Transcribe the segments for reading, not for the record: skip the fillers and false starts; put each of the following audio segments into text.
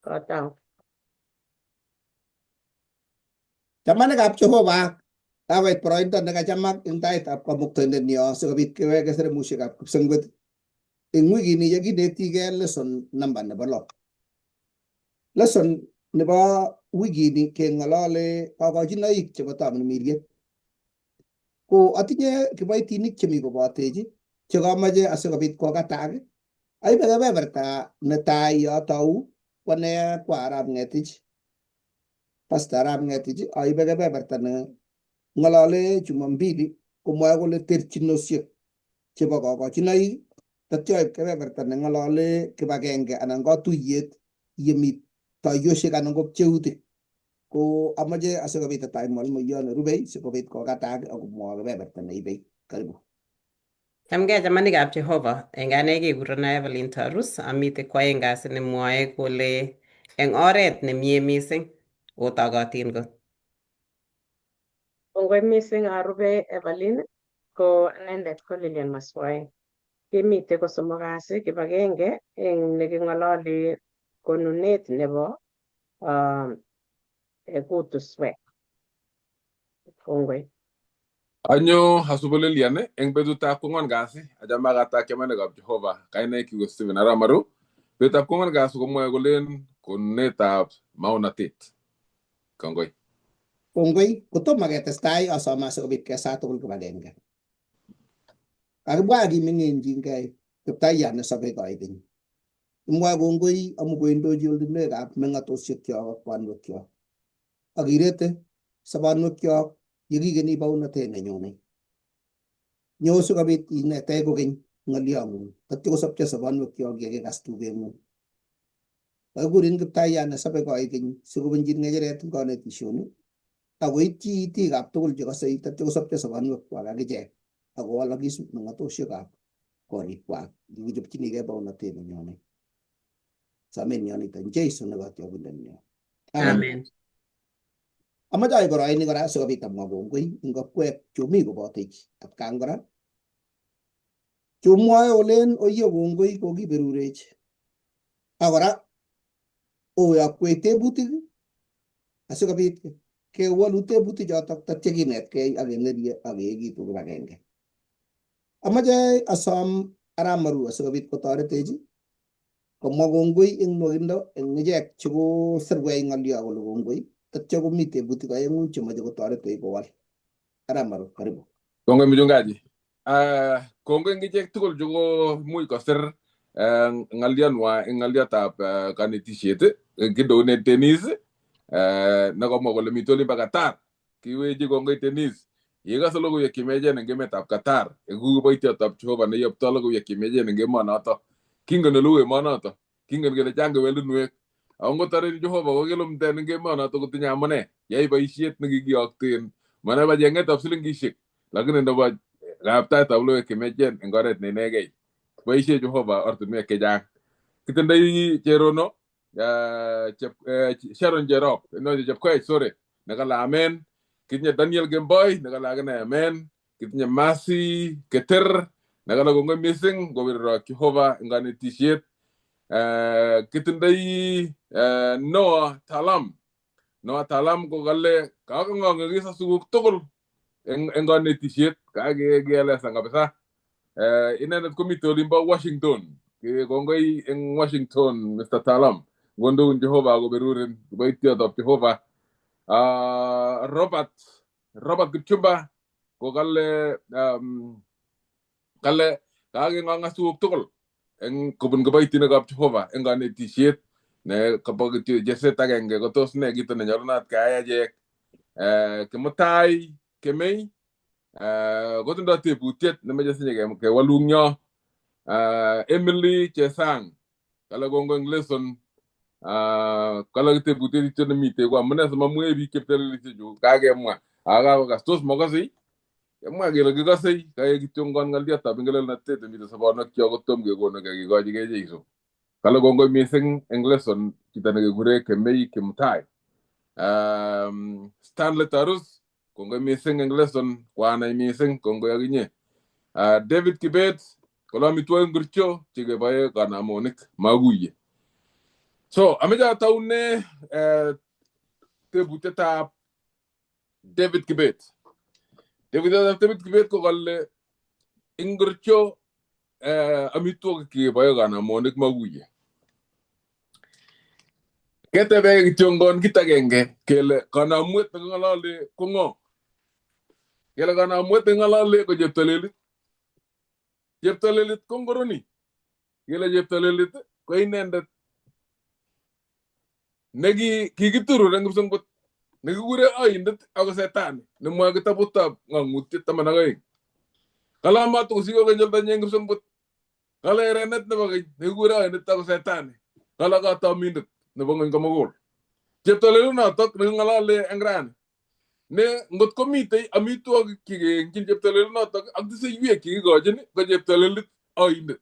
Kotau. Chamanikab Jehova, kakoit boroindo nekachamak eng taitab Kamuktaindet nyo sikobit keweke seremushekab kipsengwet eng wikini yekinetigei lesson number nebo 6. Lesson nebo wikini keng'olole kokochinoik chebo tamirmiriet. Ko atinye kiboitinik chemi kobotech chekamache asikobit kokatak. Aibe kebeberta netai yotou ko ane ko arap Ng'etich, Pastor arap Ng'etich, aibe kebeberta ne ng'olole Jumambili komwoe kole terchinosiek chebo kokochinoik, tatyo aib kebeberta ne ng'olole kibagenge anan katuiyet yemi toiyosiek anan ko pcheutik. Ko amache asikobit atach mwalimuiyot nerubei sikobit kokatak akomwoe kebeberta neibe. Karibu. Chamgei chamanikab Jehova, eng ane kekurena Evelyn Tarus, amite kwaeng kasi nemwoe kole eng oret nemie mising, otokotin kot. Kongoi mising arube Evelyn, ko anendet ko Lilian Maswae. Kimite ko somok kasi kibagenge eng neking'ololi konunet nebo kutuswek. Kongoi. Anyo asubo Lilian eng betutab kwangwan kasi achame akatak chamanikab Jehova kainaik ko Stephen Arap Maru. Betutab kwangwan kasi komwoe kolen konunetab maonatet. Kongoi. Kongoi. Kotomo ketestai asome asikobit kesaa tugul kibagenge. Kakibwa kiming'inchingei Kiptayat nesobe koikeny. Kimwoe kongoi amu koindochi ortinwekab meng'atosiekyok ak banwekyok. Ak irete sobonwekyok yekikeni baunatet nenyone. Nyo sikobit inetech kokeny ng'olyong'ung, tatyo kosopcho sobonwekyok yekikas tugeng'ung. Kakikurin Kiptayat nesobe koikeny sikobunjin ng'echeret eng konetisioni ak koityi itikab tugul chekosei tatyo kosopcho sobonwekwak akichek ak kowalakis meng'atosiekab korikwak yekichopchinigei baunatet nenyone. Somen nyo nito Jesu ne kotiokindenyo. Amen. Amache aib boroini kora sikobit amwa kongoi eng akwek chumi kobotech atkan kora chomwoe olen oye kongoi kokiberurech ak kora oyokwech tebutik asikobit kewolu tebutik chotok tatya kinetkei ak keng'erie ak keekitu kibagenge. Amache asom arap Maru asikobit kotoretech komwa kongoi eng nwokindo eng ichek chekosirwech ng'olyo kole kongoi tatya komi tebutik aeng'u chemoche kotoretech kowal. Arap Maru, karibu. Kongoi mchungaji. Kongoi eng ichek tugul chekomuch kosir ng'olyonwa eng ng'olyotab kanetisiet kindoune Denis nekamwa kole mitei olimbo Qatar. Kiwechi kongoi Denis. Yekase logoiwek chemiachen eng emetab Qatar, iku kiboitiotab Jehova neyoptoi logoiwek chemiachen eng emonoto. Kingen oleu emonoto. Kingen kele chang kewelinwek. Ako ngotoreti Jehova kokilumten eng emonoto kotinye amune. Yai boisiet nekikiyokten. Ma nebo cheng'etab silingishek, lakini nebo kayaptaetab logoiwek chemiachen eng oret ne inegei. Boisie Jehova ortinwek chechang. Kitindoi Cherono, Sharon Jerop, no Chepkoech, sorry, nekale amen. Kitinye Daniel Kemboi nekale akine amen. Kitinye Mercy Keter nekale kongoi mising kobirorok Jehova eng kanetisiet. Kitindoi Noah Talam. Noah Talam ko kale kakong'ong'ekis tuguk tugul eng kanetisiet kakeelezan kabisa. Inendet komitei olimbo Washington. Kongoi eng Washington Mr. Talam. Ngondoun Jehova koberurin kiboitiotab Jehova. Robert Kipchumba ko kale kale kakeng'ong'as tuguk tugul eng kobun kiboitinikab Jehova eng kanetisiet ne kabo kityo jeset agenge kotos ne kito nenyolunot keyai achek. Kimutai Kemei kotindoi tebutiet nemoche sinye kewolun yo. Emily Chesang kale kongoi eng lesson. Kale tebutiet kityo nemitei ko amune simamwei biik cheptelelisiek kakemwa ak kakokas tos mokosei kemwa kele kikosei kaek kityo ng'olyotab ingelelnotet nemiten sobonwekyok kotom kekonu kekikochigei Jeiso. Kale kongoi mising eng lesson chito nekekure Kemei Kimutai. Stanley Tarus kongoi mising eng lesson kwanai mising kongoi akinye. David Kibet kole amitwogik ngircho chekeboe kanamonik maguye. So ameche ataune tebutietab David Kibet. Tebutietab David Kibet ko kale ingorcho amitwogik chekeboe kanamonik maguye. Ketebe kityongon kit agenge kele kanamwet neking'olole ko ng'o? Kele kanamwet neking'olole ko cheptolelit. Cheptolelit ko ngoro ni? Kele cheptolelit ko inendet neki kikiturur eng kipsengwet nekikure oindet ako setani nemwoe kitabutab ng'ang'utiet 12. Kale amatokosiko keny oldanyi eng kipsengwet. Kale erenet nebo keny nekikure oindet ako setani. Kale katomindet nebo ng'ony komugul. Cheptolelit notok neking'olole eng rani ne ngot komitei amitwogik chekeengchin cheptolelit notok ak tiseiwek chekikochin ko cheptolelit oindet.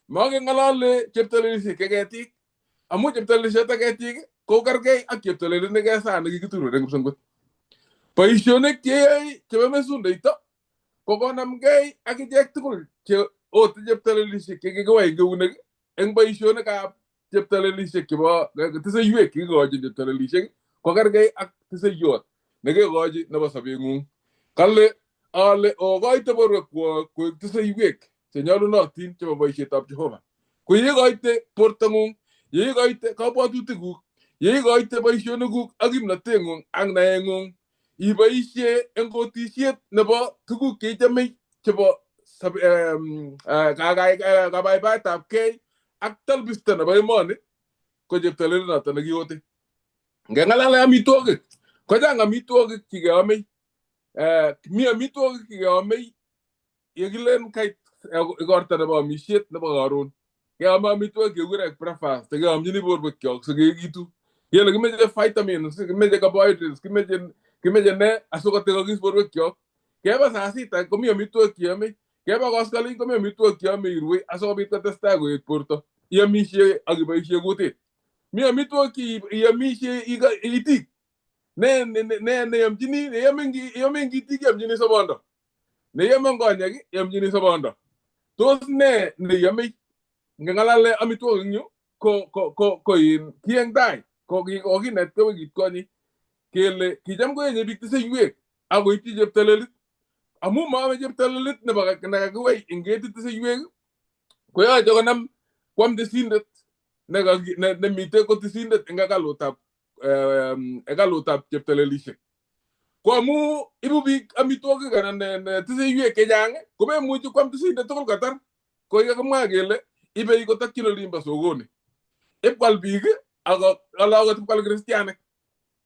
Makeng'olole cheptolelisiek che ketik amu cheptolelisiet ak ketik ko kergei ak cheptolelit nekesa nekikiturur eng kipsengwet. Boisionik cheyoe chebo mesundeito ko konamgei ak ichek tugul che ote cheptolelisiek chekikiwai eng eunek eng boisionikab cheptolelisiek chebo tiseiwek chekikochin cheptolelisiek ko kergei ak tiseiwot nekekochi nebo sobeng'ung. Kale ale okoite borwekwok koek tiseiwek chenyolunotin chebo boisietab Jehova. Ko yeikoite bortong'ung, yeikoite kabwatutikuk, yeikoite boisionikuk ak kimnoteng'ung ak naeng'ung iboisie eng kotisiet nebo tuguk cheichome chebo kabaibaetabkei ak talbisto nebo emoni ko cheptolelit noto nekiote. Ngeng'alale amitwogik kochang amitwogik chekeomei. Mi amitwogik chekeomei yekilen kait igorto nebo amisiet nebo karon. Keome amitwogik chekikure breakfast chekeomchini borwekyok sikeekitu. Kele kimeche vitamins, kimeche carbohydrates, kimeche ne asikotekokis borwekyok. Keba saa sita komi amitwogik cheome. Keba koskoling komi amitwogik cheome irue asikobit kotestai koet borto. Iamisie ak iboisie kutit. Mi amitwogik che iamisie itik. Ne neyomchini neyome itik iomchini sobondo. Neyome konyek iomchini sobondo. Tos ne neyomei? Ngeng'alale amitwogik eng yu ko in ki eng tai ko kokinetkei wikit konye kele kicham koenye biik tiseiwek ak koipchi cheptolelit amu maame cheptolelit nebo nekakiwai eng ketit tiseiwek koyoche konam kwam tisindet nemite ko tisindet eng hekalutab cheptolelisiek. Ko amu ibu biik amitwogik anan tiseiwek chechang komemuchi kwam tisindet tugul kotar. Ko kakimwa kele ibei kotokyin olimbo sokoni. Ipkwal biik ak alak ipkwal kristianik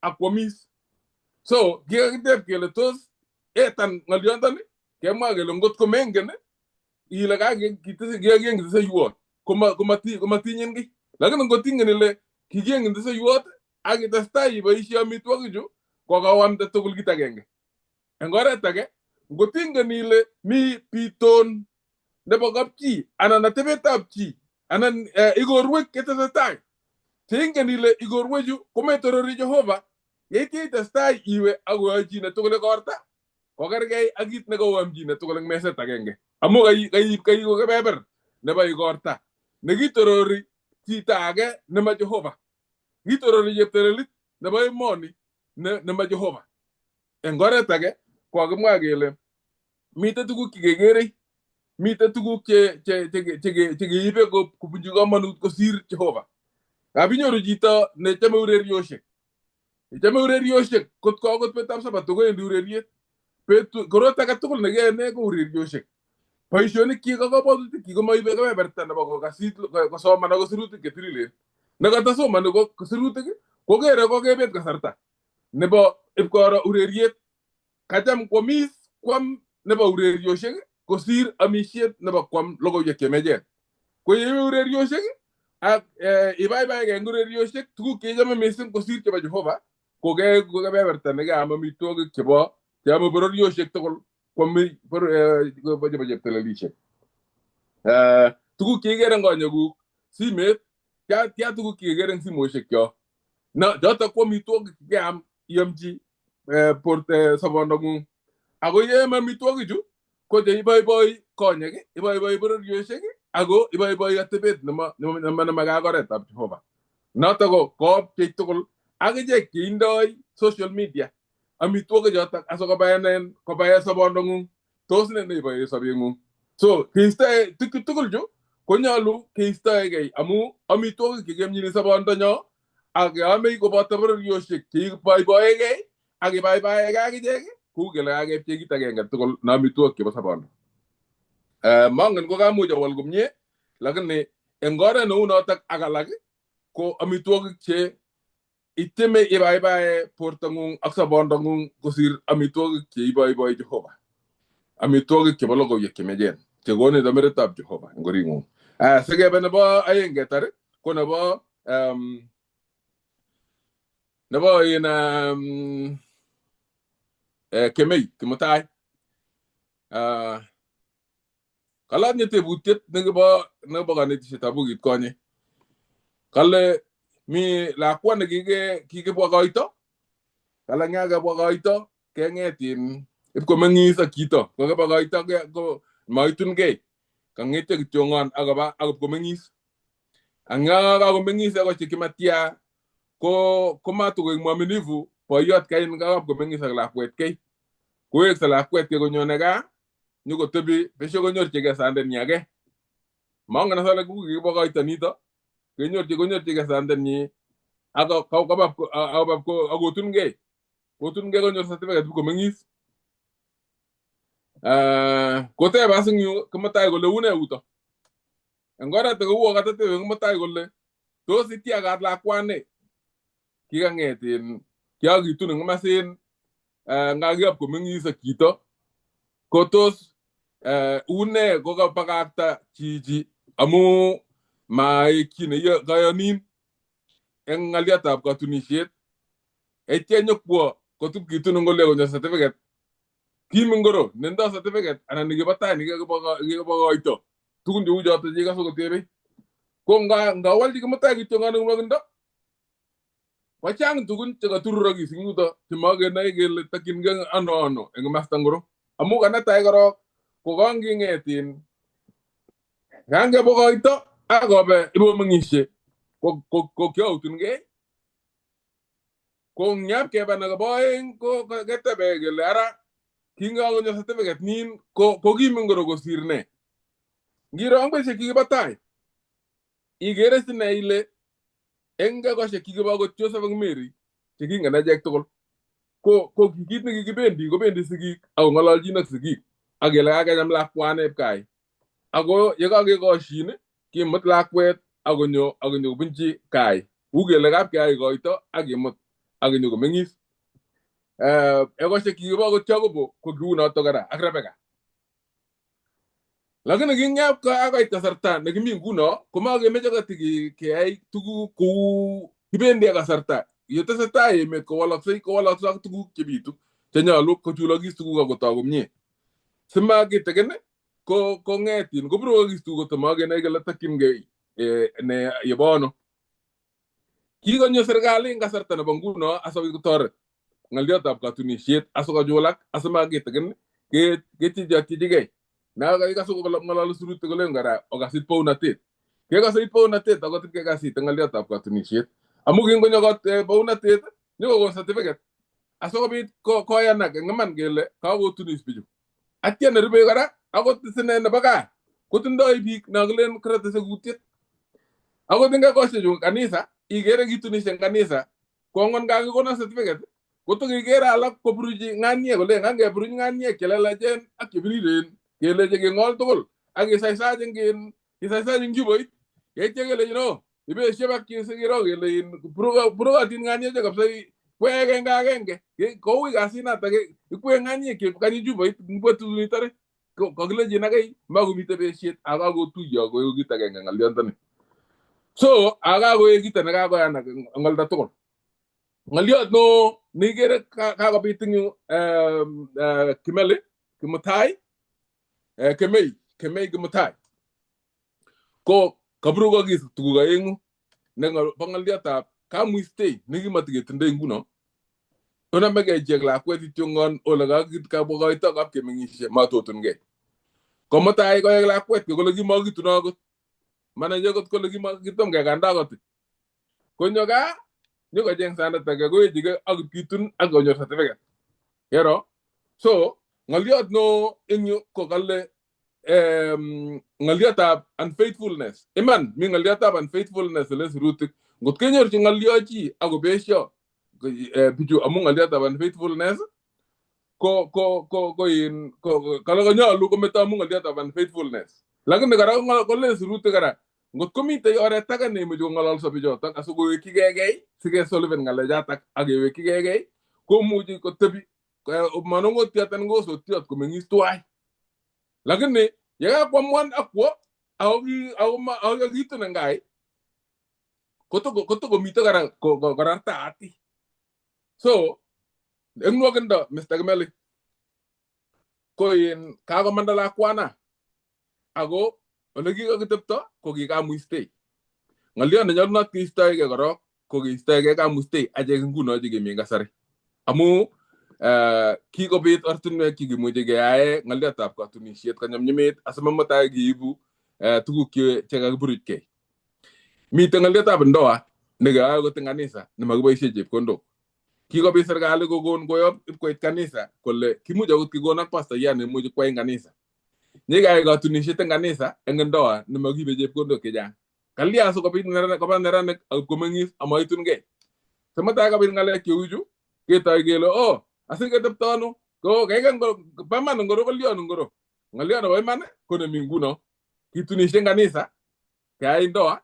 ak kwomis. So kikakiteb kele tos etan ng'olyondoni kemwa kele ngot komengen ile kikiengin tiseiwot komatinyin kiy. Lakini ngot ingen ile kikiengin tiseiwot ak itestai iboisie amitwogichu ko kawamte tugul kit agenge. Eng oret age ngot ingen ile mi biton nebo kapchi anan atebetab chi anan igorwek chetesetai cheingen ile igorwechu kometorori Jehova yeityo itestai iwe ak oyochine tugul igorta kokergei ak kit nekoamchine tugul eng meset agenge amu kaiku kebeber nebo igorta nekitorori chito age nema Jehova. Kitorori cheptolelit nebo emoni nema Jehova. Eng oret age kokakimwa kele miten tuguk chekekerei miten tuguk chekeibe kobunchi komonut kosir Jehova. Ngap inyoru chito nechome ureriosiek. Chome ureriosiek kot ko akot betutab sabato kowendi ureriet. Korot age tugul nekiyoe ne ko ureriosiek. Boisionikyik ak kabwatutikyik komoibe kebeberta nebo kokasit kosoman ako sirutik chetililen. Nekatosomoni ko sirutik kokere kokebet kasarta nebo ipkoro ureriet. Kacham kwomis kwam nebo ureriosiek kosir amisiet nebo kwam logoiwek chemiachen. Ko yeiwe ureriosiek ak ibaibaigei eng ureriosiek tuguk cheichome missing kosir chebo Jehova ko kebeberta nekeam amitwogik chebo cheome bororiosiek tugul kwome chebo cheptelelisiek. Tuguk cheikere eng konyekuk simet tia tuguk chekikere eng simoishekyok. Chotok ko amitwogik chekeam iomchi sobondong'ung. Ako yeam amitwogichu ko cheiboiboi konyek, iboiboi bororiosiek ako iboiboi atebet nemakat oretab Jehova. Notok ko kopchei tugul akichek cheindoi social media amitwogik chotok asikobaenen kobae sobondong'ung. Tos ne neiboe sobeng'ung? So keistoe tukchu tugul chu konyolu keistoegei amu amitwogik chekiyomchini sobondonyo ak keamei koboto bororiosiek cheiboiboegei ak ibaibaegei akichek kou kele kakepchei kit agenge tugul na amitwogik chebo sobondo. Mangen ko kamuch awol komie lakini eng oret neu notok ak alak ko amitwogik che ityeme ibaibae bortong'ung ak sobondong'ung kosir amitwogik che iboiboi Jehova. Amitwogik chebo logoiwek chemiachen chekonin tomeretab Jehova eng oring'ung. Sikebe nebo aeng ketar ko nebo nebo in Kemei Kimutai. Kale atinye tebutiet nekibo nebo kanetisietab bukit konye. Kale mi lakwa nekike kikibwa koito, kale ngakebwa koito keng'et in ipkomeng'is ak chito kokibwa koito ko maitunkei kang'etyo kityongon akoba akipkomeng'is. Ang kakomeng'is akochikyi kimatia ko komatokoek mwaminifu boiyot kain kakapkomeng'is ak lakwet kei. Kowekse lakwet kei konyone gaa nyokotebi besho konyorchigei sandet nyi age. Mangen as ale kikibwa koito nito kenyorchi konyorchigei sandet nyi ak koba akotunkei. Kotunkei konyor certificate komeng'is. Koteb as eng yu Kimutai kole une uto. Eng oret age kouo katatebe Kimutai kole tos itiagat lakwani kikang'et in kiakitun eng komasin ngakiap komeng'is ak chito ko tos une kokabakakta chichi amu maek chi ne kayonin eng ng'alyotab katunisiet eitya nyokwo kotup kitun eng ole konyor certificate kim ingoro nendo certificate anan nikibo tai nikibo koito tugun cheu choto chekase kotebe ko ngawalchi Kimutai kityo ngwakindo kochang tugun chekatururokis eng yuto chemakenae kele tokyingei ano ano eng komasta ngoro amu kanetai korok ko kanging'et in kangebwa koito akobe ibomeng'ishe ko kiautunkei ko ngyap kebe nekobo oeng ko ketebe kele ara kingakonyor certificate nin ko kim ingoro kosir ne. Ngiro eng betusiek kikibo tai ikere sine ile eng ekosiek kikibo akot Joseph ak Mary chekingen achek tugul ko kit nekikibendi kobendi sigik akong'ololjin ak sigik ak kele kakecham lakwani ip kai ako yekakekoshin kimut lakwet akonyo kobunchi kai uu kele kapkeyai koito ak kimut akonyo komeng'is. Ekosiek kikibo akot Jacobo ko kiu noto kora ak Rebecca. Lakini kingyap akoit kasarta nekimi nguno komakemeche keyai tuguk kou kibendi ak kasarta yetesetai emet kowalaksei kowalakse ak tuguk chebitu chenyolu kochulokis tuguk akotok komie. Simakiteken ko kong'etin koburokis tuguk kotomakenai kele tokyingei ne yebo ano. Kikonyo serikali eng kasarta nebo nguno asikobit kotoret ng'olyotab katunisiet asikochulak asimakiteken ketiechotiechigei. Nakikase ng'ololi sirutik kolen kora okasit bounatet. Kekase it bounatet akot kekasit eng ng'olyotab katunisiet. Amu kingonyo bounatet nyokokon certificate asikobit koyanak eng iman kele kakotunis bichu. Atya nerube kora akot sine nebo gaa kotindoi biik nakilen kirate sekutiet. Akot eng ekosiechu kanisa ikere kitunishe eng kanisa kongon kakikonon certificate kotokikere alak koburuchi ng'aniek kole ngangeburuch ng'aniek chelelachen ak chebiriren keleche keng'ol tugul ak kisaisach eng kisaisach eng chupoit yeityo kelechi no ibeshe bak sikiro kele burukotin ng'aniechu kabisa kwe agenge agenge koui kasinatak ikwe ng'aniek kanyi chupoit betut nitore kakilechin akei makomite besiet ak kakotuiyo koeku kit agenge ng'olyontoni. So akakoek kito nekakoyanak eng olda tugul. Ng'olyot no nekikere kakobit eng yu Kimeli Kimutai Kemei Kemei Kimutai ko kaburukokis tuguk aeng'u nebo ng'olyotab kamuistei nekimatiketindoi nguno konomegei chi ak lakwet kityongon ole kabwa koito kapkemeng'ishe matotunkei. Komutai koyai lakwet kole kimakituno akot manai akot kole kitom kekanda akot. Konyo gaa nyokocheng sandet age kowechigei ak ipkitun ak konyor certificate. Kero? So ng'oliot neo eng yu ko kale ng'oliotab unfaithfulness. Iman mi ng'oliotab unfaithfulness ole sirutik. Ngot kenyorchi ng'olio chi akobesio bichu amu ng'oliotab unfaithfulness ko in ko kale konyolu kometo amu ng'oliotab unfaithfulness. Lakini kora kolen sirutik kora ngot komitei oret age neimuchi kong'ololso bichotok asikowekchigei sikesolven ng'alechatak ak kewekchigei komuchi kotebi manong'otiot anan kosotiot komeng'is tuwai. Lakini yekakwamuan akwo ako kakitun eng gai kotokomite kora korartaati. So eng nwokindo Mr. Kimeli ko in kakomanda lakwana ako ole kikakitepto ko kikamuistei. Ng'oliot nenyolunot keistoegei korok ko keistoegei kamuistei achek nguno chekemi eng kasari. Amu kikobit ortinwek chekimuchi keyae ng'oliotab katunisiet konyumnyumit asimamutai kiibu tuguk chekakiburuchkei. Mitei ng'oliotab ndoa nekeyoe akot eng kanisa nemakiboisie chepkondok. Kikobit serikali kokon koyob ipkoit kanisa kole kimuch akot kikon ak pastoyat neimuchi kwai eng kanisa. Nyekeyai katunisiet eng kanisa eng ndoa nemakiibe chepkondok chechang. Kalya asikobit koba neranik ak komeng'is amaitunkei. Simutai kabit ng'alek cheuchu ketoi kele oh asiketepto ano ko kaikai pa iman ngoro kolion ngoro. Ng'oliot nebo iman ko nemi nguno. Kitunishe eng kanisa keyai ndoa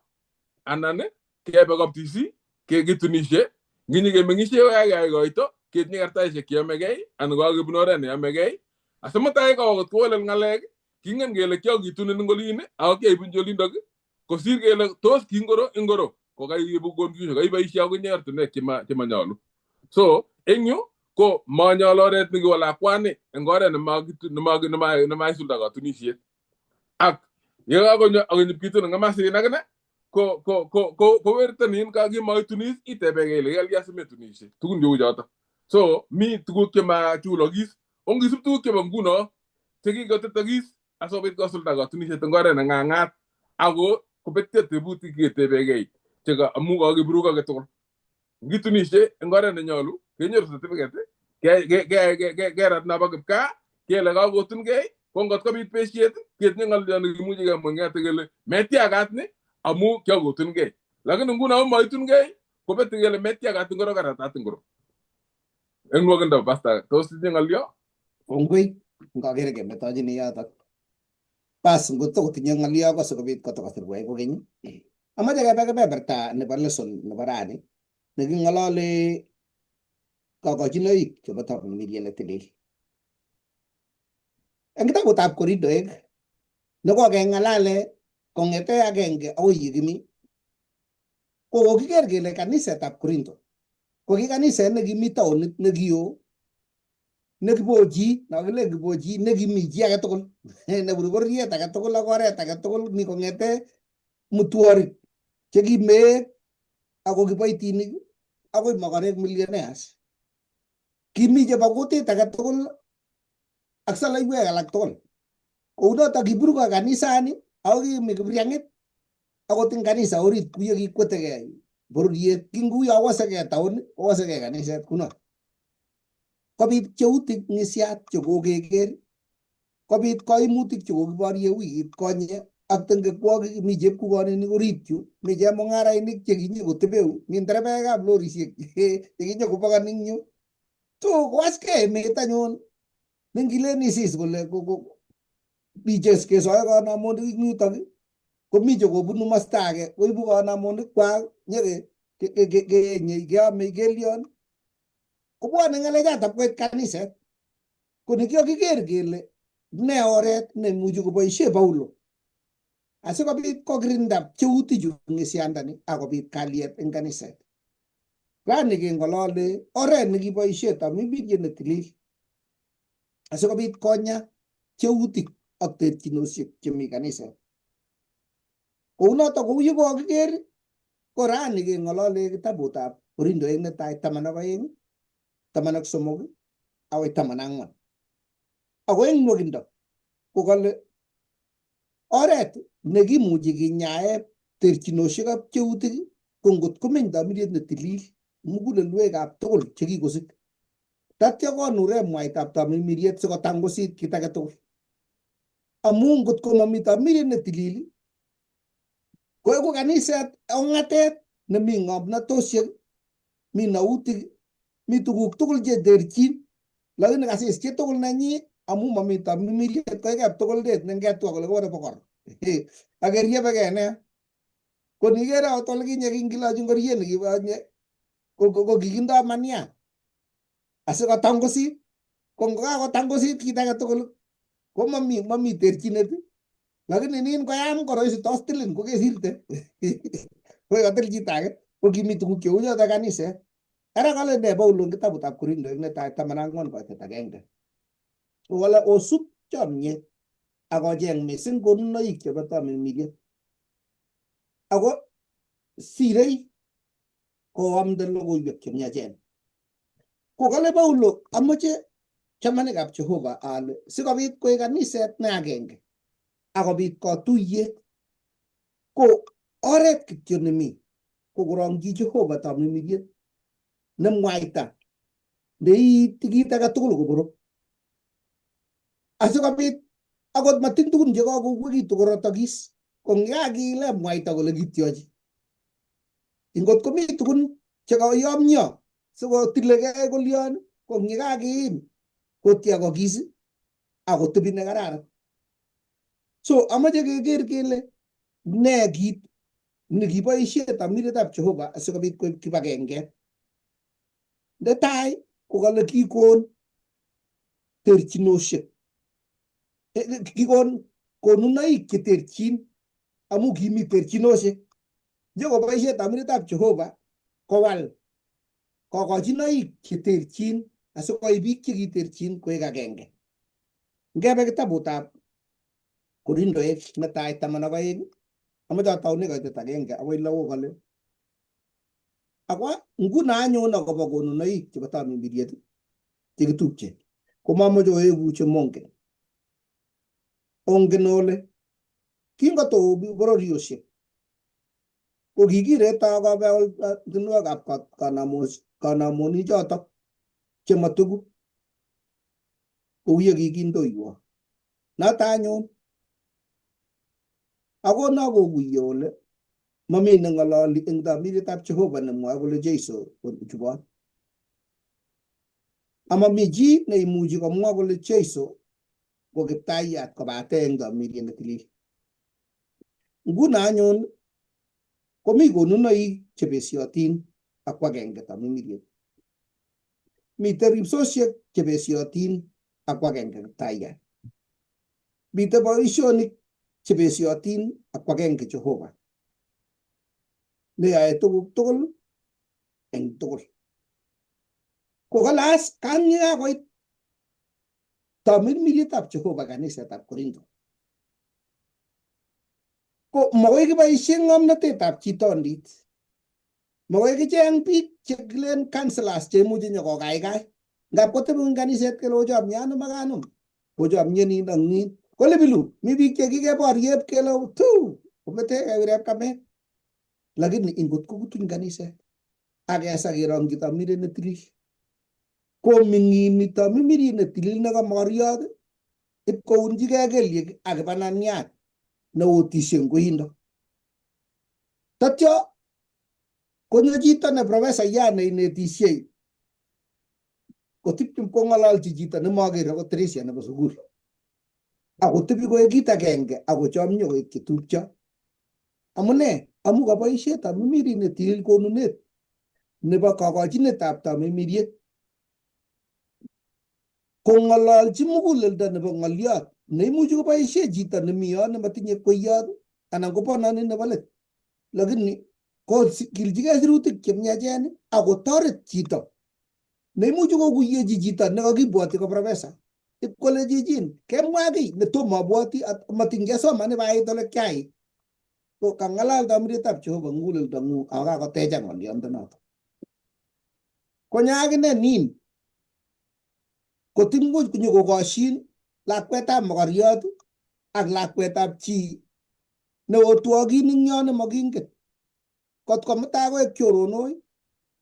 anan kebe kap TC kitunishe nginyi kemeng'ishe kakeyai koito ketinye kartasishek cheyomegei anan ko kakebun oret neyomegei asimutai kawo kot kowalel ng'alek kingen kele kiokitunin eng olin ako kiaibunchi olindok kosir kele tos kingoro ingoro ko kaibu confusion kaiboishe akinye ortinwek chemanyolu. So eng yu ko manyolu oret nekiwo lakwani eng oret nemaisulda katunisiet. Ak yekakonyo akonyo kitun eng komasin akine ko wertonin kakimoitunis itebekei ile kalya simetunishe tugun cheu chotok. So mi tuguk chemachulokis ongisub tuguk chebo nguno chekikotetokis asikobit kosulda katunisiet eng oret neng'ang'at ako kobetyo tebutik ketebekei cheka amu kakiburuk age tugul. Ngitunishe eng oret nenyolu kenyoru certificate kerat nobo kipkaa kele kakotunkei ko ngot kobit besiet ketinye ng'olyo nekimuchi kemwa ng'ete kele metiakat ni amu kiakotunkei. Lakini nguno maitunkei kobete kele metiakat ingoro karatat ingoro. Eng nwokindo pastor tos itinye ng'olyo? Kongoi ngakere kemetochini yotok. Bas ngotko kotinye ng'olyo ko sikobit kotokosirwech kokeny. Amache kebe kebeberta nebo lesson nebo rani neking'olole kokochinoik chebo Tamunmiriet netilil. Eng kitabutab Korindoek nekokeng'alale kong'ete agenge akoi yekimi ko kokiker kele kanisetab Korinto ko ki kaniset nekimi taonit nekio nekibochi nokilen kibochi nekimi chi agetugul nebunu bororiet agetugul ak oret agetugul mi kong'ete mutworik chekimeek ako kiboitinik akoi mokorek millionaires. Kimi chebo kutit agetugul ak soloiwek alak tugul. Kounotok kiburuko kanisani ako kimi kipriang'it akot eng kanisa orit kuye kikwetekei bororiet kinguyo wosekei taon kowosekei kaniset kunot. Kobit pcheutik ng'isiat chekokeker kobit koimutik chekokiborye wikit konye ak tengekwokik mi chepkukoninik orit yu mi chemung'arainik chekinye kotebeu mi nderefekab lorisiek chekinye kobokoni eng yu. So kowaskei emet anyun nengilen isis kole mi kesoe kanamonik eng yutok komi chekobunu masta age koibu kanamonik kwak nye keenye keame kelion kobwone ng'alechatak koit kaniset. Ko nikiokiker kele ne oret neimuchi koboisie Paulo asikobit kokirinda pcheutichu ng'isiandani akobit kalyet eng kaniset. Rani keng'olole oret nekiboisie Tamirmiriet netilil asikobit konya pcheutik ak terchinosiek chemi kaniset. Kounotok kou yekokiker ko rani keng'olole kitabutab Korindoek netai 12, 13 akoi 14. Ako eng nwokindo ko kole oret nekimuchi kinyae terchinosiek ak pcheutik Ko ngot komeny tamirmiriet ne tilil mugulelwekab tugul chekikosik, tatya konure mwaitab tamirmiriet sikotangusit kit age tugul. Amu ngot komami tamirmiriet ne tilil, koeku kaniset ong'atet nemi ng'omnatosiek, mi nautik, mi tuguk tugul che terchin, lakini kasis chitugul nenyi amu mami tamirmiriet koeke ptuguldet nengetwa kole kobore bokor ak keriebekee nea. Ko nikere akot olikinye kingilochi ngoriet nekibo ko kikindoi maniat asikotangusit. Ko ngokakotangusit kit age tugul ko mami terchinet, lakini nin koyam koroisi tos tilin kokesirte ko katil chito age. Ko kimi tuguk cheu choto kaniset. Ara kale ne Paulo eng kitabutab Korindoik netai 14 koitet 1. Ko kale osup chomyet ak ocheng mising konunoik chebo tamirmiriet. Ako sirei koamde logoiwek chemiachen. Ko kale Paulo amoche chamanikab Jehova ale sikobit koik kaniset ne agenge akobit katuiyet ko oret kityo nemi ko korongchi Jehova tamirmiriet nemwaita neiiti kit age tugul koborok asikobit akot matin tugun chekakouwekitu korotokis ko ngakile mwaita kole kityochi. Ingot komi tugun chekayomyo sikotilegei kolyon ko ngikakiim kotyakokis akotebi nekararan. So amoche keker kele ne kit nekiboishe tamirmirietab Jehova asikobit koib kibagenge. Netai ko kale kikon terchinosiek, kikon konunoik cheterchin amu kimi terchinosiek. Nyokoboishe tamirmirietab Jehova kowal kokochinoik cheterchin asikoib biik chekiterchin koek agenge. Ngebe kitabutab Korindoek netai 12 amoche ataune koitet 1 akoi 6 kole ako nguno anyun akobo konunoik chebo tamirmiriet chekitupche komamoche oeku chemongen. Ongen ole kingotou bororiosiek ko kikiretoo kobe ortinwekab kanamonichotok chemotuku kou ye kikindoiwo. Noto anyun akono kokuiye ole mami neng'ololi eng tamirmirietab Jehova nemwoe kole Jesu ko chubot. Amami chi neimuchi komwa kole Jesu ko kiptayat kobate eng tamirmiriet netilil. Nguno anyun komi konunoik chebesiotin ak kwagenge tamirmiriet. Miten ripsosiek chebesiotin ak kwagenge kiptayat. Miten boisionik chebesiotin ak kwagenge Jehova neyoe tuguk tugul eng tugul. Ko kalas kan yekakoit tamirmirietab Jehova kanisetab Korinto ko makoi kiboisien ng'omnotetab chitondit. Makoi kicheng biik chekilen counselors cheimuchi nyokokaikai. Ngap kotebi eng kaniset kele ochomye anum ak anum, ochomye nin ak nin. Kole bilu, mi biik chekikeboryep kele tu komete kewirep kamet. Lakini ingot kokutuny kaniset ak kesa kerongyi tamirmiriet netilil koming'ini tamirmiriet netilil nebo mokoriot ipkounchigei kelyek ak kibananiat neotisie eng koindo. Tatyo konyo chito ne profesayat neinetisiei kotipchim kong'ololchi chito nemokere akot tirishet nebo sukul akotebi koek kit agenge akochomyo koek chetupcho. Amune? Amu kaboishe tamirmiriet netilil konunet nebo kokochinetab tamirmiriet kong'ololchi muguleldo nebo ng'oliot neimuchi koboishe chito nemi yon nematinye kweyot anan ko bononin nebo let, lakini kokilchigei sirutik chemiachen akotoret chito neimuchi kokuyechi chito nekakibwoti ko professor ipkole chichin kemwa kiy netomo abwoti matin kesoman ibait ole kiait. Ko kang'alal tamirmirietab Jehova muguleldong'ung ako kakotechak ng'oliondonoto. Konyo akine nin kotimuch konyokokoshin lakwetab mokoriot ak lakwetab chi neotwokin eng yo nemokingen. Kot ko mutai koek choronok,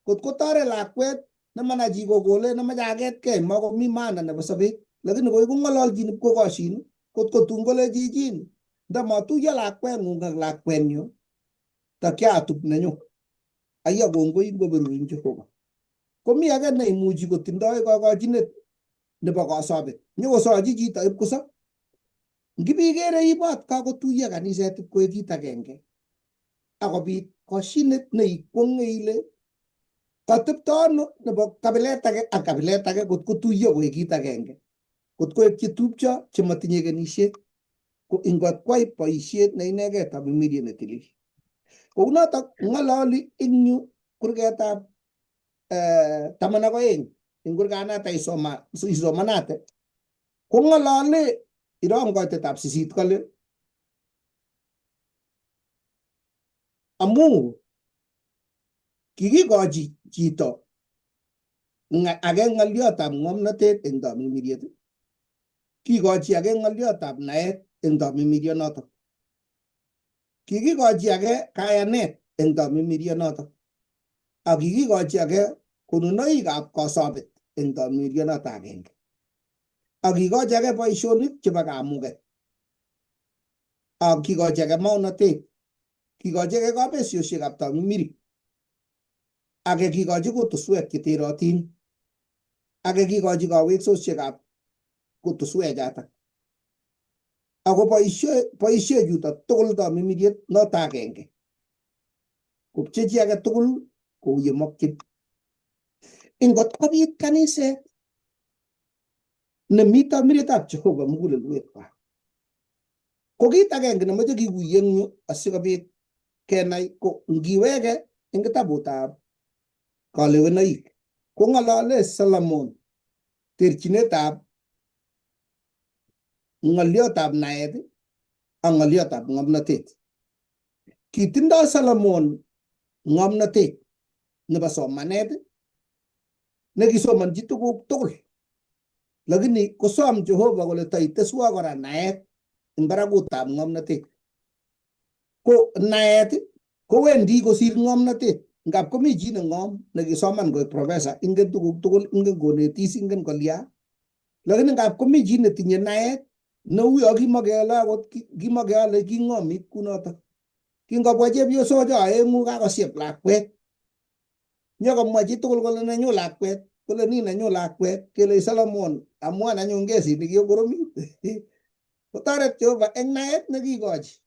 kot kotoret lakwet nemanai chi kokole nemache aketkei makomi maana nebo sobet, lakini koi kong'ololchin ipkokoshin, kot ko tun kole chichin ndamatuiyo lakweng'ung ak lakwenyu takiatup nenyu. Aya kongoi ngoberurin Jehova. Komi age neimuchi kotindoi kokochinet nebo kosobet. Nyokosochi chito ipkosob. Ngibikere ibot kakotuiyo kaniset ipkoek kit agenge akobit koshinet neikwong'e ile katepto ano nebo kabilet age ak kabilet age kot kotuiyo koek kit agenge. Kot koek chetupcho chematinye kenisiet ko ingotkwai boisiet ne inegei Tamimiriet netilil. Kounotok ng'ololi eng yu kurgetab 12 eng kurganata isomanate kong'olole irongoitetab 8 kole amu kikikochi chito age ng'oliotab ng'omnotet eng Tamimiriet, kikochi age ng'oliotab naet eng Tamimirionotok. Kikikochi age kayanet eng Tamimirionotok. Ak kikikochi age konunoikab kosobet eng Tamimirionotok agenge. Ak kikochi age boisionik chebo kamuget. Ak kikochi age maonatet. Kikochi age kabesiosiekab Tamimiri. Age kikochi kutuswek cheterotin. Age kikochi kaweksosiekab kutuswek chotok. Ako boisie chuto tugul Tamimiriet noto agenge. Kopchechi age tugul kou yemokyin. Ingot kobit kaniset nemi Tamirietab Jehova mugulelwekwak. Ko kit agenge nemoche kikuye eng yu asikobit kenai ko ngiwege eng kitabutab Kalewenoik kong'olole Solomon terchinetab ng'oliotab naet ak ng'oliotab ng'omnotet. Kitindoi Solomon ng'omnotet nebo somanet nekisomonchi tuguk tugul. Lakini kosom Jehova kole taiteswo kora naet eng barakutab ng'omnotet. Ko naet kowendi kosir ng'omnotet. Ngap komi chi neng'om nekisoman koek professor, ingen tuguk tugul, ingen konetis, ingen kolya. Lakini ngap komi chi netinye naet neuyo kimokeole akot kimokeole king'omit kunotok. Kingobwa chepyosok cho aeng'u kakosiep lakwet. Nyokomwa chitugul kole nenyu lakwet, kole ni nenyu lakwet, kele Solomon amuan anyun kesit nikikoromit. Kotoret Jehova eng naet nekikochi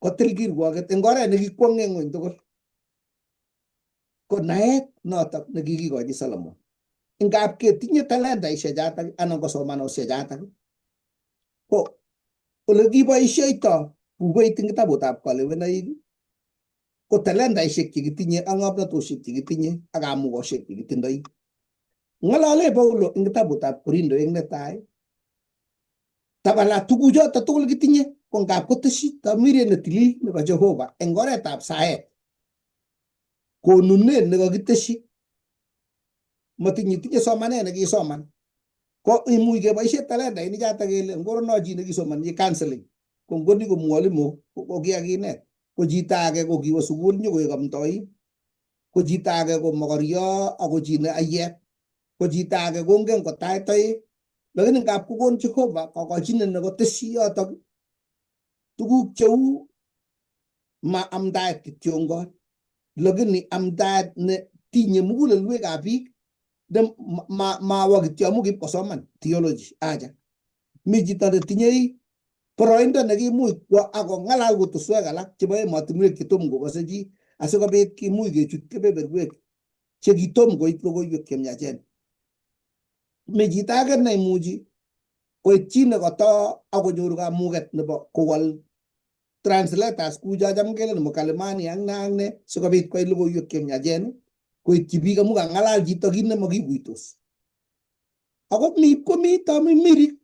kotil kirwoket eng oret nekikwong'e ng'weny tugul. Ko naet notok nekikikochi Solomon. Ngap ketinye talentaishek chotok anan ko somanosiek chotok ko ole kiboishoito bukuit eng kitabutab Kalewenoik ko talentaishek chekitinye ak ng'omnotosiek chekitinye ak kamukosiek chekitindoi. Ng'olole Paulo eng kitabutab Korindo eng netai tabala tuguchoto tugul kitinye ko ngap koteshi Tamiriet netilil nebo Jehova eng oretab saet konunet nekakiteshi matinye tinye somanet nekisoman ko imuch keboishe talentainik choto kele ngorono chi nekisomonchi counseling ko ngoni ko mwalimu ko kiakinet ko chito age ko kiwo sukul nyokoek amtoik ko chito age ko mokoryo ako chi ne aiyek ko chito age kongen kotach toek lakini ngap kokon Jehova kokochinet nekoteshi yotok tuguk cheu ma amdaet kityongon lakini amdaet ne tinye mugulelwekab biik ne mawo kityo amu kipkosoman theology acha mi chito netinye boroindo nekimuch kwo akong'alal kutuswek alak chebo emotinwek chetom kokose chi asikobit kimuch kechut kebeberwek chekitom koit logoiwek chemiachen. Mi chito age neimuchi koit chi nekoto akonyor kamuket nebo kowal translators kucho cham kelen mkalimani ak ne ak ne sikobit koit logoiwek chemiachen koityi biik amu kang'alal chito kit nemakikuitos. Ako mi komi tamimirik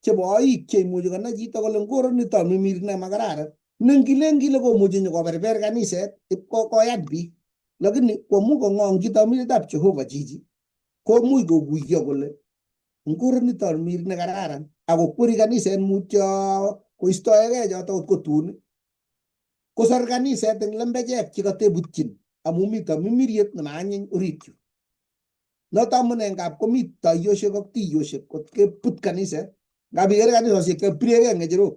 chebo oik cheimuchi konai chito kole ngoro nito mimir ne makararan. Ne ngilen kile komuchi nyokoberber kaniset ipkoyat biik. Lakini komu kong'ongchi tamiritab Jehova chichi komuch kokuiyo kole ngoro nito mir nekararan akokweri kaniset mutyo koistoegei choto kot ko tun Kosor kaniset eng lembechek chekatebutyin amu mi tamimiriet nemaanyiny orit yu. Noto amune ngap komi toiyoshek ak tiyoshek kot kebut kaniset. Ngap ikere kanisosiek kepiregei ng'echerok.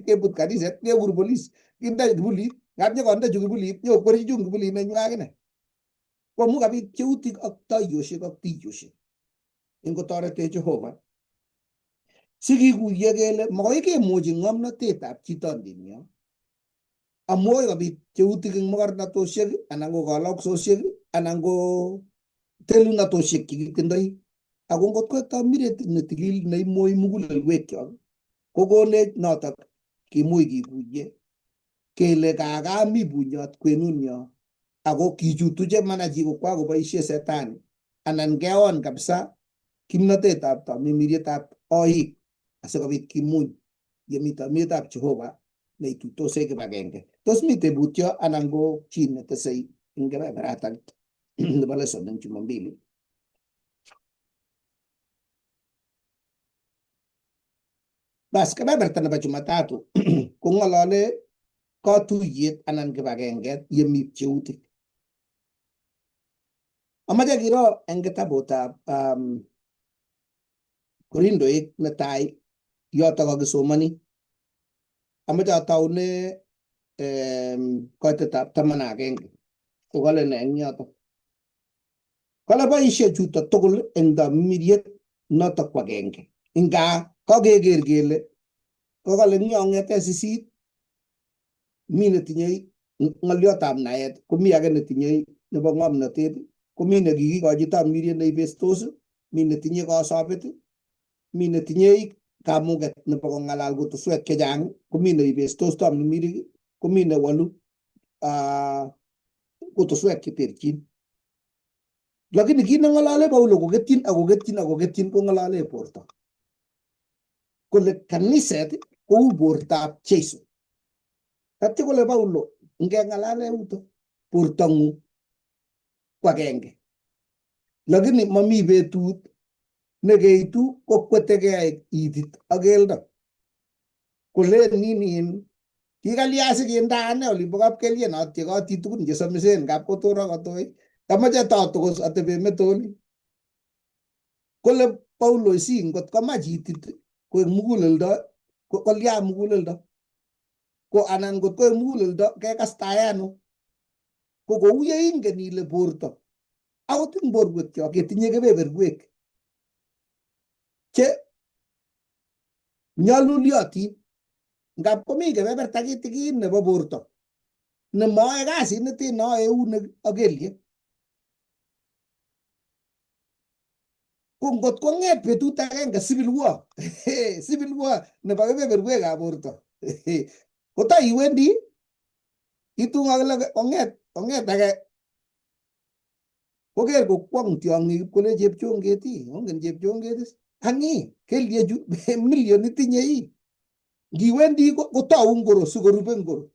Kebut kaniset, kekur polis, kinde kibulit. Ngap nyokonde chu kibulit, nyokwerchi chun kibulit nenyu akine. Ko amu kabit pcheutik ak toiyoshek ak tiyoshek. Ingotoretech Jehova sikikuye kele makoi kemuchi ng'omnotetab chitondenyo amu akoi kobit pcheutik eng mokornatosiek anan ko kaloksosiek anan ko telunatosiek chekitindoi. Ako ngot koek tamiret netilil neimoi mugulelwekyok kokonech notok kimuch kikuye kele kaakaa mi bunyot kwenunyo ako kichutu chemana chi kokwakoboisie setani anan keon kabisa kimnotetab tamirmirietab oik asikobit kimuny yemi tamirmirietab Jehova neituitose kibagenge. Tos mi tebutyo anan ko chi netesei eng kebeberatak nebo lesson eng Jumambili? Bas, kebeberta nebo Jumatatu kong'olole katuiyet anan kibagenget yemi pcheutik. Amache kiro eng kitabutab Korindoik netai yoto kakisomoni. Amache ataune koitetab 11. Kokale ne eng yoto? Kale boisie chuto tugul eng tamiriet notok ko agenge. Inga kakeker kele kokale eng yo ng'ete sisit mi netinye ng'olyotab naet, komi age netinye nebo ng'omnotet, komi nekikikochi tamiriet neibestos, mi netinye kosobet, mi netinye kamuget nebo kong'alal kutuswek chechang, komi neibestos tamimirik, komi newolu kutuswek cheterchin. Lakini kit neng'olole Paulo koketyin ak koketyin ak koketyin kong'olole borto. Kole kaniset kou bortab Jesu. Tatyo kole Paulo ngeng'alale uto bortong'ung ko agenge. Lakini mami betut nekeitu kokwetegei itit ak keldo. Kolen ninin kikalya sikinda ane olimbo kapkelyen atyekoti tugun chesomisen ngap kotoro kotoi kamache tatokos atebe metoli. Kole Paulo si ngot komach itit koek muguleldo kolya muguleldo ko anan ngot koek muguleldo kekastae ano ko kou ye ingen ile borto akot eng borwekyok ketinye kebeberwek che nyolulyotin ngap komi kebeberta kitikin nebo borto nemoe kasit neten noe eunek ak kelyek. Ko ngot kong'et betut agenge civil war civil war nebo kebeberwekab borto koto iwendi itun kakile kong'et kong'et age koker kokwong tiong'ik kole chepchonget ii ongen chepchonget is ang'i kelyechu million itinye ii ngiwendi kotou ngoro sikorube ngoro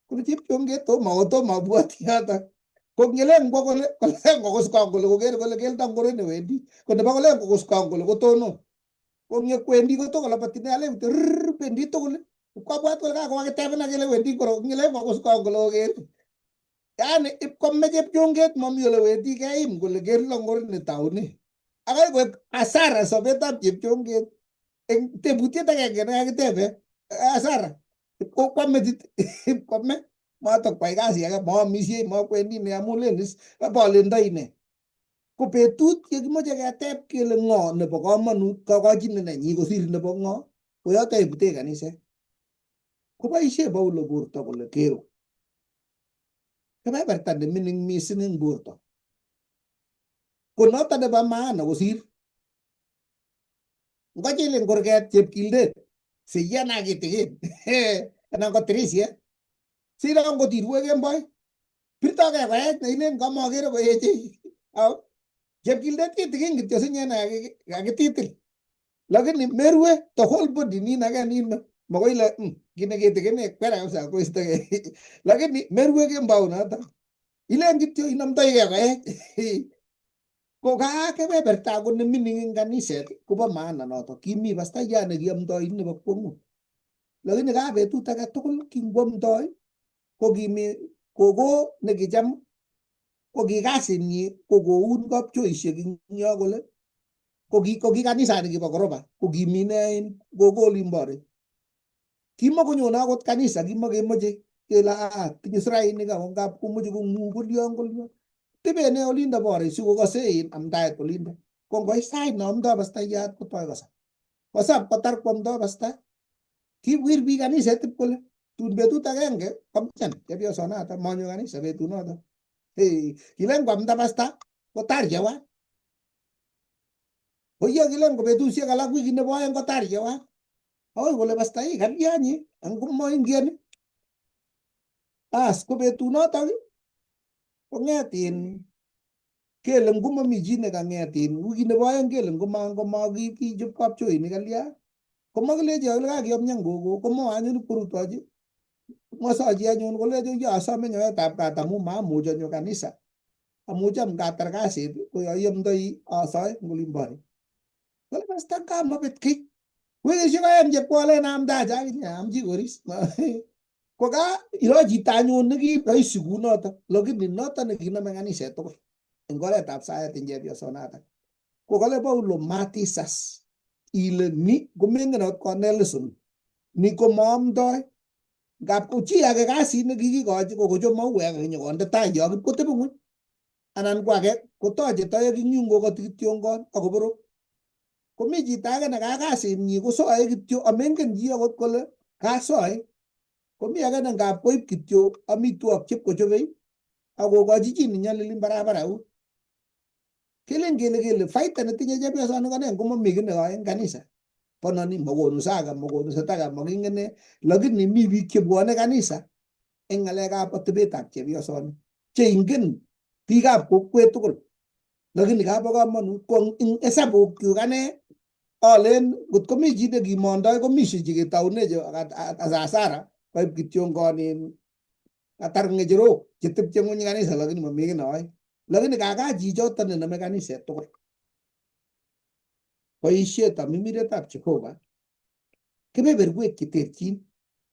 kole chepchonget tomo tomo abwoti yotok ko ngelen ngwo kole kolen kokuskong kole koker kole keldo ngoro newendi ko nebo kolen kokuskong kole kotonon ko ngekwendi kotokoloboti ne alen rrrr bendi tugul kwabwat kole kakowakitebena kele wendi ngoro ngelen kokuskong kole koker Yani ipkome chepchonget mami ole wendi keim kole keldo ngoro netaune akoi koek hasara sobetab chepchonget eng tebutiet agenge nekakitebe hasara ipkokwam metit ipkome matakwai kasi age maamishei makwendi ne amu len is bolendoi ne ko betut yekimoche keteb kele ng'o nebo komonut kokochinet nenyi kosir nebo ng'o ko yoto ibute kaniset koboisie Paulo borto kole kero kebeberta nemining mising eng borto ko noto nebo maana kosir ngochilin kurget chepkildet siyana kitikin anan ko tirisiet siro ngot irue kemboi birtokei koech neilen kamokere koeche chepkildet kitikin kityo sinyene kakititil lakini merue the whole body nin age nin makoi ile kit nekitikin kwera kabisa koistogei lakini merue kembou noto ilen kityo inomdoigei koech ko ka kebeberta akot nemining eng kaniset kobo maana noto kimi pastayat nekiamdoi nebo kwongut lakini ka betut age tugul kingwomdoi Ko kimi kogo nekicham ko ki kasinyi ko koun kapchoishek eng yo kole ko ki kanisani kibo koroba ko kimi ne kogo olimbore kimakonyone akot kanisa, kimakemoche kele aa tinye sirainik ako ngap komoche kong'u kolyon kolyon tebe ne olindo bore sikokose in amdaet olindo. Ko ngoit sait neomdoi pastayat kotoi kosab kosab kotar kwomdoi pasta kiwir biik kaniset ip kole tun betut agenge komchan chepyosonoto manyo kanisa betunoto. Hey, kilen kwamda pasta kotar chewan koyo kilen ko betusiek alak wiki nebo oeng kotar chewan akoi kole pasta ii kalyanyi angumoingiani. Bas ko betunotok kong'et in kele ngumomi chi nekang'et in wiki nebo oeng kele ngumakichop kapchoinik kalya komakilechi kole kakiomyan gogo komoe anyun ipkorutochi mosochi anyun kolecho yo asome nyoetab kat amu mamuch anyo kanisa amu cham ngatar kasit ko yo iomdoi asoe eng olimbore. Kole pasta kamabet kiy wikishek 2 chepkolen amdacha akinye amchi koris ko ka iro chito anyun neki rahisi kunoto, lakini noto nekinome kaniset tugul eng oretab saet eng chepyosonatak. Ko kale Paulo matisas ile ni komengen akot konet lesson ni komaamdoi ngap ko chi age kasit nekikikochi ko kochop mauek ak nyokonde tai yo kipkotebi ng'weny anan ko age kotoche toek eng yun kokoti kityongon akoborok komi chito age nekakasinyi kosoe kityo amengen chi akot kole kasoe. Komi age ne ngap koib kityo amitwok chepkochobei akokochi chi nenyolili barabara u kelen kele kele faida netinye chepyosani ko ne ngomomi kiy neyoe eng kanisa pononi makonu saka makonu sataka makingen ne, lakini mi biik chebwone kanisa eng ng'alekab atebetab chepyosoni cheingen biikab kokwet tugul, lakini kabo komonut ko eng hesabukyuk ane alen ngot komi chi nekimondoi komi cheketoune asasara koib kityongonin katar ng'echerok chetepche ng'weny kanisa lakini mami kiy neoe, lakini kaka chichoton nenome kaniset tugul boisietab mimiretab Jehova kebeberwek cheterchin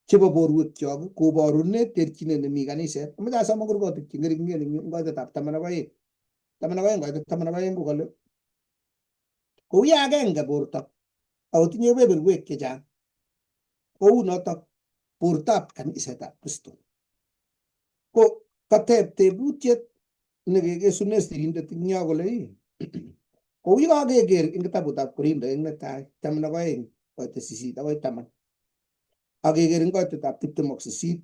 chebo borwekyok koborune terchinet nemi kaniset. Amoche asoman kurgotik cheng'ering'en eng koitetab 12 12 koitet 12 ko kole kou ye agenge borto akotinye kebeberwek chechang kou notok bortab kanisetab Kristo. Ko kateb tebutiet nekekesune sirindet eng yo kole kou ye kakeker eng kitabutab Korindo eng netai 12 koitet 8 akoi 10 ak keker eng koitetab 28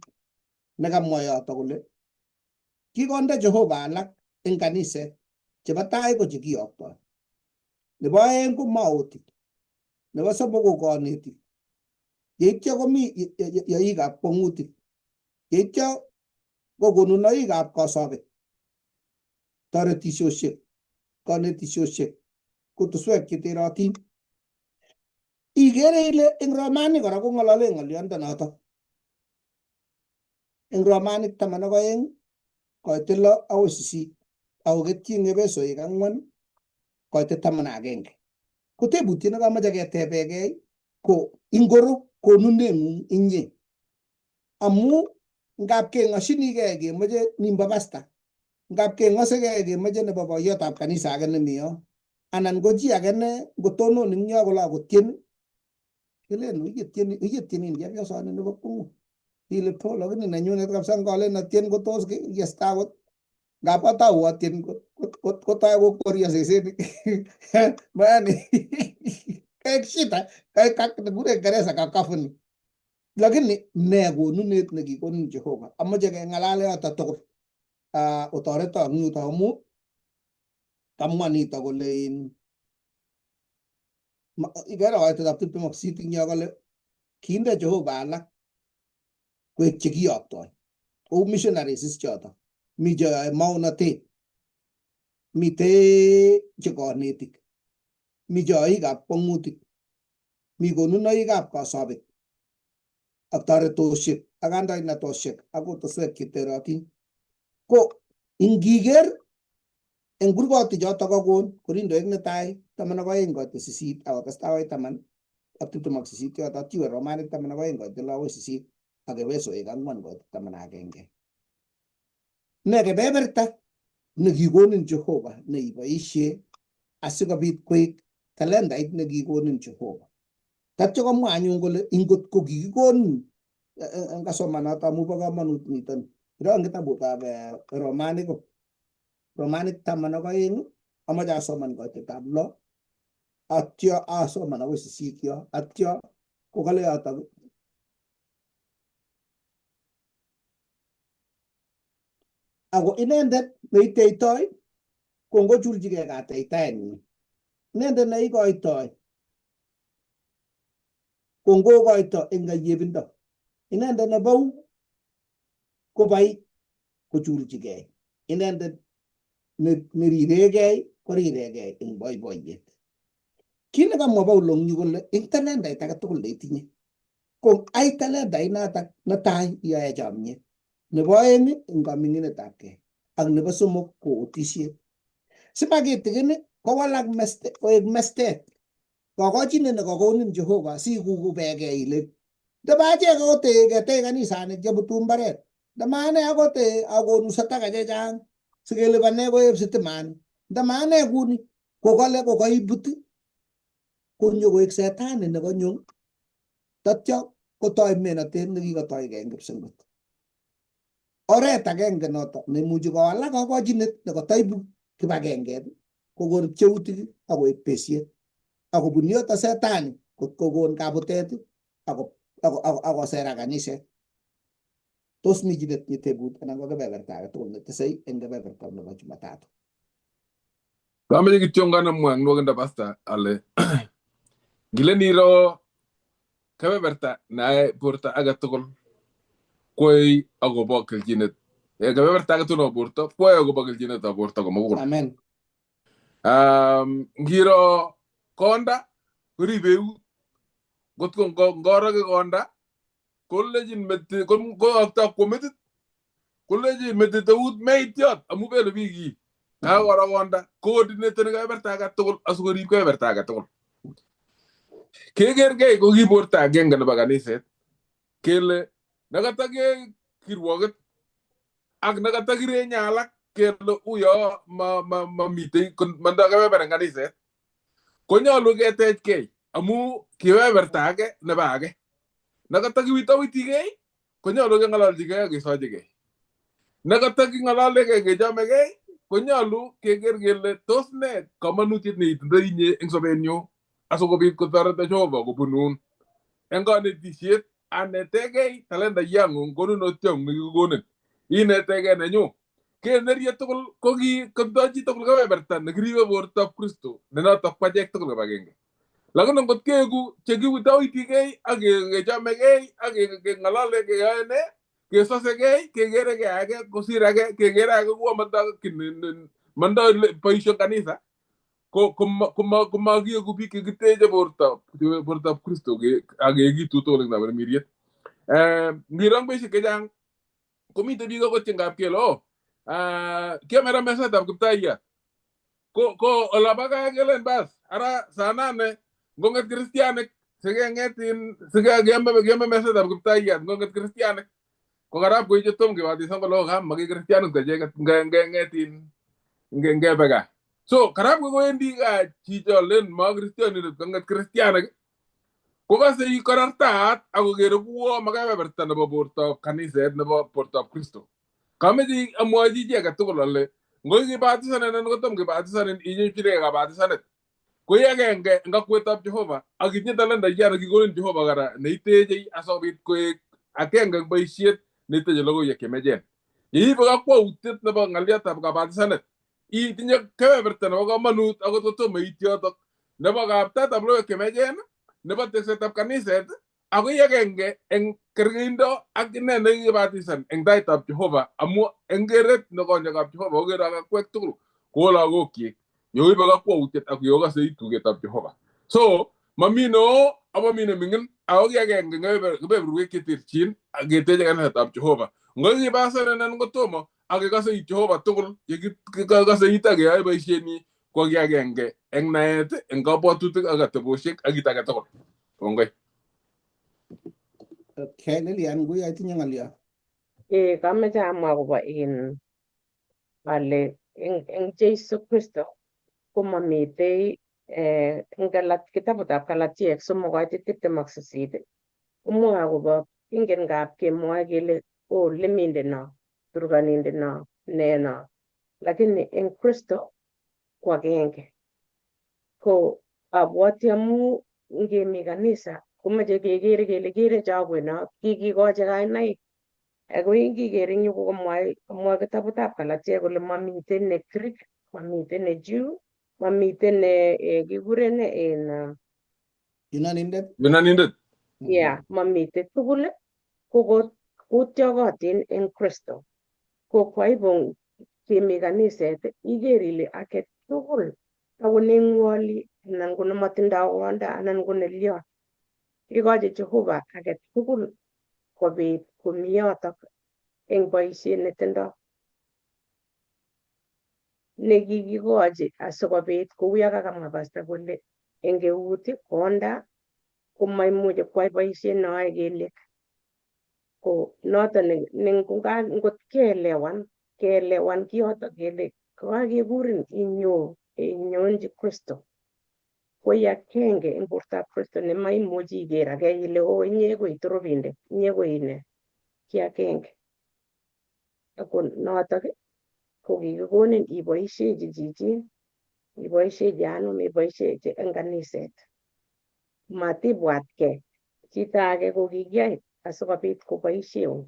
nekamwa yoto kole kikonde Jehova alak eng kaniset chebo tai ko chekiyoktoi, nebo oeng ko maotik, nebo somok ko konetik, yeityo komi yoikab kwong'utik, yeityo ko konunoikab kosobet, toretisiosiek, konetisiosiek, kutuswek cheterotin. Ikere ile eng Romanik kora kong'olole ng'oliondo notok. Eng Romanik 12 koitet 6 akoi 8 akoketyi eng Epesoik 4 koitet 11. Ko tebutiet nekamoche ketebekei ko ingoro konuneng'ung inye amu ngap keng'oshinikei kemoche nimbo pasta, ngap keng'osekei kemoche nebo boiyotab kanisa age nemi yo anan ko chi age ne ngotonon eng yo kole akotien kelen uyetienin chepyosoni nebo kwong'ut ile po lakini nenyunet kabisa ngolen atien kotos yesta akot ngap atou atien kotoi kokworio sesenik yani kaek shida kaek nekure Kiingereza cacophony, lakini ne konunet nekikonin Jehova? Amoche keng'alale yoto tugul otoreto eng yuto amu kamwa nito kole in ikere koitetab 28 eng yo kole kinde Jehova alak koek chekiyoktoi kou missionaries is choto mi cheyoe maonatet, mitei che konetik, mi cheyoikab kwong'utik, mi konunoikab kosobet ak toretosiek ak kandoinatosiek ak kutuswek cheterotin. Ko ingiker eng kurgotik choto kakon Korindoik netai 12 koitet 8 akotestai akoi 10 ak 28 yoto tiwe Romanik 12 koitet 6 akoi 8 ak Efesoik 4 koitet 11. Ne kebeberta nekikonin Jehova neiboisie asikobit koik talendait nekikonin Jehova. Tatyo komwa anyun kole ingot ko kikikonin ngasoman noto amu bo komonut niton. Iro eng kitabutab Romanik, Romanik 12, amache asoman koitetab 6 atyo asoman akoi 8 yo. Atyo kokale yotok, ako inendet neiteitoi ko ngochulchigei kateitaenyi, inendet neikoitoi ko ngokoito eng kayebindo, inendet nebou kobai kochulchigei, inendet neriregei koriregei eng boiboiyet. Kit nekamwa Paulo eng yu kole eng talendait age tugul neitinye ko ai talendait notok, netai iyoe chomyet, nebo oeng eng kaming'inetab kei ak nebo somok ko otisiet. Simakitikin kowalak koek mestet kokochinet nekakonin Jehova sikukubekei ile ndaba achek akot ketech kanisanik chebutu mbaret, ndama ane akot akonu sataka chechang sikelipane koeb sitimani, ndama ane kuni kokale kokaibut konyo koek setani nekanyo tatyo kotoi menotet nekikotoigei eng kipsengwet. Oret agenge noto neimuchi kowalak kokochinet nekataibu kibagenget kokon pcheutik akoek besiet akobun yoto setani kot kokon kabutet akosera kaniset. Tos mi chi netinye tebut anan ko kebeberta age tugul netesei eng kebeberta nebo Jumatatu? Kameche kityongan amwa eng nwokindo, Pastor, ale ngilen iro kebeberta neyae borto age tugul kwoi akobo kelchinet, kebeberta age tugul nebo borto kwoi akobo kelchinetab borto komugul. Amen. Ngiro konda koribe eut, ngotko ngoroki konda kolechin metit koyokto kwo metit, kolechin metit eut meityot amu bele biik kii. Kakoro konda coordinateni kebeberta age tugul asikorib kebeberta age tugul. Kekergei ko ki borto agenge nebo kaniset kele nekata kirwoket ak nekata kirenye alak kele uyo mamitei mandoi kebeber eng kaniset konyolu ketechkei amu kebeberta age nebo age. Nekata kiwitowitikei konyolu keng'ololchigei ak kesochigei. Nekata king'ololegei kechomegei konyolu keker kele tos ne komonutiet neitindoi inye eng sobenyu asikobit kotoreto Jehova kobunun eng konetisiet anetegei talentaiyang'ung konunotiong'ung nekikikonin inetegei nenyu kenerie tugul ko ki kotindoi chitugul kebeberta nekiribe bortab Kristo ne notok ko achek tugul kibagenge. Lakini ngot keeku chekiwitowitikei ak kechomegei ak keng'olole keyoe ne kesosekei kekerekei age kosir age kekere age kuo mandoi boisio kanisa ko komakieku biik chekiteche bortab Kristo ak keekitu tugul eng tamirmiriet. Ngiro eng beisiek chechang komiten biik akot chengap kele oh kiame ra mesetab Kiptayat ko olabo gaa kelen bas ara saa nane ngong'et kristianik sikeng'et sikeame mesetab Kiptayat ngong'et kristianik ko karap koiche tom kebatisan kole oh kam maki kristianik acheket ngeng'et ngebe gaa. So karap kowendi gaa chicho len ma kristianindet kong'et kristianik kokase korartaat akokere kuo makebeberta nebo bortoab kaniset nebo bortoab Kristo. Kameche amwochi chi age tugul ale ngoi kibatisanin anan kotom kibatisanin inyorchigei kabatisanet ko i agenge eng kokwetab Jehova ak itinye talentaiyat nekikonin Jehova kora neiteche asikobit koek agenge eng boisiet neiteche logoiwek chemechen. Yeibe kakwautiet nebo ng'alyotab kabatisanet itinye kebeberta nebo komonut akot kotomo iit yotok nebo kaptaetab logoiwek chemechen nebo teksetab kaniset ako i agenge eng kerkeindo ak ine nekikibatisan eng taitab Jehova amu eng keret nekonyekab Jehova kokere ak akwek tugul ko lagokyik yoibe kakwautiet ak yokose it tugetab Jehova. So mami neo ak mami neming'in ako ki agenge eng kebeberwek cheterchin ak keteche kanisetab Jehova. Ngo kibasan anan kotomo ak kekose it Jehova tugul yekikose it ak keyoe boisienyi ko ki agenge eng naet eng kabwatutik ak atebosiek ak kit age tugul. Kongoi. Okay, Lilian, nguyo itinye ng'olyo. Kameche amwa akobo in Ale eng Jesu Kristo komamitei eng kitabutab Galatiek 3:28 komwoe akobo ingen ngap kemwoe kele o leminde no, turkaninde no, nee no, lakini eng Kristo ko agenge. Ko abwoti amu ngemi kanisa komoche kekere kele kere chokwe no kikikochi kainaik. Ako ingiker eng yu kokamwoe kitabutab Galatiek kole mamiten ne Greek, mamiten ne Jew, mamiten ne kikuren ne en Yunonindet. Yunonindet. Yeah, mamiten tugul ko kotyokotin eng Kristo. Ko kwa hivyo kemi kaniset iker ile age tugul ako nengwoli anan ko nematindoi konda anan ko nelion. Ikochi Jehova age tugul kobit komi yotok eng boisiet netindoi nekikikochi asikobit kou yo kakamwa pastor kole eng eut, konda komaimuchi kwai boisiet neoe kelyek. Ko noton ne ngot keelewan keelewan kiyotok kele kakekurin inyo inyonchi Kristo koi akenge eng bortab Kristo nemaimuchi iker ake ile o inye ko itorobindet, inye ko ine ki akenge. Ako notok ko kikikonin iboishechi chichin, iboishechi anum, iboishechi eng kaniset. Matibwatkei chito age ko kikiyai asikobit koboisheun.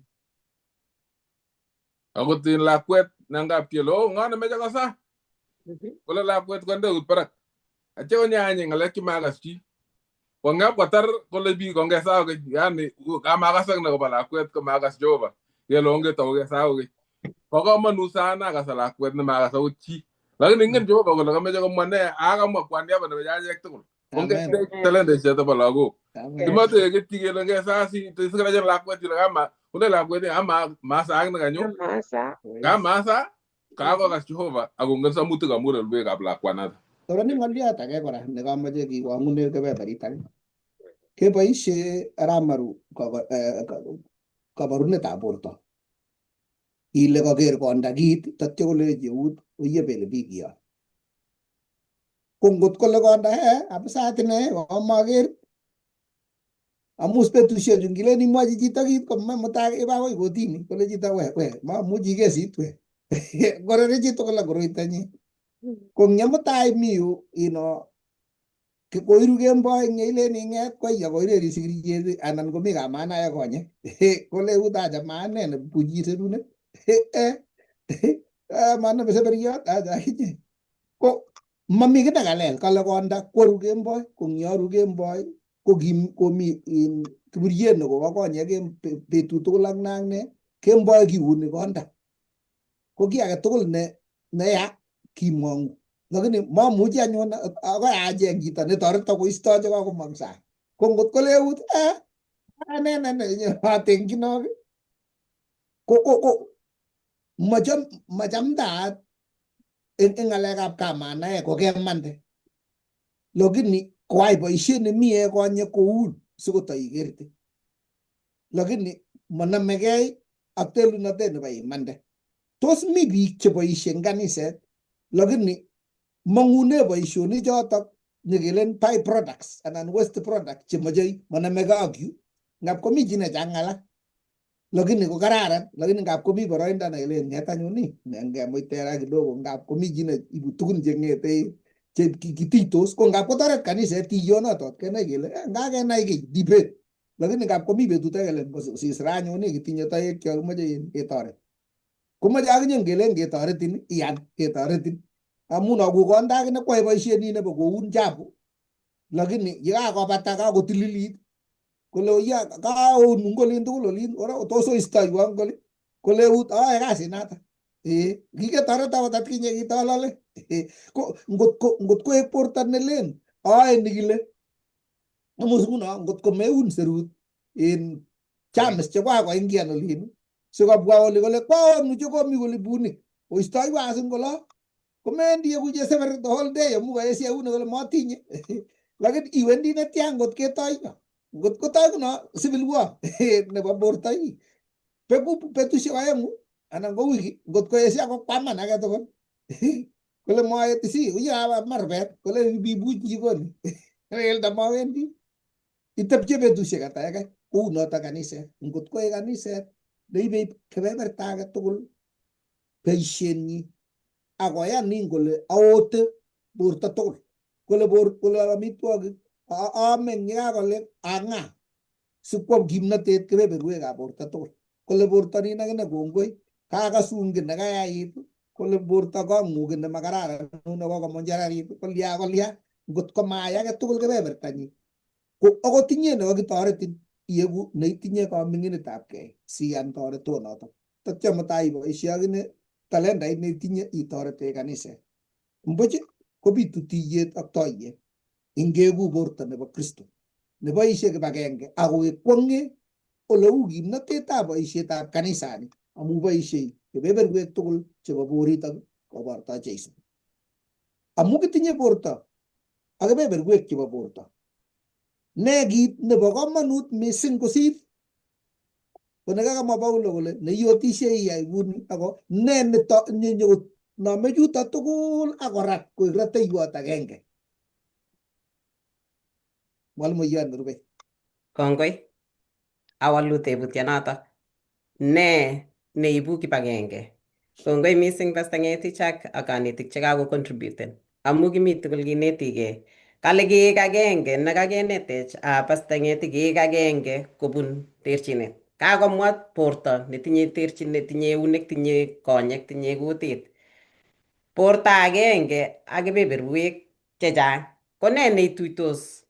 Akot in lakwet nangap kele oh ng'o nemeche kosa kole lakwet konde eut barak atya konyany ng'alek chemakas chi kongap kotar kole biik ongesaa keny yani kamakasak nekobo lakwet komakas Jehova kele ongetou kesaa kokeny bo komonut sana kasa lakwet nemakas akot chi lakini ingen Jehova kole kameche komwa nee akamwa kwa niaba nebo achek tugul Amen. ongetech talentaisiek chebo lagok. Amen. Kimoche keketyi kele ngesaa si sikarachen lakwet kele kama kole lakwet ama masaak nekanyo Kamasa. kamasa kakokas Jehova akongen samutikab murelwekab lakwanato. Kora ni ng'oliot age kora nekamoche kiwang'une kebeberit age. Keboisie aramaru kabarunetab borto. Ile kaker konda kit tatyo kolechi eut oye bele biik yon. Ko ngot kole konda he kabisa ine komaker amus betushechu ngilen imwochi chito kit ko mutai iba akoi kotini kole chito we we mamuchi kesit we korere chitugul ak koroitonyi. Ko eng mutai mi yu ino koiru kemboi eng yeilen ing'et koiya koireri sikiriet anan komi kamanae konyek kole eut acha maane nebuchi serunek maname seberiot acha akinye ko mami kiy nekalel kale konda kworu kemboi ko eng yoru kemboi ko komi kiburiet nekobo konyek en betut tugul ak ne ak ne kemboi kiuni konda ko kiy age tugul ne neya kimong'u lakini mamuchi anyun akoi acheng chito netoreto koisto chekakomong sang ko ngot kole eut ane ne atengchinok ko machamdaat eng ng'alekab kamanae kokemande lakini koai boisiet nemie konyek koun sikotoi ikerte lakini monomegei ak telunotet nebo imande. Tos mi biik cheboisie eng kaniset lakini mong'une boisionik chotok nyekelen by products anan waste product chemochei monomegei ak yu ngap komi chi nechang alak lakini ko kararan lakini ngap komi boroindo nekelen ng'et anyun ni ngemuite ra kidogo ngap komi chi neibu tugun cheng'ete che kituitos ko ngap kotoret kaniset tuiyonotot kenai kele ngakenai kiy debate lakini ngap komi betut age kele sis ra anyun ni kitinye toek cho kimoche ketoret komoche akinye ngelen ketoretin iyan ketoretin amun aku konda akine kwae boisiet ni nebo koun chapu lakini yekakobata kakotililit kole oya kaun ngolin tugul olin ora tos oistoiwon kole kole eut aae kasit noto kiketoret akot atkinye kitolole ko ngot koek borto nelen aae nikile amus nguno ngot komeun serut en germs chekwakoingian olin sikobwa oli kole kwaonu chekomi koli bunik oistoiwo asin kolo komewendi eku cheseber the whole day amu kaesio eunek kole motinye lakini iwendi netya ngot ketoi ngot kotoi kuno civil war nebo borto beku betusiek aeng'u Anan ko wiki ngot koesio kokwaman age tugul kole moetisi uyo ama rubet kole bibuch jikoni relda mowendi itepche betusiek ata yakai kou noto kaniset ngot koek kaniset neibe kebeberta age tugul boisienyi akoyanin kole aote borto tugul kole bor kole amitwogik aame eng yekakole ang'a sikwo kimnotet kebeberwekab borto tugul kole borto nin akine kongoi kakasun kiy nekayait kole borto kong'u kiy nemakararan nekokomonjararit kolya kolya ngot komayai age tugul kebebertanyi ko akot inye nekakitoretin ieku neitinye kaming'inetabkei siyan toretonotok tatya mutai iboisie akine talendait neitinye itorete kaniset mbuch kobitu tiyet ak toiyet ingeku borto nebo Kristo neboisie kibagenge akoek kwong'e oleu kimnotetab boisietab kanisani amu boisiei kebeberwek tugul chebo boritok koborto Jeiso. Amu kitinye borto ak kebeberwek chebo borto. Ne kit nebo komonut mising kosir? Ko nekakamwa Paulo kole neiyotisie iyai kuni ako ne nenyokonome chuto tugul akorat koek rateiwot agenge. Mwalimuiyot nerube. Kongoi. Awalu tebutyonotok. Ne neibu kibagenge? Kongoi mising Pastor Ngetich ak kanetik chekakocontributen amu kimi tugul kinetigei. Kale keek agenge nekakenetech Pastor Ngetich keek agenge kobun terchinet. Kakomwa borto netinye terchinet, tinye eunek, tinye konyek, tinye kutit. Borto agenge ak kebeberwek chechang. Ko nee neituitos?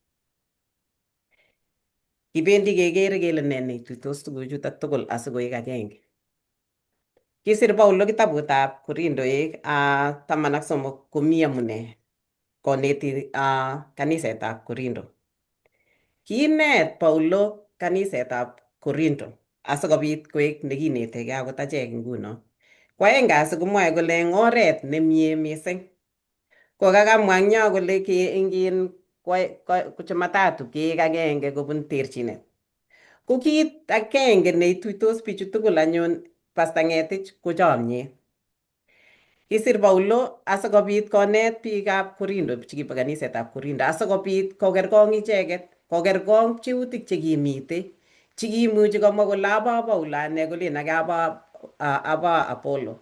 Kibendi kekere kele nee neituitos tuguchutok tugul asikoek agenge. Kisir Paulo kitabutab Korindoek 13 komi amune koneti kanisetab Korindo. Kinet Paulo kanisetab Korindo asikobit koek nekinetegei akot achek nguno. Ko aeng kasi komwoe kole eng oret nemie mising. Ko kakamwa eng yo kole ke eng in Jumatatu keek agenge kobun terchinet. Ko kit agenge neituitos bichu tugul anyun Pastor Ngetich ko chomyet. Kisir Paulo asikobit konet biikab Korindo chekibo kanisetab Korindo asikobit kokergong icheket, kokergong pcheutik chekimitei chekimuchi komwa kole abo Paulo ane kolen age abo Apollo.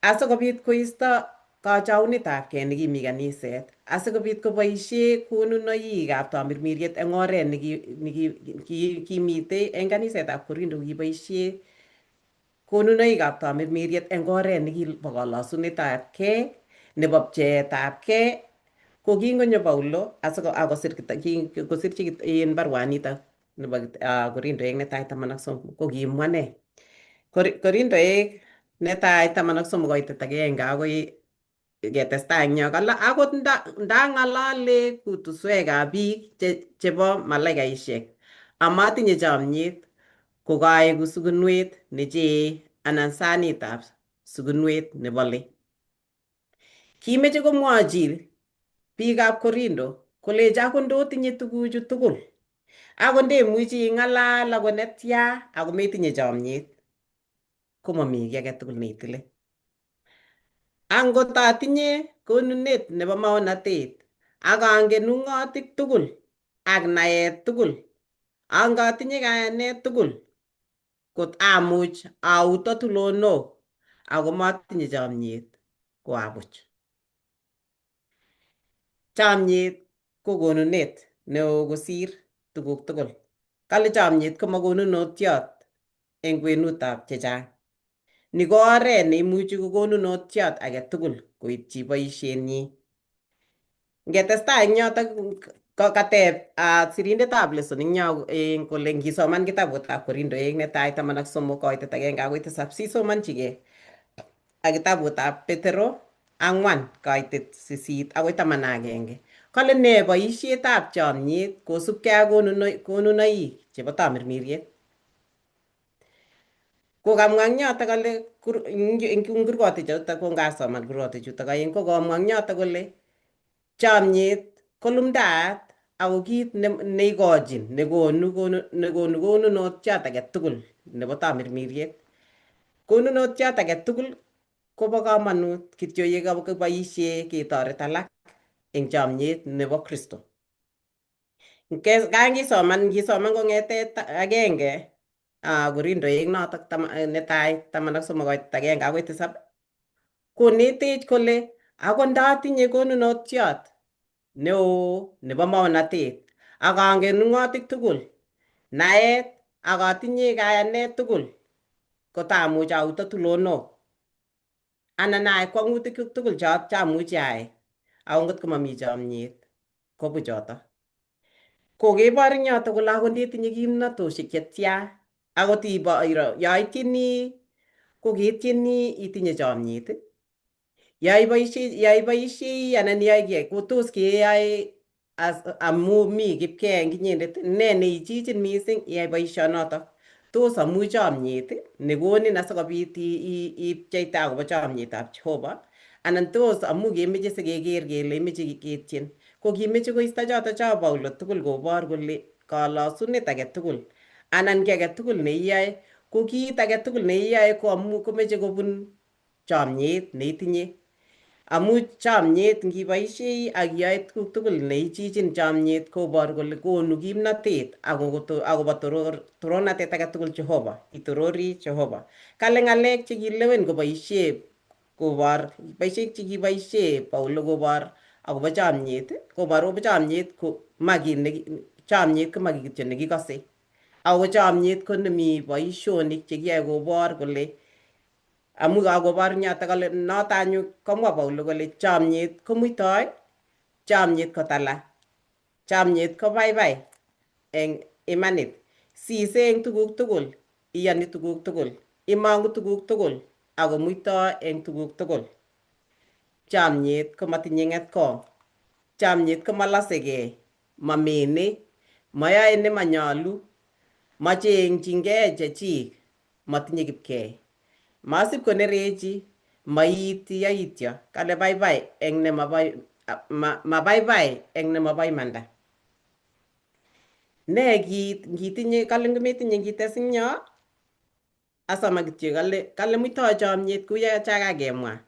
Asikobit koisto kachaunetabkei nekimi kaniset, asikobit koboisie konunoikab tamirmiriet eng oret nekimitei eng kanisetab Korindo kokiboisie konunoikab tamirmiriet eng oret nekibo kolosunetabkei, nebo pcheetabkei, ko kingonyo Paulo akosir kosirchi in baruanitok nebo Korindoek netai 13 ko kimwa ne? Korindoek netai 13 koitet agenge akoi ketestai eng yo kale akot ndang'alale kutuswekab biik chebo malaikaisiek amatinye chomyet ko kaeku sukunwet nechee anan sanitab sukunwet nebole. Kimeche komwochi biikab Korindo kolechi akot ndotinye tuguchu tugul akot ndemuchi ing'alal akot netya ako metinye chomyet komami kiy age tugul neitile. Angot atinye konunet nebo maonatet ak angen ung'otik tugul ak naet tugul, angatinye kayanet tugul kot amuch auto tulonok ako matinye chomyet ko abuch. Chomyet ko konunet neo kosir tuguk tugul. Kale chomyet ko makonunotiot eng kwenutab chechang. Ni ko oret neimuchi kokonunotiot age tugul koityi boisienyi. Ngetestai eng yotok kateb sirindetab lesson eng yo kole ngisoman kitabutab Korindoek netai 13 koitet agenge akoi tisab sisomanchigei ak kitabutab Petero 4 koitet 8 akoi 11. Kale nee boisietab chomyet kosubkei ak konunoik chebo tamirmiriet. Ko kamwa eng yotok kole eng kurgotichutok ko ngasoman kurgotichutok aeng ko komwa eng yotok kole chomyet ko lumdaat ako kit neikochin nekonu konunotiot age tugul nebo tamirmiriet. Konunotiot age tugul kobo komonut kityo ye kiboisie ketoret alak eng chomyet nebo Kristo. Kangisoman ngisoman kong'ete agenge Korindoek notok netai 13 koit agenge akoi tisab konetech kole akot ndatinye konunotiot neo nebo maonatet ak angen ung'otik tugul, naet ak atinye kayanet tugul kotamuch auto tulonok anan ayai kwang'utikyuk tugul chamuchi ayai ako ngot ko mami chomyet kobu choto. Kokebor eng yoto kole akot ndetinye kimnatoshek chetya akot ibo iro yo ityeni ko ketyeni itinye chomyet yo iboisie yo iboisiei anan iyoe kiy ko tos keyoe as amu mi kipkee eng inyendet ne neichichin mising iyai boisionotok. Tos amu chomyet nekonin asikobit ipcheite akobo chomyetab Jehova anan tos amu kemeche sikeker kele imeche ketyen. Ko kimeche koisto choto cho Paulo tugul kobor kole kalosunet age tugul anan kiy age tugul neiyoe ko kiit age tugul neiyoe ko amu komeche kobun chomyet neitinye. Amu chomyet ngiboisiei ak iyoe tuguk tugul neichichin chomyet koboru kole konu kimnatet akobo torornatet age tugul Jehova, itorori Jehova. Kale ng'alek che kilewen koboisie kobor boisiek che kiboisie Paulo kobor akobo chomyet, koboru akobo chomyet ko ma kiy ne chomyet ko ma kiy kityo nekikose. Ako chomyet ko nemi boisionik chekiyoe kobor kole amu kakobor nyoto kole noto anyun komwa Paulo kole chomyet komuitoi, chomyet kotala, chomyet kobaibai eng imanit, sise eng tuguk tugul, iyoni tuguk tugul, imongu tuguk tugul, ako muitoi eng tuguk tugul. Chomyet komatinye ng'etkong, chomyet komalosekei, mamene, mayoe nemanyolu, machengchingei chechik, matinye kipkei. Masip konerechi, maiiti yaityo, kale baibai eng nemabo mabaibai eng nemobo imanda. Ne kiit ngitinye kale ngometinye ngites eng yo asoma kityo kale kale muitoi chomyet kuyo chakakemwa.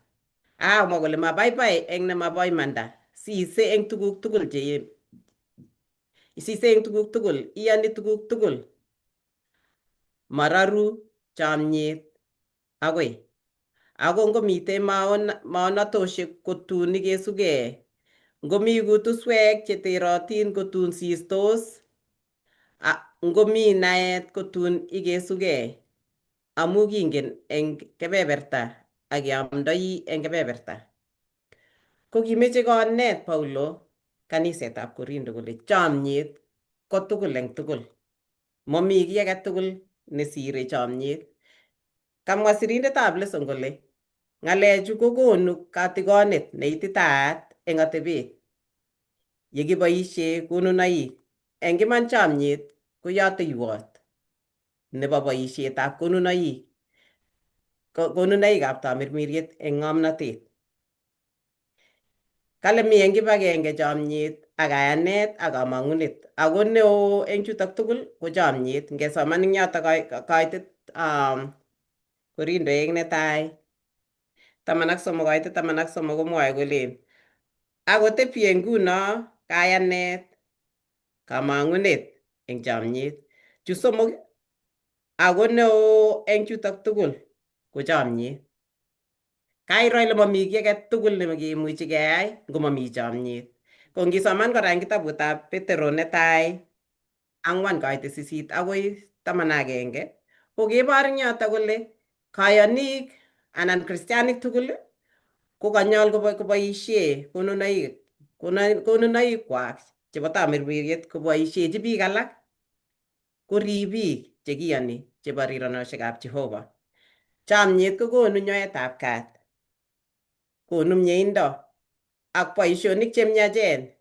Akamwa kole mabaibai eng nemabo imanda, sise eng tuguk tugul che sise eng tuguk tugul, iyoni tuguk tugul. Mararu chomyet agoi. Ako ngomitei maonatoshek kotun ikesugei, ngomi kutuswek cheterotin kotun sistos, ngomi naet kotun ikesugei, amu kingen eng kebeberta ak keamdoi eng kebeberta. Ko kimeche konet Paulo kanisetab Korindo kole chomyet ko tugul eng tugul. Momi kiy age tugul nesire chomyet. Kamwa sirindetab lesson kole ng'alechu kokonu katigonet neititaat eng atebet yekiboisie konunoik. Eng iman chomyet ko yateiwot nebo boisietab konunoik, konunoikab tamirmiriet eng ng'omnotet. Kale mi eng kibagenge chomyet ak kayanet ak kamang'unet ako neo eng chutok tugul ko chomyet. Ngesoman eng yotok kaitet Korindoek netai 13 kaitet 13 komwoe kolen akotepie nguno kayanet, kamang'unet eng chomyet. Chu somok ako neo eng chutok tugul ko chomyet. Kairo ile mami kiy age tugul nekemuchi keyai ngomami chomyet. Ko ngisoman kora eng kitabutab Petero netai 4 kaitet 8 akoi 11 ko kebor eng yoto kole kayonik anan kristianik tugul ko kanyol koboisie konunoik konunoikwak chebo tamirmiriet koboisiechi biik alak ko ribiik che kiyoni chebo rironoshekab Jehova. Chomyet kokonu nyoetab kat, konu mieindo ak boisionik che miachen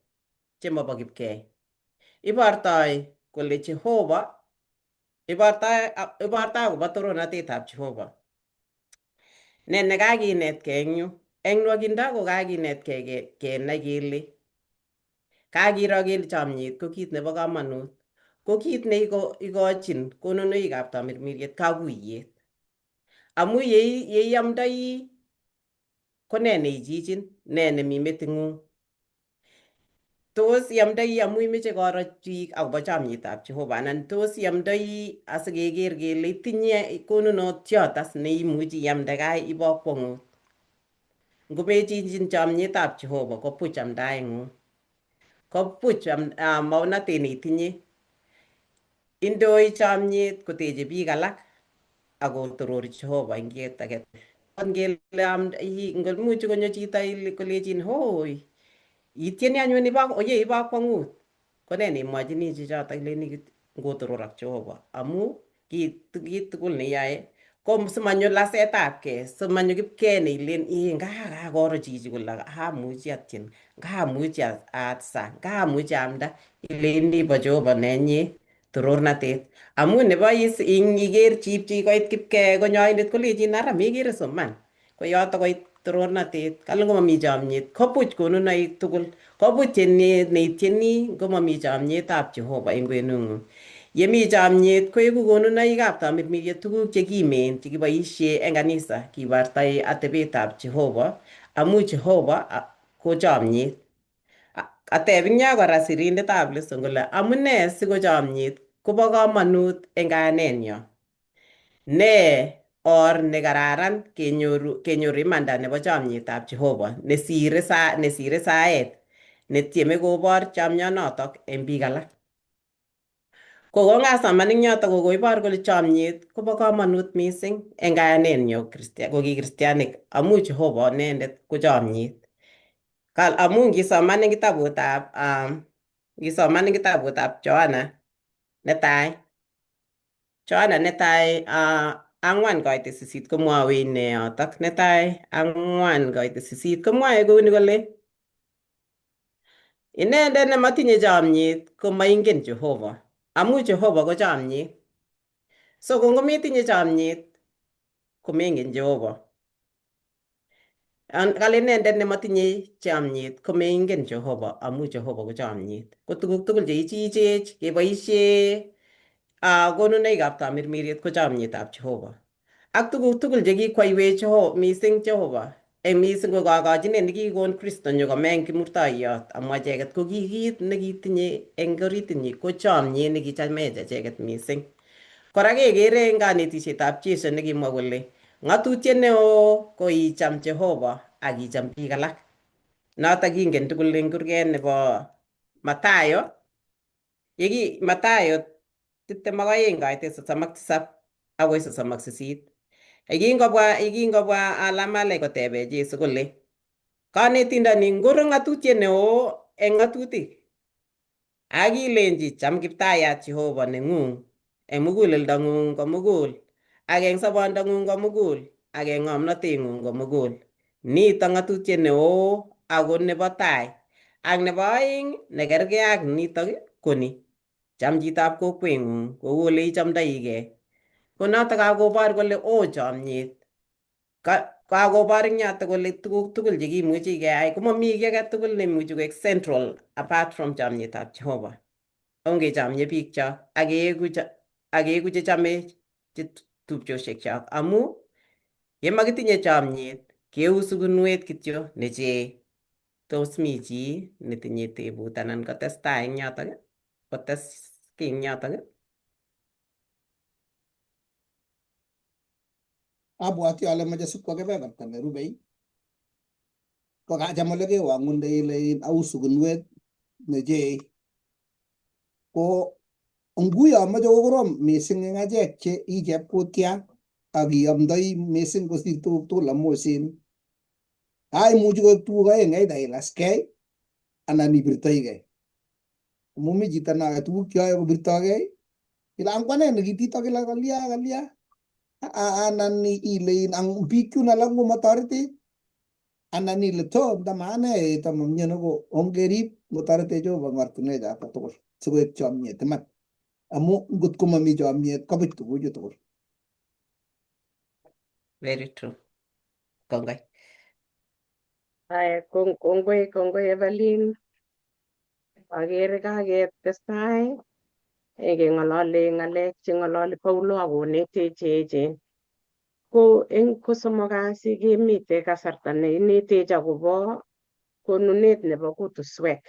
chemobo kipkei. Ibortoi kole Jehova ibortoi ibortoi akobo toronatetab Jehova. Ne nekakinetkei eng yu? Eng nwokindo ko kakinetkei kenai kele Kakiro kele chomyet ko kit nebo komonut, ko kit ne ikochin konunoikab tamirmiriet kaguiyet. Amu yeiamdoi ko nee neichichin, nee nemi meting'ung? Tos iamdoi amu imeche koro biik akobo chamyetab Jehova anan tos iamdoi asikeker kele itinye konunotiot as neimuchi iamde gaa ibo kwong'ut. Ngomechichin chamyetab Jehova kobuch amdaeng'ung. Kobuch maonatet neitinye. Indoi chomyet koteche biik alak akotorori Jehova eng kiit age tugul. Ngele imuchi konyo chito kolechin hoi itieni anyun ibo oye ibo kwong'ut ko nee neimwochini chichotok ileni ngotoror ak Jehova amu kiit tugul neyoe ko simanyo lasetabkei simanyo kipkee neilen ee nga kakoro chichi kole amuchi atyen nga amuchi atsa nga amuchi aamda ileni bo Jehova nenyi torornatet amu nebo iker chichi koit kipkee konyoindet kolechin ara mekere soman ko yoto koit torornatet kalen ngomami chomyet kobuch konunoik tugul kobuch neityeni ngomami chomyetab Jehova eng kwenung'ung. Yemi chomyet koeku konunoikab tamirmiriet tuguk chekimen chekiboisie eng kanisa kibartai atebetab Jehova amu Jehova ko chomyet. Ateb ing yo kora sirindetab lesson kole amune siko chomyet kobo komonut eng kayanenyo. Nee or nekararan kenyoru imanda nebo chomyetab Jehova nesire saet netieme kobor chomyonotok eng biik alak. Ko kongasoman eng yotok ko koibor kole chomyet kobo komonut mising eng kayanenyo ko ki kristianik amu Jehova inendet ko chomyet. Amu ngisoman eng kitabutab Johana netai Johana netai 4:8 komwowech ne yotok netai 4:8 komwoe kouni kole inendet nemotinye chomyet komoingen Jehova amu Jehova ko chomyet. So ko ngometinye chomyet komengen Jehova. Kale inendet nemotinye chomyet komengen Jehova amu Jehova ko chomyet. Ko tuguk tugul cheichichech keboisie konunoikab tamirmiriet ko chomyetab Jehova. Ak tuguk tugul chekikwoiwech Jehova mising Jehova eng mising ko kokochinet nekikikon Kristo nyokomeng kimurtoiyot amu acheket ko ki kit nekitinye eng oritinyi ko chomyet nekichamech acheket mising. Kora kekere eng kanetisietab Jesu nekimwa kole ng'atutiet neo ko icham Jehova ak icham biik alak. Notok kingen tugul eng kurget nebo Mathayo yeki Mathayo 22:37 akoi 38. Yekingobwa alamalek kotebe Jesu kole konetindoni ngoro ng'atutiet neo eng ng'atutik? Ak ilenchi cham kiptayat Jehova neng'ung eng muguleldong'ung komugul ak eng sobondong'ung komugul ak eng ng'omnoteng'ung komugul. Nito ng'atutiet neo ako nebo tai. Ak nebo aeng nekerkei ak nitok ko ni, cham chitab kokweng'ung kou ole ichomdoigei. Ko notok kakobor kole oo chomyet. Kakobor eng yotok kole tuguk tugul chekimuchi keyai komomi kiy age tugul neimuchi koek central apart from chomyetab Jehova. Ongechomye biikchok ak keeku chechome chetupchosiekchok amu yemokitinye chomyet keusu kinuet kityo nechee. Tos mi chi netinye tebut anan kotestai eng yotok? Kotes kiy eng yotok? Abwati ale moche sikwo kebeberta nerubei. Ko kacham ole kewang'unde ile ausu kinuet nechei. Ko nguyo moche kokorom mising eng achek che i chepkutia ak iamdoi mising kosir tuguk tugul amu sin imuchi koek tuguk aeng either ilaskei anan ibirtoigei. Amu mi chito noyoe tuguk cheyoe kobirtogei ile ang kwane nekitito kila kalya kalya anan ile ang biik chun alak ngomotoretech anan ile to ndama ane tamamiono ko ongerib ngotoretech Jehova eng ortinwek choto tugul sikoek chomyet iman amu ngot komomi chomyet kobuch tuguchu tugul. Very true. Kongoi. Aya, kongoi kongoi Evelyn. Akere kaketestai keng'olole ng'alek cheng'ololi Paulo akonetech cheechen. Ko eng kosomok kasi kemite kasarta neinetech akobo konunet nebo kutuswek.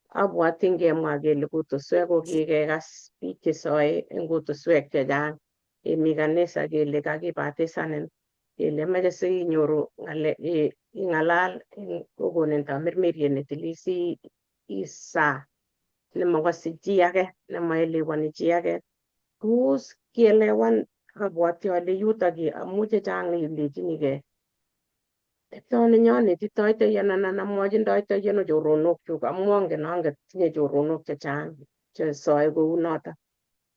Abwati ngemwa kele kutuswek ko kikekas biik chesoe eng kutuswek chechang. Kemi kanisa kele kakibatisanin kele meche sinyoru ing'alal kokonin tamirmiriet netilil si isaa nemokose chi age nemaelewani chi age. Tos kielewan abwati ale yutok yu amu chechang ilechinigei tepto nenyonetitoitoi ano anan amwochindoitoi ano choronokchuk amu angen anget tinye choronok chechang chesoe kounoto.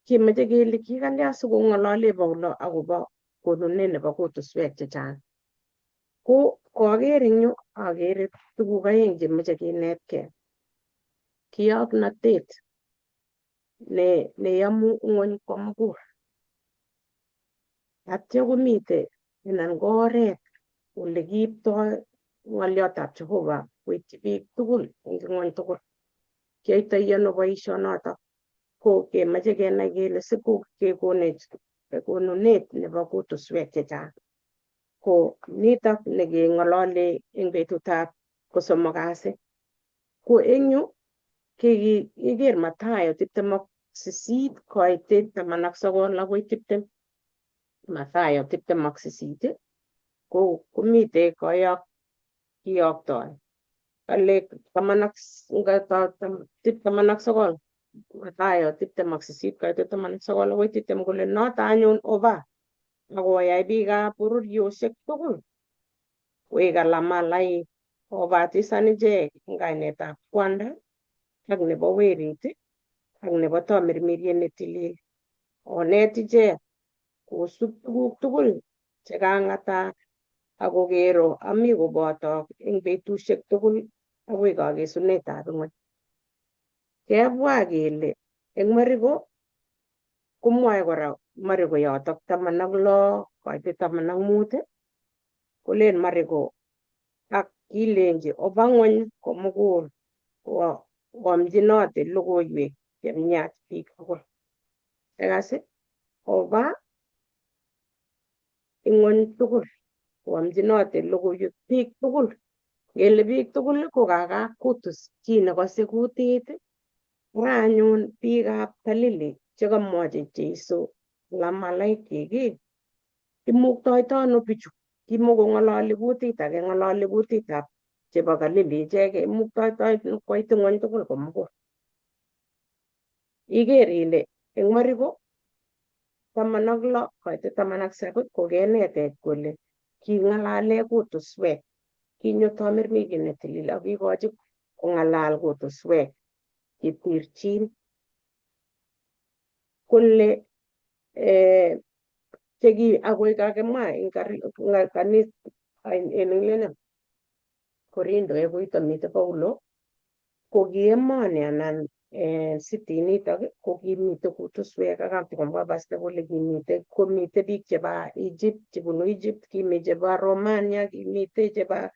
Kimeche kele kikalya sikong'olole Paulo akobo konunet nebo kutuswek chechang. Ko koaker eng yu akere tuguk aeng chemeche kinetkei. Kiyoknotet neyomu ng'wony komugul. Atya komite anan ko oret ole kiiptoi ng'olyotab Jehova koityi biik tugul eng ng'wony tugul. Kiyoitoi ano boisionotok? Ko kemoche kenai kele sikokekonech konunet nebo kutuswek chechang. Ko nitok nekeng'olole eng betutab kosomok kasi. Ko eng yu keker Mathayo 28 koite 19 akoi 20. Mathayo 28 ko komite koyok kiyoktoi. Kale 19 Mathayo 28 koite 19 akoi 20 kole noto anyun oba akoyai biikab bororiosiek tugul koek alamalaik obatisan ichek eng kainetab Kwanda ak nebo werit ak nebo tamirmiriet netilil. Onet ichek kosub tuguk tugul chekang'atat akokero ami kobotok eng betusiek tugul akoi kakesunetab ng'wony. Kebwa kele eng Mariko komwoe kora Mariko yotok 16 koite 15 kolen Mariko ak kilenji oba ng'wony komugul oamchinote logoiwek chemiach biik tugul. Ikas oba ing'wony tugul oamchinote logoiwek biik tugul. Ngele biik tugul ko kaka kutus chi nekose kutit ra anyun biikab Galili chekamwochi Jeiso lamalaikyik imuktoito ano bichu kimokong'ololi kutit age ng'ololi kutitab chebo Galili ichegei imuktoito koit ng'wony tugul komugul. Iker ile eng Mariko 16 koite 17 ko kenetech kole king'alale kutuswek kinyo tamirmiriet netilil ak kikochi kong'alal kutuswek cheterchin kole cheki akoi kakimwa eng en Korinto koito mitei Paulo ko ki emoni anan city nitok ko kimite kutuswek ak komwa pastor kole kimite komite biik chebo Egypt chebunu Egypt kimi chebo Romania kimite chebo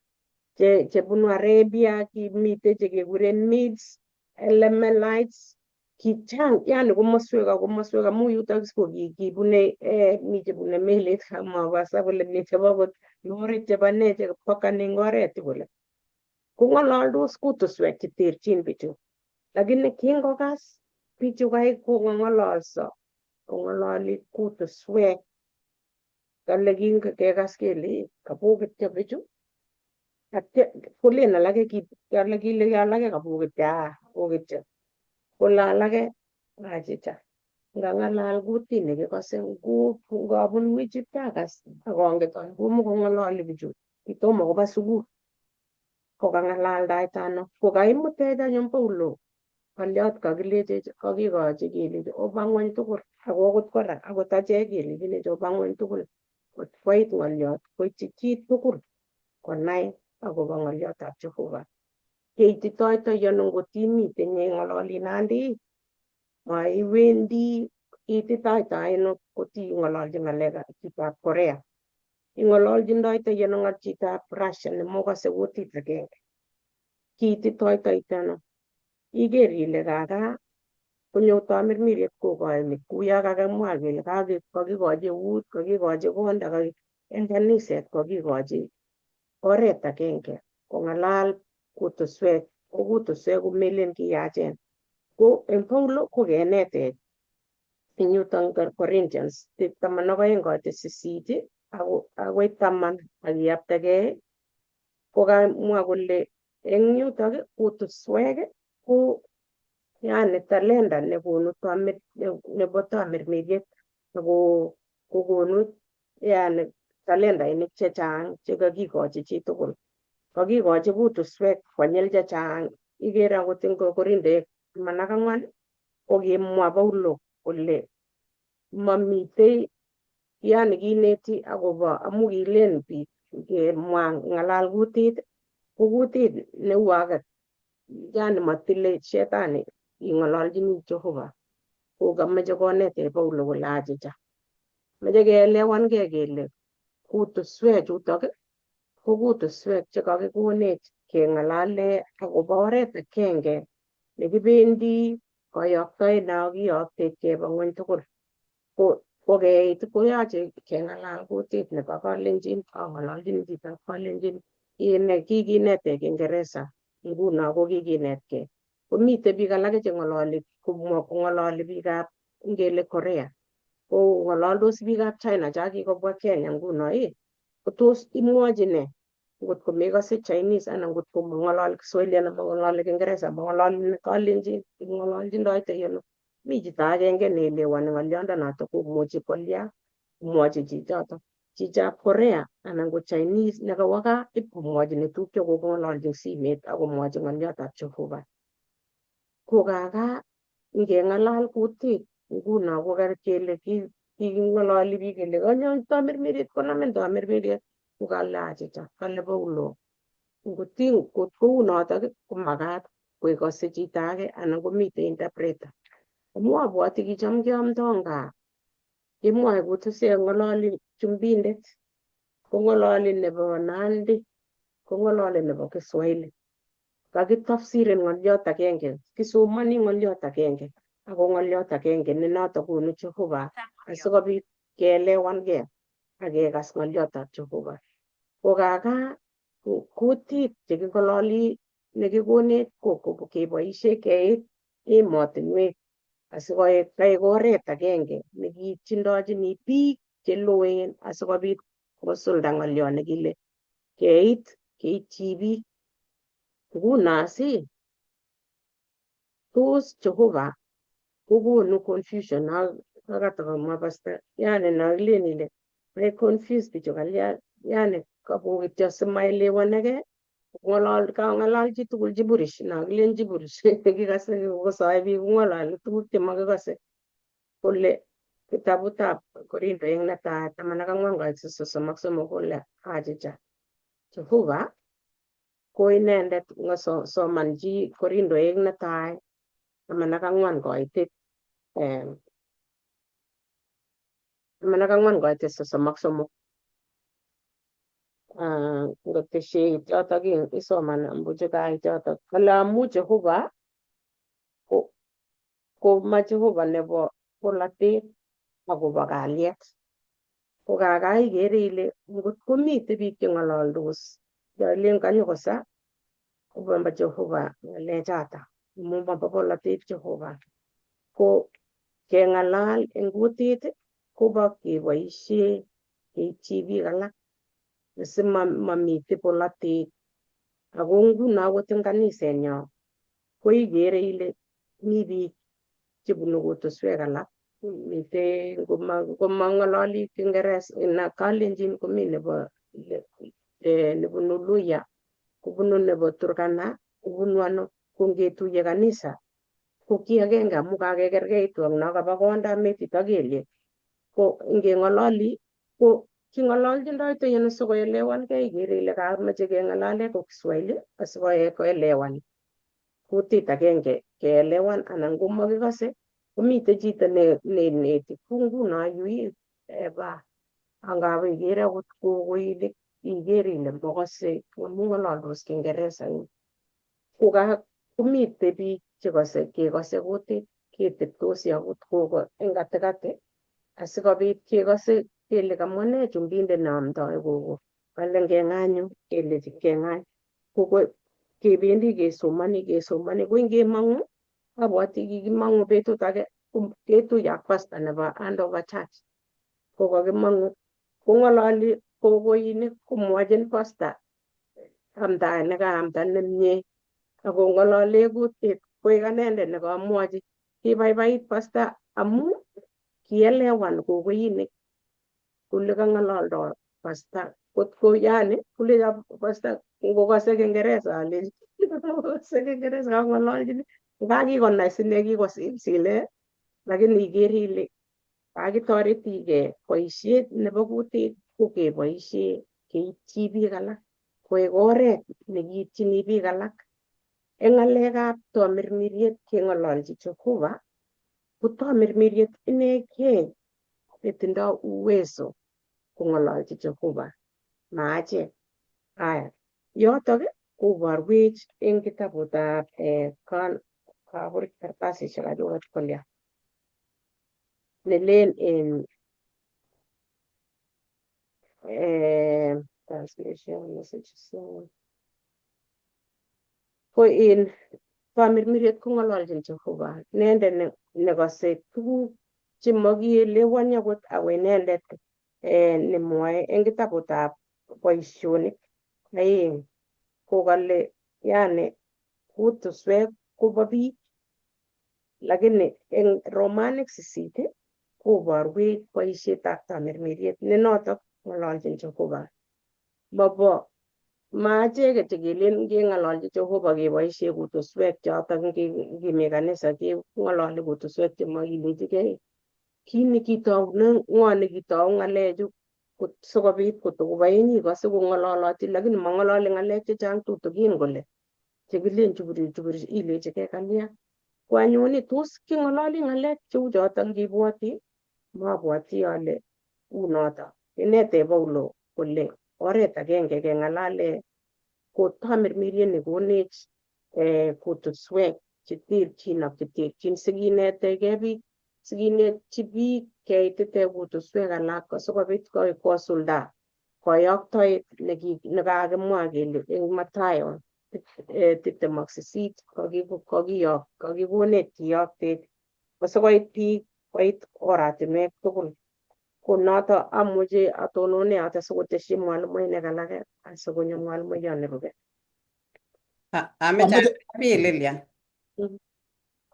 chebunu Arabia kimite chekekuren Medes Elemelites kichang yani komoswek ak komoswek amu yutok ko kibune mi chebune melit kamwa pastor kole mi chebo akot lorit chebo nee chepokani eng oret kole kong'ololdos kutuswek cheterchin bichu. Lakini kingokas bichu kai kong'ololso kong'ololi kutuswek kale kingekas kele kabokityo bichu atya kolen alake kale kile alake kabokityo bokityo kole alake achicha ngang'alal kutit nekikose ngabunu Egypt akas akonget ale komokong'ololi bichu kitomo koba sukul kokang'alaldaita ano kokaimutech anyun Paulo ng'olyot kakilechech kakikochi kelechi oba ng'wony tugul ako akot kora akot achek kelechinech oba ng'wony tugul kot koit ng'olyot koityi chi tugul konai akobo ng'olyotab Jehova. Keititoitoi ano ngot imite nyeng'ololi Nandi maiwendi ititoitoi ano kot ing'ololchi ng'alekab chitab Korea ing'ololchindoitoi ano ng'al chitab Russia nemokose kutit agenge kiititoitoito ano iker ile kaka Konyo tamirmiriet kokoini kuyo kakimwa kele kakikochi eut, kakikochi konda, en kaniset kokikochi oret agenge kong'alal kutuswek, ko kutuswek komelen kiyachen. Ko en Paulo ko kenetech en yuton Corinthians 12 koit 8 akoi 10 ak iyaptegei ko kamwa kole en yutok kutuswek ko yani talenta nekonu nebo tamirmiriet ako kokonu yani talentainik chechang chekakikochi chitugul. Kakikochi kutuswek konyil chechang, ikere akot eng Korindoek 14 kokimwa Paulo kole mamitei yani kineti akobo amu kilen biik ngemwa ng'alal kutit ko kutit neu ake yani matile shetani ing'ololjini Jehova ko kameche konetech Paulo kole achicha meche keelewankei kele kutuswek chutok ko kutuswek chekakikonech keng'alale akobo oret agenge nekibendi koyoktoet no kiyoktech keba ng'weny tugul. Ko keit koyoche keng'alal kutit nebo Kalenjin, ang'ololjini chitab Kalenjin kikinetech Kiingereza nguno ko kikinetkei. Komite biik alake cheng'ololi kong'ololi biikab ngele Korea ko ng'ololdos biikab China cha kikobwa Kenya nguno ko tos imwochi nee ngot ko mekose Chinese anan ngot ko mang'ololi Kiswahili anan mang'ololi Kiingereza mang'ololi Kalenjin ing'ololjindoite ano? Mi chito agenge neelewani ng'oliondonoto komuchi kolya komwochi chichoto. Chichab Korea anan ko Chinese nekawo gaa ipkomwochi netupcho kokong'ololchin simet akomwochi ng'oliotab Jehova. Ko kaka ngeng'alal kutit nguno ko kele king'ololi biik kele konyo tamirmiriet konamin tamirmiriet ko kale achicha kale Paulo ngot kounotok komakat koikose chito age anan komitei interpreter. Amu abwoti kicham keomdoo gaa kemwoe kutuswek ng'ololi chumbindet kong'ololi nebo Nandi kong'ololi nebo Kiswahili. Kakitafsiren ng'oliot agenge, kisomoni ng'oliot agenge ako ng'oliot agenge ne noto konu Jehova asikobit keelewankei ak kekas ng'oliotab Jehova. Ko kaka kutit cheking'ololi nekikonech ko keboishe keit emotinwek asikoik kaik oret agenge nekiitchindochini biik cheloen asikobit kosulda ng'oliot nekile keit keityi biik. Nguno si tos Jehova kokonu confusion akatakamwa pastor yani nakilen ile mai confuse bichu kalya yani kabokityo simaelewanake ng'olol kang'alal chitugul gibberish nakilen gibberish kikase kosae biik kong'ololi tuguk chemakikose kole kitabutab Korindoek netai 14 koit 33 kole achicha Jehova ko inendet ngosoman chi Korindoek netai 14 koitit 14 koitit 33 ngoteshet chotok isoman ambuch kait chotok kole amu Jehova ko ma Jehova nebo bolotet akobo kalyet. Ko kaka ikere ile ngot komitei biik cheng'ololdos yolen kanyokosa kobo Jehova ng'alechoto amu mobo bolotet Jehova. Ko keng'alal eng kutit kobo keboishe keityi biik alak simamite bolotet. Ako nguno akot eng kanisenyo ko ikere ile mi biik chebunu kutuswek alak mitei ngomang'ololi Kiingereza na Kalenjin komi nebo nebunu Luhya kobunu nebo Turkana kobunu ano ko ngetuiye kanisa ko ki agenge amu kakekerkeitu ak no kaba konda metit ak kelyek ko ngeng'ololi ko king'ololjindoitoi ano sikoelewankei ikere ile kameche keng'alale ko Kiswahili asikoelewan kutit agenge keelewan anan komakikose komitei chito neineti ku nguno yu eba angap ikere akot kokoinik ikere ile mokose amu ng'ololdos Kiingereza komitei biik chekose kekose kutit Keteptosi akot kogo eng katikati asikobit kekose kele kamwa nee chumbindet neamdoi kogo. Kale ngeng'anyu kelechi keng'any. Kogo kebendi kesomoni kesomoni ko ngemong'u abwati kikimong'u betut age ketuiye ak pastor nebo Andover Church. Kokakimong'u kong'ololi kogoinik komwochin pastor amdaet nekaamda nemie akong'olole kutit koik anendet nekamwochi. Kibaibait pastor amu kielewan kogoinik kole kang'ololdo pastor. Kotko yani kolecho pastor ngokose Kiingereza alechi ngokose Kiingereza kang'ololchini nga kikonai sine kikosilsile lakini ikere ile kakitoretigei boisiet nebo kutit ko keboisie keityi biik alak koek oret nekiityini biik alak. Eng ng'alekab tomirmiriet keng'ololchi Jehova ko tomirmiriet inegei netindoi uwezo kong'ololchi Jehova ma achek. Aya, yotok koborwech eng kitabutab kabur kartasisiek achuket kolya nelen en translation messages ko in tamirmiriet kong'ololchin Jehova inendet nekose tuguk chemokielewoni akot ako inendet nemwoe eng kitabutab boisionik 2 kokale yani kutuswek kobo biik lakini eng Romanik 8 koborwech boisietab tamirmiriet ne notok ng'ololchin Jehova. Mobo ma acheket chekelen keng'ololchi Jehova keboisie kutuswek chotok ngimi kanisa keng'ololi kutuswek chemoilechigei. Kit nekitoune ng'o nekitou ng'alechu sikobit kotokoboenyi ikose kong'ololoti lakini mong'ololi ng'alek chechang tutukin kole chekilen chuburi chuburi ilechigei kalya. Ko anyun tos king'ololi ng'alek cheu chotok ngibwoti mabwoti ale unotok. Inete Paulo kole oret agenge keng'alale ko tamirmiriet nekonech kutuswek cheterchin ak cheterchin sikinetegei biik sikinetchi biik keitite kutuswek alak sikobit kosulda koyoktoet nekakimwa kele eng Mathayo 28 kakikonech kiyoktet asikoit biik koit oratinwek tugul. Ko noto amuche atonone yoto sikotesyi mwalimuinik alake asikonyo mwalimuiyot nerube. Ameche atebi Lilian.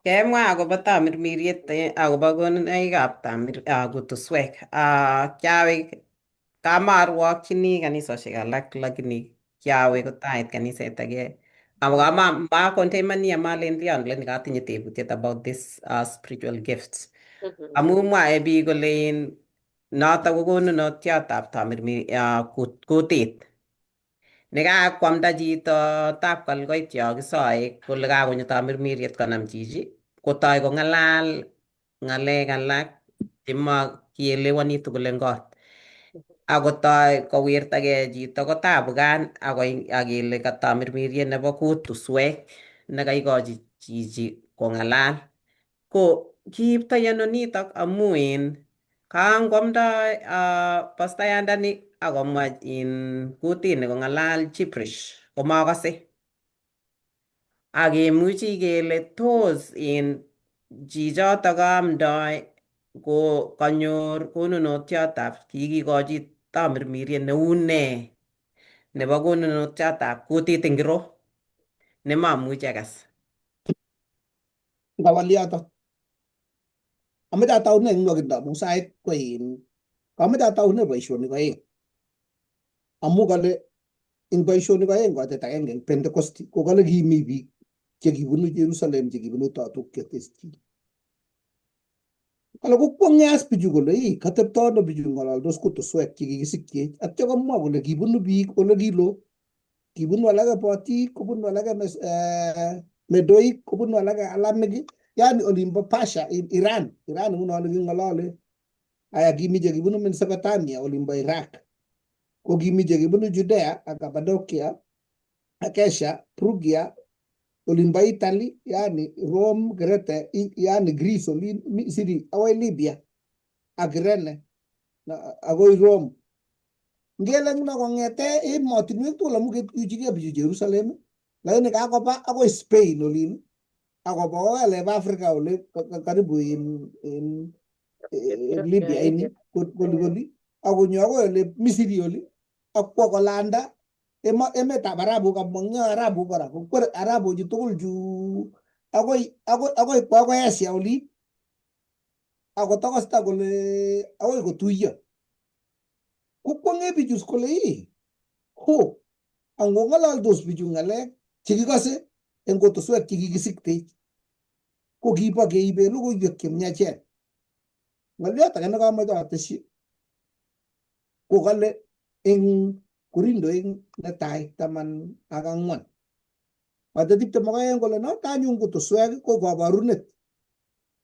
Kemwa akobo tamirmiriet akobo konunoikab kutuswek. Kiawe kamarwokchini kanisosiek alak lakini kiawe kotait kaniset age. Ako makontemani amalen lion lakini katinye tebutiet about this spiritual gifts. Amu mwae biik kole noto ko konunotiotab kutit. Nekakwamda chito tapkalkoit yo kisoe kole kakonyo tamirmiriet konam chichi kotoi kong'alal ng'alek alak chemakielewani tugul eng kot. Akotoi kowirtagei chito kotabukan akele katamirmiriet nebo kutuswek nekaikochi chichi kong'alal. Ko kiiptoi ano nitok amu kangoamdoi pastayandani akomwa kutit nekong'alal gibberish komakase. Akemuchi kele tos chichotok kaamdoi ko kanyor konunotiotab kikikochi tamirmiriet neu nee nebo konunotiotab kutit ingiro nemamuchi akas. Ngawal yoto. Amoche ataune eng nwokindo amu sait ko kamoche ataune boisionik 2. Amu kale eng boisionik 2 kotet agenge eng Pentecost ko kale kimi biik chekibunu Jerusalem chekibunu tatuk chetestin. Kale kokwong'e as bichu kole ii katepto ano bichu ng'ololdos kutuswek chekikisikyech atyo komwa kole kibunu biik ole kiloo. Kibunu alake Potik, kobunu alake Medoik, kobunu alake Alamik, yani olimbo Persia, Iran, Iran nguno neking'olole. Aya kimi chekibunu Mesopotamia olimbo Iraq. Ko kimi chekibunu Judea ak Cappadocia ak Asia, Phrygia Olin bo Italy, yani Rome, Crete, yani Greece olin Misiri akoi Libya ak Kirene akoi Rome. Ngele nguno kong'ete emotinwek tugul amu ketuichigei bichu Jerusalem, lakini kakoba akoi Spain olin akoba akoi olebo Africa ole karibu in Libya ini koli koli akonyo akoi ole Misiri oli akwo kolanda emetab Arabu kamong Arabu kora kokwer Arabu chu tugul chu akoi akoi akoi kwo akoi Asia olin akotokosta kole akoi kotuiyo. Kokwong'e bichu kole ii ho angong'ololdos bichu ng'alek chekikose eng kutuswek chekikisiktech ko kibo keibe logoiwek chemiachen. Ng'olyot age nekamoche atesyi ko kale eng Korindoik netai 14 koite 22 kole noto anyun kutuswek ko kabarunet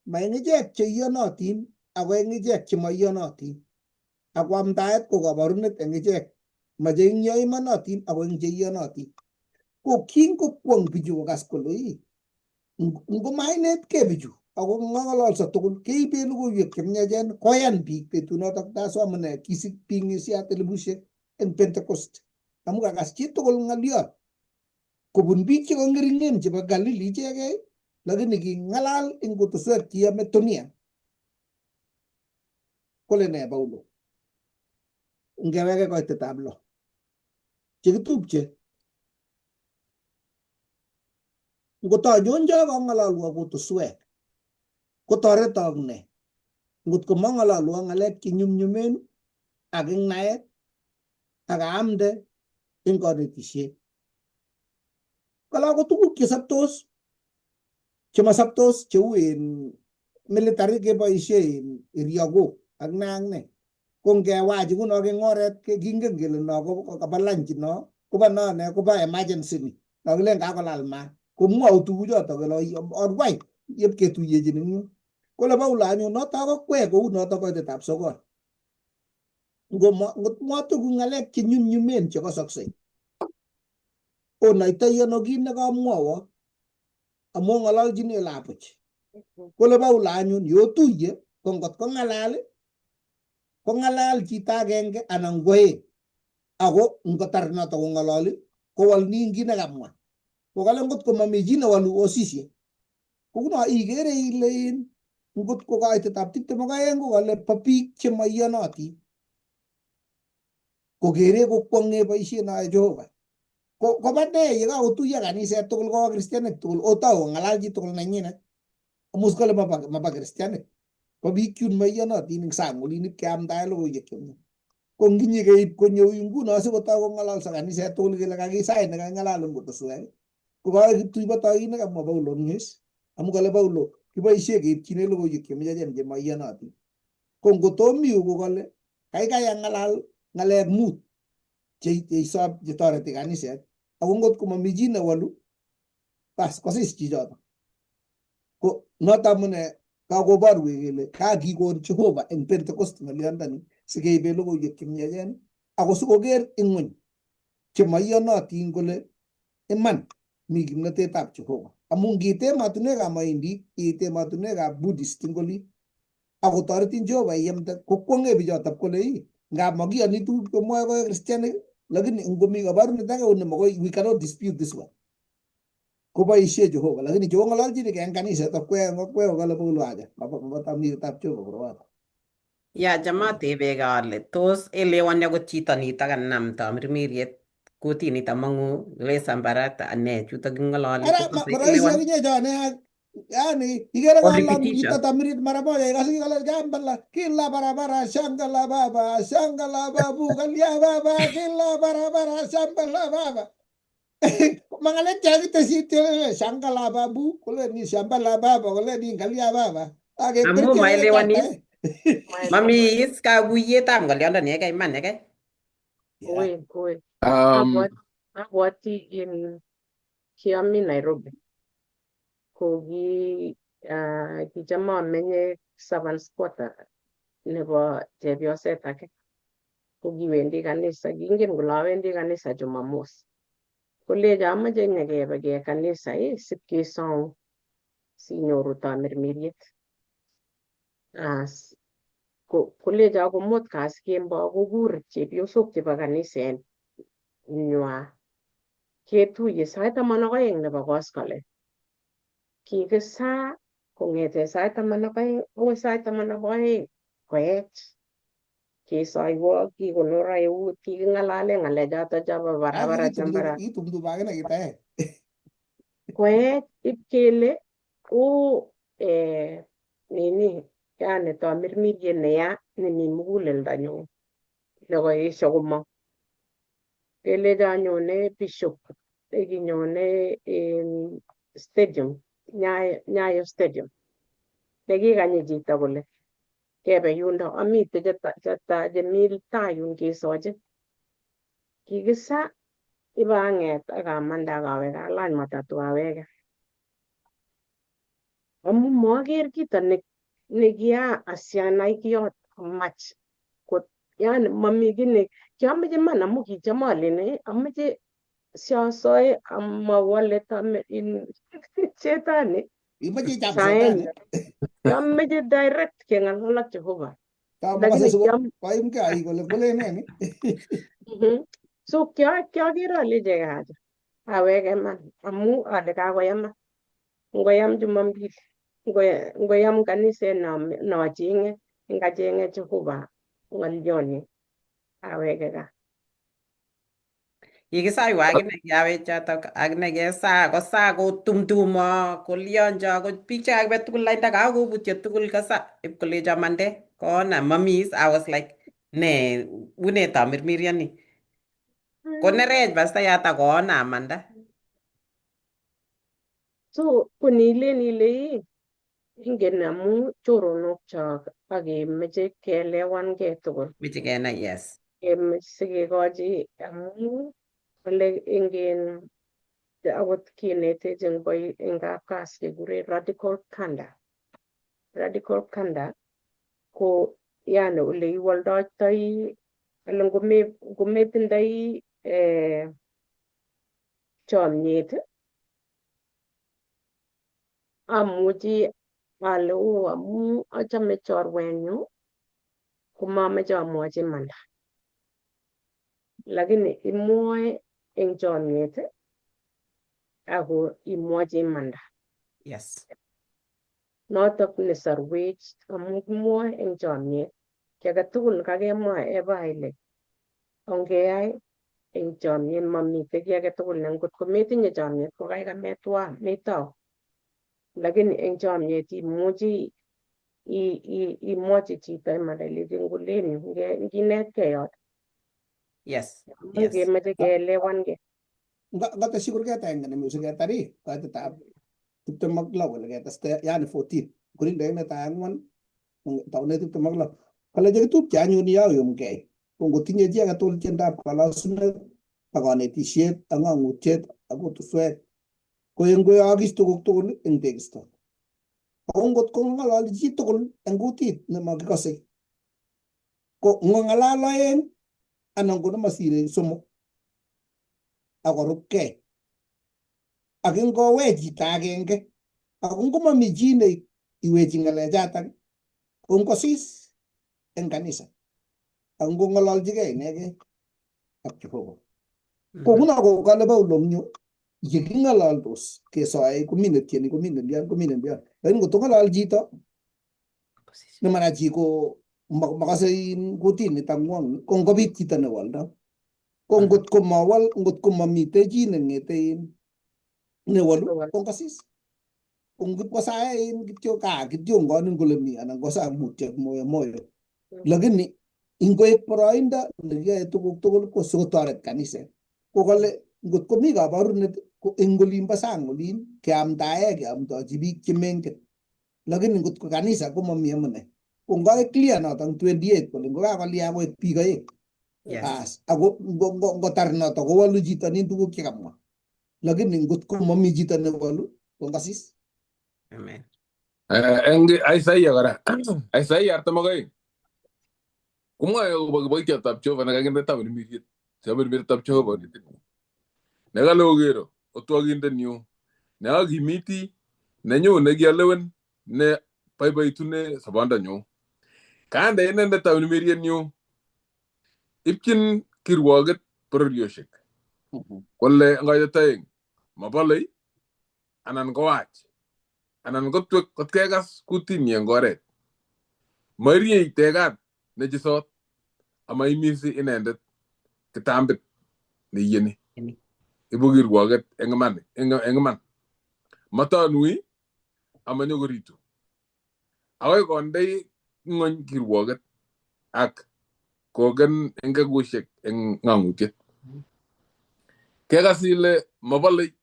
ma eng ichek cheiyonotin ako eng ichek chemaiyonotin ako amdaet ko kabarunet eng ichek ma cheimonotin ako eng cheiyonotin. Ko kingokwong bichu kokas kole ii ngomainetkei bichu ako ng'ololso tugul keibe logoiwek chemiachen koyan biik betunotok taso amune kisik biik ng'esiat elibushek eng Pentecost amu kakas chitugul ng'oliot kobun biik chekong'ering'en chebo Galili ichegei lakini king'alal eng kutuswek cheyome dunia. Kole nee Paulo? Ngeweke koitetab lo chekitupche ngotanyonjo kong'ololwo kutuswek kotoretok ne ngot ko mong'ololwo ng'alek chenyumnyumen ak eng naet ak aamde eng konetisiet. Kala ko tuguk chesoptos chemasoptos cheu in military keboisie iryokok ak ne ak ne. Ko ngewach nguno eng oret kingen kele no ko kaba lunch no koba no ne koba emergency ni. No kilen kakolal maat. Komwou tuguchoto kole orwai yep ketuyechin eng yun. Kole Paulo anyun noto kokwek kou noto koitetab 9. Ngot mwa tuku ng'alek chenyumnyumen chekosoksei onoitoi ano kit nekamwowok amu ng'ololchini olabuch. Kole Paulo anyun yotuye ko ngot kong'alal kong'alal chito agenge anan ko oeng ako ngotar noto kong'ololi kowol nin kit nekamwa. Ko kale ngot komami chi newolu osisye. Kouno ikere ile ngot ko koitetab 22 ko kale bo biik chemaiyonotin kokere kokwong'e boisiet noe Jehova. Koba ne yekakotuiyo kaniset tugul koba kristianik tugul otou kong'alal chitugul nenyinet. Amus kole maba kristianik. Bo biik chun maiyonotin eng sang olin ipkeamdae logoiwek chemie. Ko nginyekeib konyo yu nguno sikotou kong'ololso kaniset tugul kele kakisait nekaking'alal eng kutuswek ko kakituiboto kit nekamwa Paulo eng yu amu kale Paulo kiboisie keipchine logoiwek chemiachen chemaiyonotin. Ko ngotomi yu ko kale kaikai ang'alal ng'alek mut cheisob chetoreti kaniset ako ngot komami chi newolu bas kosis chichoto. Ko noto amune kakoborwech kele kakikon Jehova eng Pentecost ng'olyondoni sikeibe logoiwek chemiachen ako sikoker ing'weny chemaiyonotin kole iman mi kimnotetab Jehova. Amu ngiit emotinwekab moindik iit emotinwekab Buddhist ing oli akotoretin Jehova iyamte kokwong'e bichotok kole ii ngap makiyoni tuguk chemwoe koe kristianik lakini ngomi kabarunet age ne makoi we cannot dispute this one. Koboisie Jehova lakini chekong'ololchinigei eng kaniset akwek akwek kale Paulo aja mabo tamietab Jehova koroato. Ya jamaa tebeke ale tos elewani akot chito nitok kanam tamirmiriet kutinito mong'u le sambarata ane chutok king'ololi Ara ko tos marahisi elewani akinye chone yani ikere or kalam chito repetition. tamirit mara moja ikase kale jamba la kila barabara shanga la baba shanga la babu kalia baba kila barabara shamba la baba. Mangalek chakitesyi shanga la babu kole ni shamba la baba kole ni kalia baba. Amu Akekwerchi ng'alek maelewanis choto. mami is kaguyetab ng'olyondoni eke iman eke. Uwe, uwe. Abwati in kiami Nairobi. Ko kicham amenye servants quarter nebo chepyoset ake. Ko kiwendi kanisa, kingen kole awendi kanisa Jumamos. Kolejo amoche nyekebe ke kanisa sipkesoun sinyoru tamirmiriet. As kolejo komut kasi kemboi kokur chepyosok chebo kaniset nywa. Ketuye sait 12 nebo koskolen. Kikisaa kong'ete sait 12 akoi sait 12 koech. Kesoiwo, kikonora eut, kiking'alale ng'alechoto chobo barabara chambara. Kitumtum akine kitaet. Koech ipkele o nini yani tamirmiriet neya nemi muguleldanyun nekoesho komong. Kelecho anyone bishop nekinyone stadium, Nyayo Stadium. Nekikanyi chito kole kebe yundo amite chemi tai yun kesochin. Kikisa ibang'et ak amande ak aweke alany matatu aweke. Amu moker kito nekia asianai kiot amach kot yani mami kiy ne kiameche iman amu kicham alen ameche siasoe amawole shetani. Imoche ichap shetani. Kiameche direct keng'alal ak Jehova. Kamakase koimkei aik kole kolen nee ni. So kiaker alechi acha aweke iman amu ale kakoyama. Ngoyam Jumapili, ngoyam kaniset nocheng'e, ngacheng'e Jehova ng'olyoni aweke gaa. Kikisaiwo akine kiawech chotok akine kesaa kosaa kotumtumo kolionjo ko biik chekakibe tugul lainda kakobutyo tugul kasa ip kolecho mande koona mamis. I was like ne une tamirmirioni konerech pastayat akoona amanda. So konilen ile ingen amu choronok chok ak kemeche keelewankei tugul. Meche kenai, yes. Kemeche sikekochi amu ole ingen akot kinetech eng eng kapkas kekure radical candor. Radical candor ko yani ole iwoldoitoi ole ngometindoi chomyet amuchi ale oo amu achame chorwenyu komameche amwochi imanda. Lakini imwoe eng chomyet ako imwochi imanda. Yes. Notok nesorwech amu kimwoe eng chomyet. Kiy age tugul kakemwa eba ile ongeyai eng chomyet mamite kiy age tugul ne ngot kometinye chomyet ko kaikai metwa metou. Lakini eng chomyet imuchi imwochi chito imanda ilechi ngolen yu nginetkei yoto. Yes. Amu Yes. kemoche keelewankei. Ngotesyi kurget agenge nemi siketar kaitetab 26 kole keteste yani 14 Korindoek netai 4 taunet 26 kole chekitupche anyun yoyumkei ko ngotinye chi age tugul tiendab kalosunet ak konetisiet ak ng'ong'utiet ak kutuswek ko ngoyookis tuguk tugul eng tekisto. Ako ngot kong'ololi chi tugul eng kutit nemokikose ko ngong'alal oeng anan ko nemosire somok ak korubkei ak ingowech chito agenge ako ngomami chi ne iwechi ng'alechatak ko ngosis eng kanisa ak ngong'ololchigei inegei ak Jehova. Ko nguno ko kale Paulo eng yu yeking'ololdos kesoe komi netieni komi nelion komi nelion lakini ngot ng'olol chito nemara chi ko makase kutit nitok ng'wong ko ngobit chito newoldo ko ngot komawal ngot komamitei chi neng'ete newolu ko ngosis ko ngipkosae kityo ka kityongonin kole mi anan kosaa mutyo moyo moyo lakini ingoek boroindo nekiyoe tuguk tugul ko sikotoret kaniset ko kole ngot komi kaborunet ko eng olimbo sang olin keamdae keamdochi biik chemengen lakini ngot ko kanisa komami amune ko ngoek clear noton 28 kole ngokakolia koek biik oeng. Yes. Bas ako ngotar noto kowolu chito nin tuguk chekamwa lakini ngot komami chito newolu ko ngosis. Amen. Eng Isaiah kora Isaiah 42 komwoe akobo kiboityotab Jehova nekakinde tamirmiriet tamirmirietab Jehova. Nekale okero otwokindenyu neokimiti nenyu nekialewen ne boiboitune sobondonyu. Kande inendet tamirmirienyu ipchin kirwoket bororiosiek kole ngoyet aeng mabolei anan kowach anan kotwek kotkekas kutinyi eng oret. Mairiei tekat nechisot amaimisi inendet kitambit neiyeni. Ibu kirwoket eng iman eng iman. Matanui amanyokoritu. Akoi kondei ng'ony kirwoket ak koken eng kekusiek eng ng'ang'utiet. Kekas ile mabolei,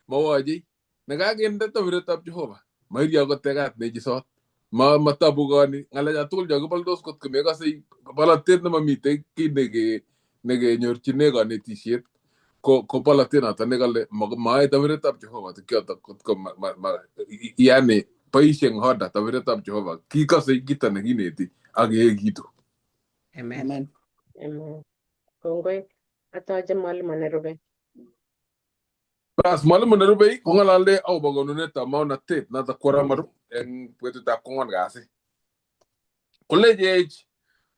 mawachei, nekakinde tabiretab Jehova, mairie akot tekat nechisot. Matabukoni ng'alecha tugul chokiboldos kot komekase bolotet nemamitei kiy nekenyorchine kanetisiet ko bolotet noto nekale mayoe tabiretab Jehova tukyotok kotko yani boisie eng order tabiretab Jehova kikose kito nekineti ak keekitu. Amen. Amen. Amen. Kongoi. Atoche mwalimu nerube. Bas, mwalimu nerubei kong'alale akobo konunetab maonatet notok kworamaru eng betutab kong'wan kasi. Kolechech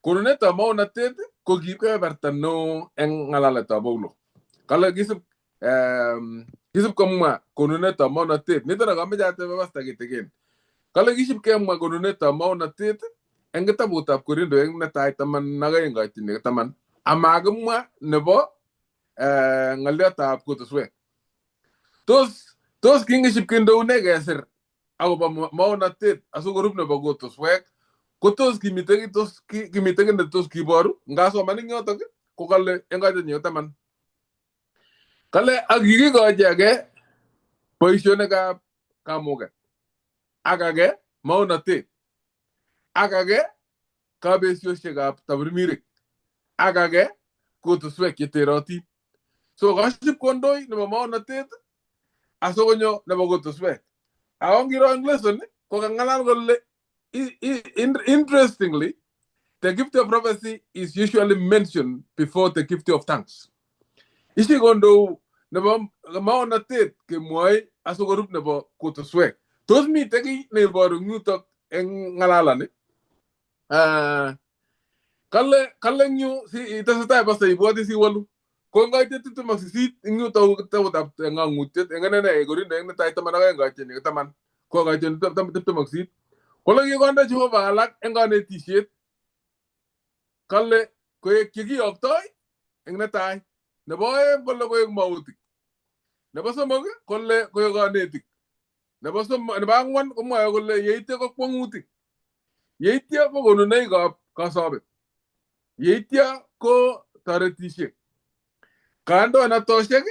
konunetab maonatet ko kiib kebeberta neo eng ng'alaletab Paulo. Kale kisib kisib komwa konunetab maonatet. Nito ne kameche atebe pasta kitikin. Kale kisib kemwa konunetab maonatet eng kitabutab Korindo eng netai 12 koitini 10 amakimwa nebo ng'oliotab kutuswek. Tos kingisip kindoune kesir akobo maonatet asikorub nebo kutuswek ko tos kimite tos kimite kiy ne tos kiboru ngasoman eng yotok ko kale eng koitenyi 10 kale ak kikikochi age boisionikab kamuket ak age maonatet ak age kabesiosiekab tamirmirik ak age kutuswek cheterotin. So kasip kondoi nebo maonatet asikonyo nebo kutuswek. Ako ngiro eng lesson ko kang'alal kole interestingly the gift of prophecy is usually mentioned before the gift of tongues. Isi kondou nebo maonatet kemwoe asikorub nebo kutuswek. Tos mitei kiy neiboru eng yutok eng ng'alalani? Kale eng yu si itesetai pasta ibwoti siwolu. Ko eng koitet 28 eng yutok kitabutab ng'ang'utiet eng inene Korindo eng netai 12 koiteni 10 ko koiteni 28 kole kikonde Jehova alak eng kanetisiet kale koek chekiyoktoi eng netai nebo oeng kole koek mautik nebo somok kole koek kanetik nebo somok nebo ang'wan komwoe kole yeityo ko kwong'utik yeityo ko konunoikab kasobet yeityo ko toretisiek kandoinatosiek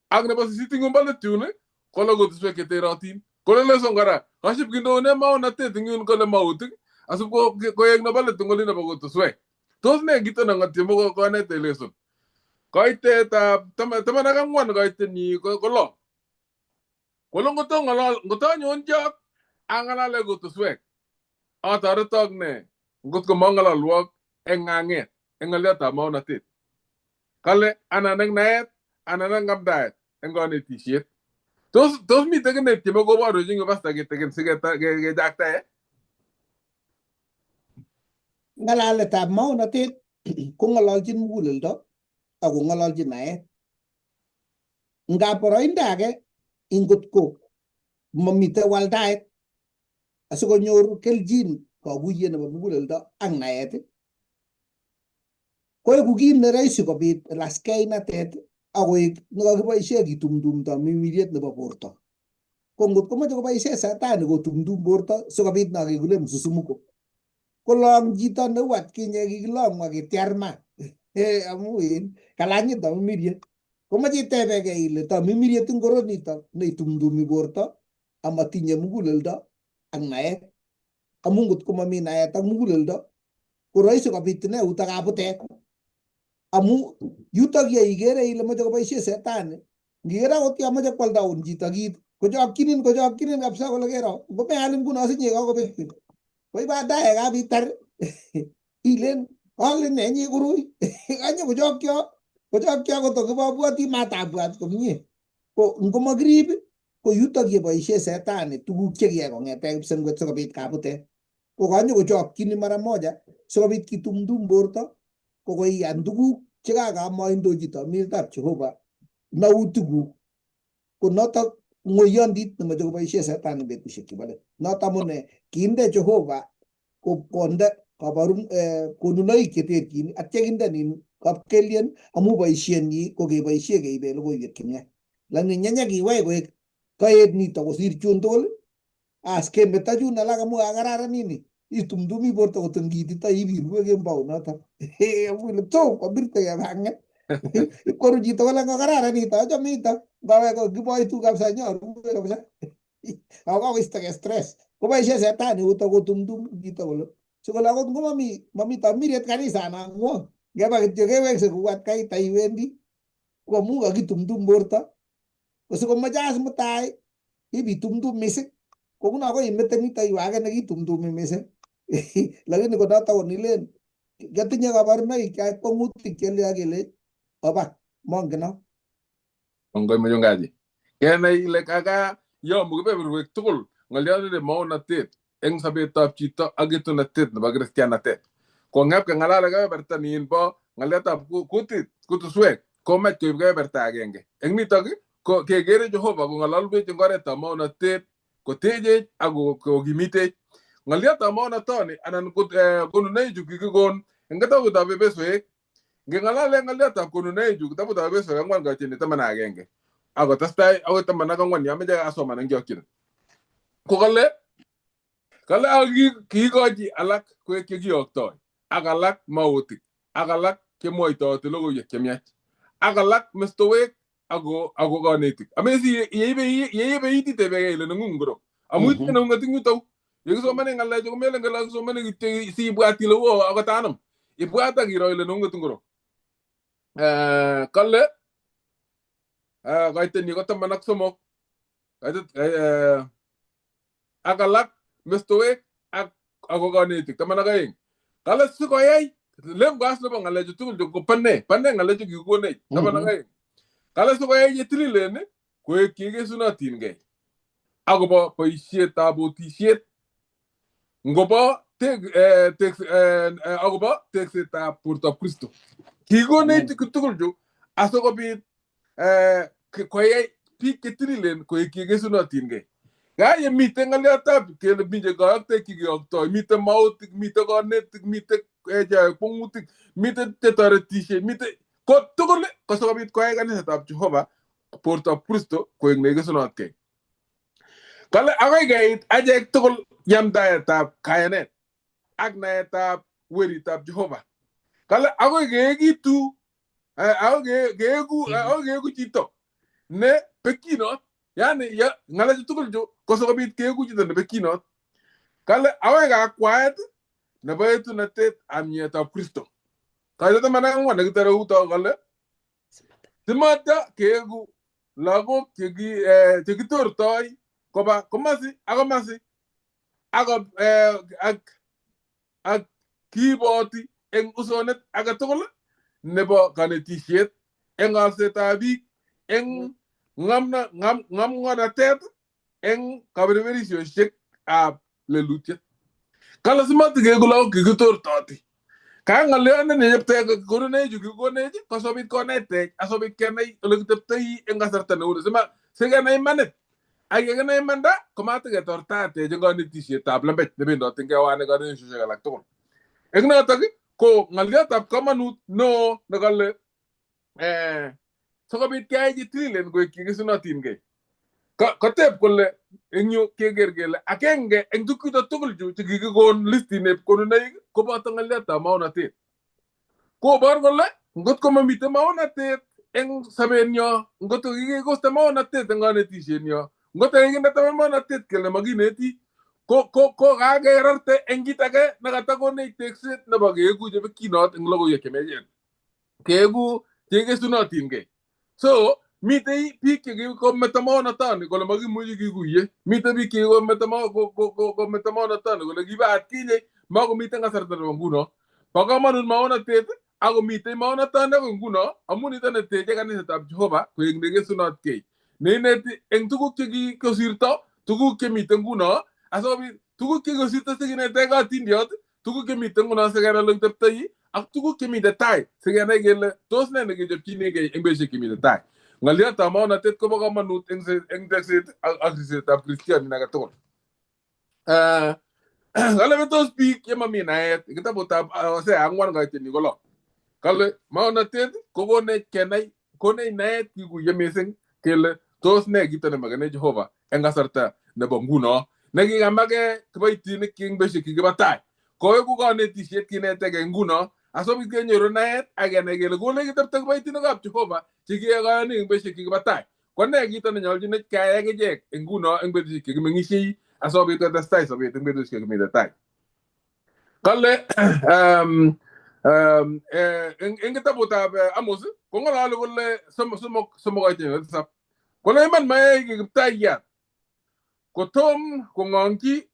ak nebo sisit eng let yun kole kutuswek cheterotin kole leson kora kasip kindoune maonatet eng yun kole mautik asip koek nebo let eng olin nebo kutuswek. Tos ne kito neng'otieme konet leson koitetab 14 koitenyi ko lo kole ngoto ng'olol ngoto anyonchok ang'alale kutuswek atoretok ne ngotko mang'alalwok eng ng'ang'et eng ng'oliotab maonatet kale anan eng naet anan eng amdaet eng kanetisiet. Tos mitei kiy netieme koborwech eng yu pasta kitikin sikechaktae? Ng'alaletab maonatet ko ng'ololchin muguleldo ak kong'ololchin naet. Ngap boroindo age ingotko mamite waldaet asikonyor kelchin kakuyet nebo muguleldo ak naet koeku kit ne rahisi kobit laskeinatet ak koek nekakiboisie kitumtumto mimiriet nebo borto. Ko ngot komoche koboisie satani kotumtum borto sikobit no kekule msusumuko. Kolong chito neu atkinye kikilong'u ak kitiar maat amu in kalanyit tamirmiriet. Komoche itebekei ile tamirmiriet ingoro nitok neitumtumi borto amatinye muguleldo ak naet. Amu ngot komami naet ak muguleldo ko rahisi kobit ine uto kabutet. Amu yutok ye ikere ile moche koboisie setani ngiker akot yo moche kwaldaun chito kit kochokchinin kabisa kole kero ngomeal nguno sinye kakobek. Koi baadaye kabitar ilen ale nenyi koroi kanyo kochokcho Kochokchi akot kibabwoti matabwat komie. Ko ngomokirib ko yutok yeboishe setani tuguk chekiyai kong'ete kipsengwet sikobit kabutet. Ko kanyo kochokchini mara moja sikobit kitumtum borto ko koiyan tuguk chekakamoindochi tomiretab Jehova nautikuk. Ko notok ng'oyondit nemoche koboishe setani betusiek chebo let. Noto amune kinde Jehova konde kabarun konunoik cheterchin atya kinde nin kapkelien amu boisienyi ko keboisie keibe logoiwek chemiach. Lakini nyenyekiwech koek kaet nito kosir chun tugul as kemeto chun alak amu kakararan nini itumtumi borto koto ngitito ibirue kembou noto amu ile tom komirte kebang'et ipkoru chito kole ngokararan nito achame nito ngawek kiboitu kabisa nyorue kabisa ako kakoistogei stress koboisie setani uto kotumtum chito kole sikole akot ngomami mami tamiret kanisa nangwong ngeba kityo kewekse kou atkai taiwendi ko amu kakitumtum borto ko sikomoche as mutai ibitumtum mising kokuno akoi imete nito iwe age nekitumtumi mising lakini ko noto konilen kiatinye kabarunoik chai kwang'utik chelya kele oba mongen Kongoi mchungaji. Kenai ile kaka yomu kebeberwek tugul ng'olyot ne maonatet eng sobetab chito ak etunatet nebo kristianatet. Kong'ep keng'alale kebeberta nin bo ng'alyotab kutit kutuswek komach koib kebeberta agenge. Eng nitok ko kekere Jehova kong'ololwech eng oretab maonatet kotechech ak kokimitech. Ng'olyotab maonatoni anan konunoichu kikikon eng kitabutab Efesowek. Ngeng'alale ng'olyotab konunoichu kitabutab Efesowek 4:11 akotestai akoi 14 ameche asoman eng chokchinet. Ko kale kale ak kiikochi alak koek chekiyoktoi ak alak mautik ak alak chemwoitooti logoiwek chemiach ak alak mestowek ako konetik. Amesi yeibe itit itebekei ile neng'ung ngiro amu itinye neung'et eng yutou. Yekisomane ng'alechu komelen kele kisomane kityo sibwat ile wo akot anum. Ibwat ak iro ile neung'et ngiro. Kale kaitenyi ko 13 ak alak mestowek ak ako konetik 12. Kale sikoyai lengo as nebo ng'alechu tugul chu ko pane pane ng'alechu kikikonech 12. Kale sikoyai chetililen koek chekesunotinkei akobo boisietab otisiet ngobo akobo teksetab bortab Kristo. Kikonech tugul chu asikobit koyai biik chetililen koek chekesunotinkei. Ka yemiten ng'olyotab kele mi chekoyoktoik chekiyoktoi, miten mautik, miten konetik, miten cheyoe kwong'utik, miten chetoretishei, miten ko tugul ko sikobit koyai kanisetab Jehova bortab Kristo koek neikesunotkei. Kale akoi keit achek tugul yamdaetab kayanet ak naetab weritab Jehova. Kale akoi keekitu akoi keeku chito ne bekinot. Yani ya ng'alechu tugul chu ko sikobit keeku chito ne bekinot. Kale akoi kakwaet nebo etunatet ab mietab Kristo. Kaita 14 nekitore uto kale simata keeku lagok chekitortoi koba komasi ak komasi ak kiiboti eng usonet age tugul nebo kanetisiet eng alsetab biik eng ng'omnotet eng kaberberisiosiek ab lelutiet. Kale simatikeku lagok kikitortoti. Ka ng'olyot ne konunoichu kikikonech ko sikobit konetech asikobit kenai ole kiteptoi eng kasarta neu ni sikenai imanit. Ak yekinai imanda komataketortatech eng kanetisietab lembech nebendoti eng kewanik kanetisosiek alak tugul. Eng notok ko ng'olyotab komonut neo nekale sikobit keyai chetililen koek chekesunotinkei. Koteb kole eng yu keker kele agenge eng tugchuto tugul chu chekikikon listineb konunoik koboto ng'olyotab maonatet. Kobor kole ngot komamiten maonatet eng sobenyo, ngot ko kikekoste maonatet eng kanetishenyo, ngot ko kikinde taban maonatet kele makineti, ko kakerarte eng kit age nekatakonech tekset nebo keeku chebekinot eng logoiwek chemiachen. Keeku chekesunotinkei. So mitei biik chekikometo maonatoni kole makimuchi kikuye. Mitei biik chekikometo maonatoni kole kiba atkinye makomiten kasarta nebo nguno. Bo komonut maonatet Akomitei maonatoni akoi nguno amu nito neteche kanisetab Jehova koek nekesunotkei neineti eng tuguk chekikosirto, tuguk chemiten nguno asikobit tuguk chekikosirto sikineteke atindiot, tuguk chemiten nguno sikenai ole kiteptoi ak tuguk chemiten tai sikenai kele tos nee nekechopchinigei eng betusiek chemiten tai. Ng'oliotab maonatet kobo komonut eng tekset ak ripsetab kristianin age tugul. Kale betos biik yemomi naet eng kitabutab Hosea 4 koiteni ko 6. Kale maonatet kokonech kenai, konech naet kikuye mising kele tos nee kito nemokenech Jehova eng kasarta nebo nguno nekikamake kiboitinik eng betusiek chekibo tai. Koeku konetisiet kinetekei nguno asikobit kenyoru naet ak kenai kele kole kitepto kiboitinikab Jehova chekiyoe kayonik eng betusiek chekibo tai. Ko nee kito nenyolchinech keyai ak ichek eng nguno eng betusiek chekimeng'isiei asikobit kotestai sobet eng betusiek chekimiten tai. Kale eng kitabutab Amos kong'ololi kole 3 3 3 koiteni 7 kole iman mayai kiptaiyat kotom kong'ongchi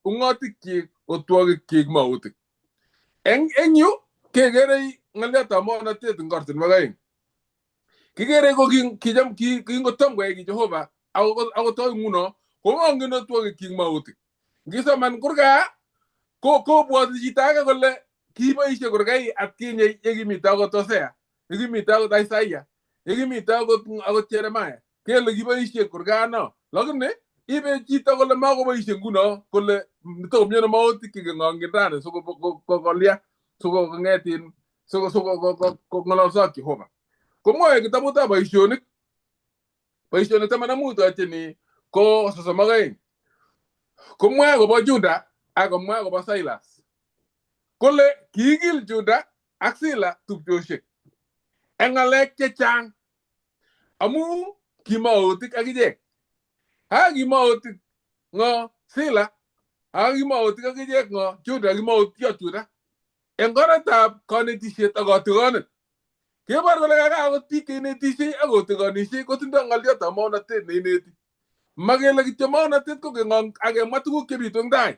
ung'otikyik otwogikyik mautik. Eng yu kekere ng'oliotab maonatet eng ortinwek aeng. Kikere ko kicham kingotom koyai ki Jehova akotoi nguno kong'ong'in otwogikyik mautik. Ngisoman kurga ko kobwoti chito age kole kiboisie kurgai atkinye yekimite akot Hosea, yekimite akot Isaiah, yekimite akot Jeremiah. Kele kiboisie kurgano. Lakini ibe chito kole makoboisie nguno kole tokomiono mautik chekeng'ong'in rani sikokolya sikong'etin sikong'ololso ak Jehova. Komwoe kitabutab Boisionik, Boisionik 15 koiteni ko 32. Komwoe akobo Juda ak komwa akobo Silas. Kole kiigil Juda ak Sila tupchosiek eng ng'alek chechang amu kimaotik ak ichek. Ha kimaotik ng'o Sila ak kimaotik ak ichek ng'o Juda, kimaotiot Juda eng oretab konetisiet ak kotigonet. Kebor kole kaka akot biik cheinetisiei ak kotigonisiei kotindoi ng'oliotab maonatet neineti. Makele kityo maonatet ko keng'ong ak kemwa tuguk chebitu eng tai.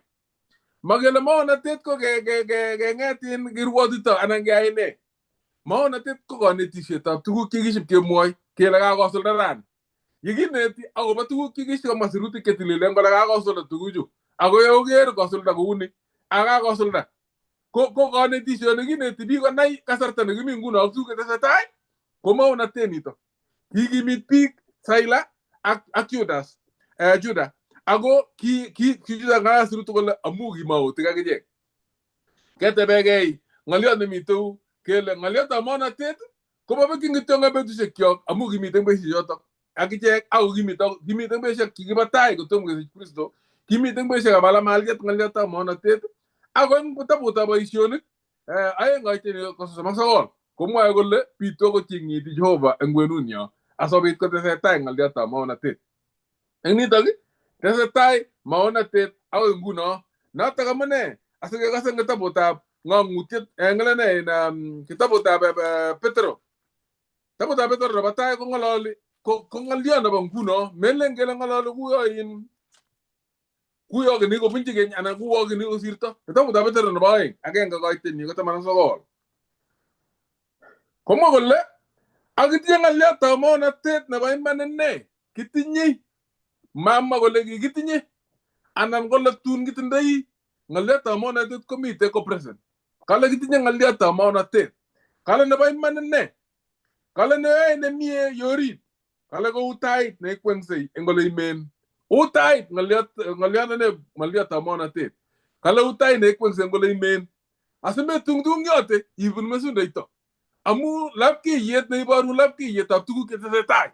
Makele maonatet ko keng'et kirwotito anan keyai nee. Maonatet ko konetisietab tuguk chekisip kemwoi kele kakosulda rani. Yekineti akobo tuguk chekishikamwa sirutik chetililen kole kakosulda tuguchu. Ako yeoker kosulda kouni ak kakosulda. Ko konetisioni kineti biik konai kasarta nekimi nguno ak tuguk chetesetai ko maonatet nito. Kikimit biik Saila ak Judas, Juda. Ako ki Juda ng'alal sirutik kole amu kimaotik ak ichek. Ketebekei ng'oliot nemitou kele ng'oliotab maonatet komabekyin kityo eng betusiekyok amu kimiten betusiechotok ak ichek ako kimiten betusiek chekibo tai kotom kesich Kristo, kimiten betusiekab alamaliet ng'oliotab maonatet ako eng kitabutab Boisionik 2 koiteni ko 39 komwoe kole bitu akot cheng'iti Jehova eng kwenunyo asikobit kotesetai ng'oliotab maonatet. Eng nitok tesetai maonatet akoi nguno. Notok amune asikekase eng kitabutab Ng'ong'utiet ng'alene kitabutab Petro. Kitabutab Petro nebo tai kong'ololi ko ng'oliot nebo nguno melen kele ng'ololi kuyo in kuyo kini kobunchi keny anan kuwo kini kosirto. Kitabutab Petro nebo 2 1 koitenyi ko 19. Komwa kole akitinye ng'oliotab maonatet nebo iman ine kitinye mama kole kikitinye anan kole tun kitindoi ng'oliotab maonatet komite ko present. Kale kitinye ng'oliotab maonatet. Kale nebo iman ine. Kale neyoe nemie yorit. Kale kou tait neikwengsei eng ole imen. Uu tait ng'oliondone ng'oliotab maonatet. Kale uu tait neikwengsei eng ole imen. Asimetungtungyote ibun mesundoito. Amu lapkeiyet neiboru lapkeiyetab tuguk chetesetai.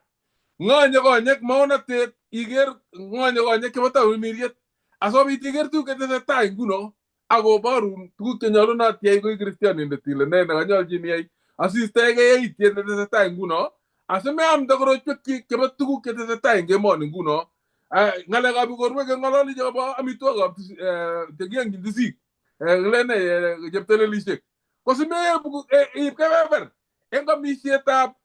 Ng'onye konyek maonatet iker ng'onye konyek chebo tamirmiriet asikobit iker tuguk chetesetai nguno akoborun tuguk chenyolunot iyai koi kristianindet ile nee nekanyolchin iyai asiistoekei yaitiet netesetai nguno asimeamde korotwek chebo tuguk chetesetai eng emoni nguno. Ng'alekab igorwek keng'ololi chebo amitwogikab chekiyongchin tisik ng'alene cheptelelisiek kosimeib kebeber eng amisietab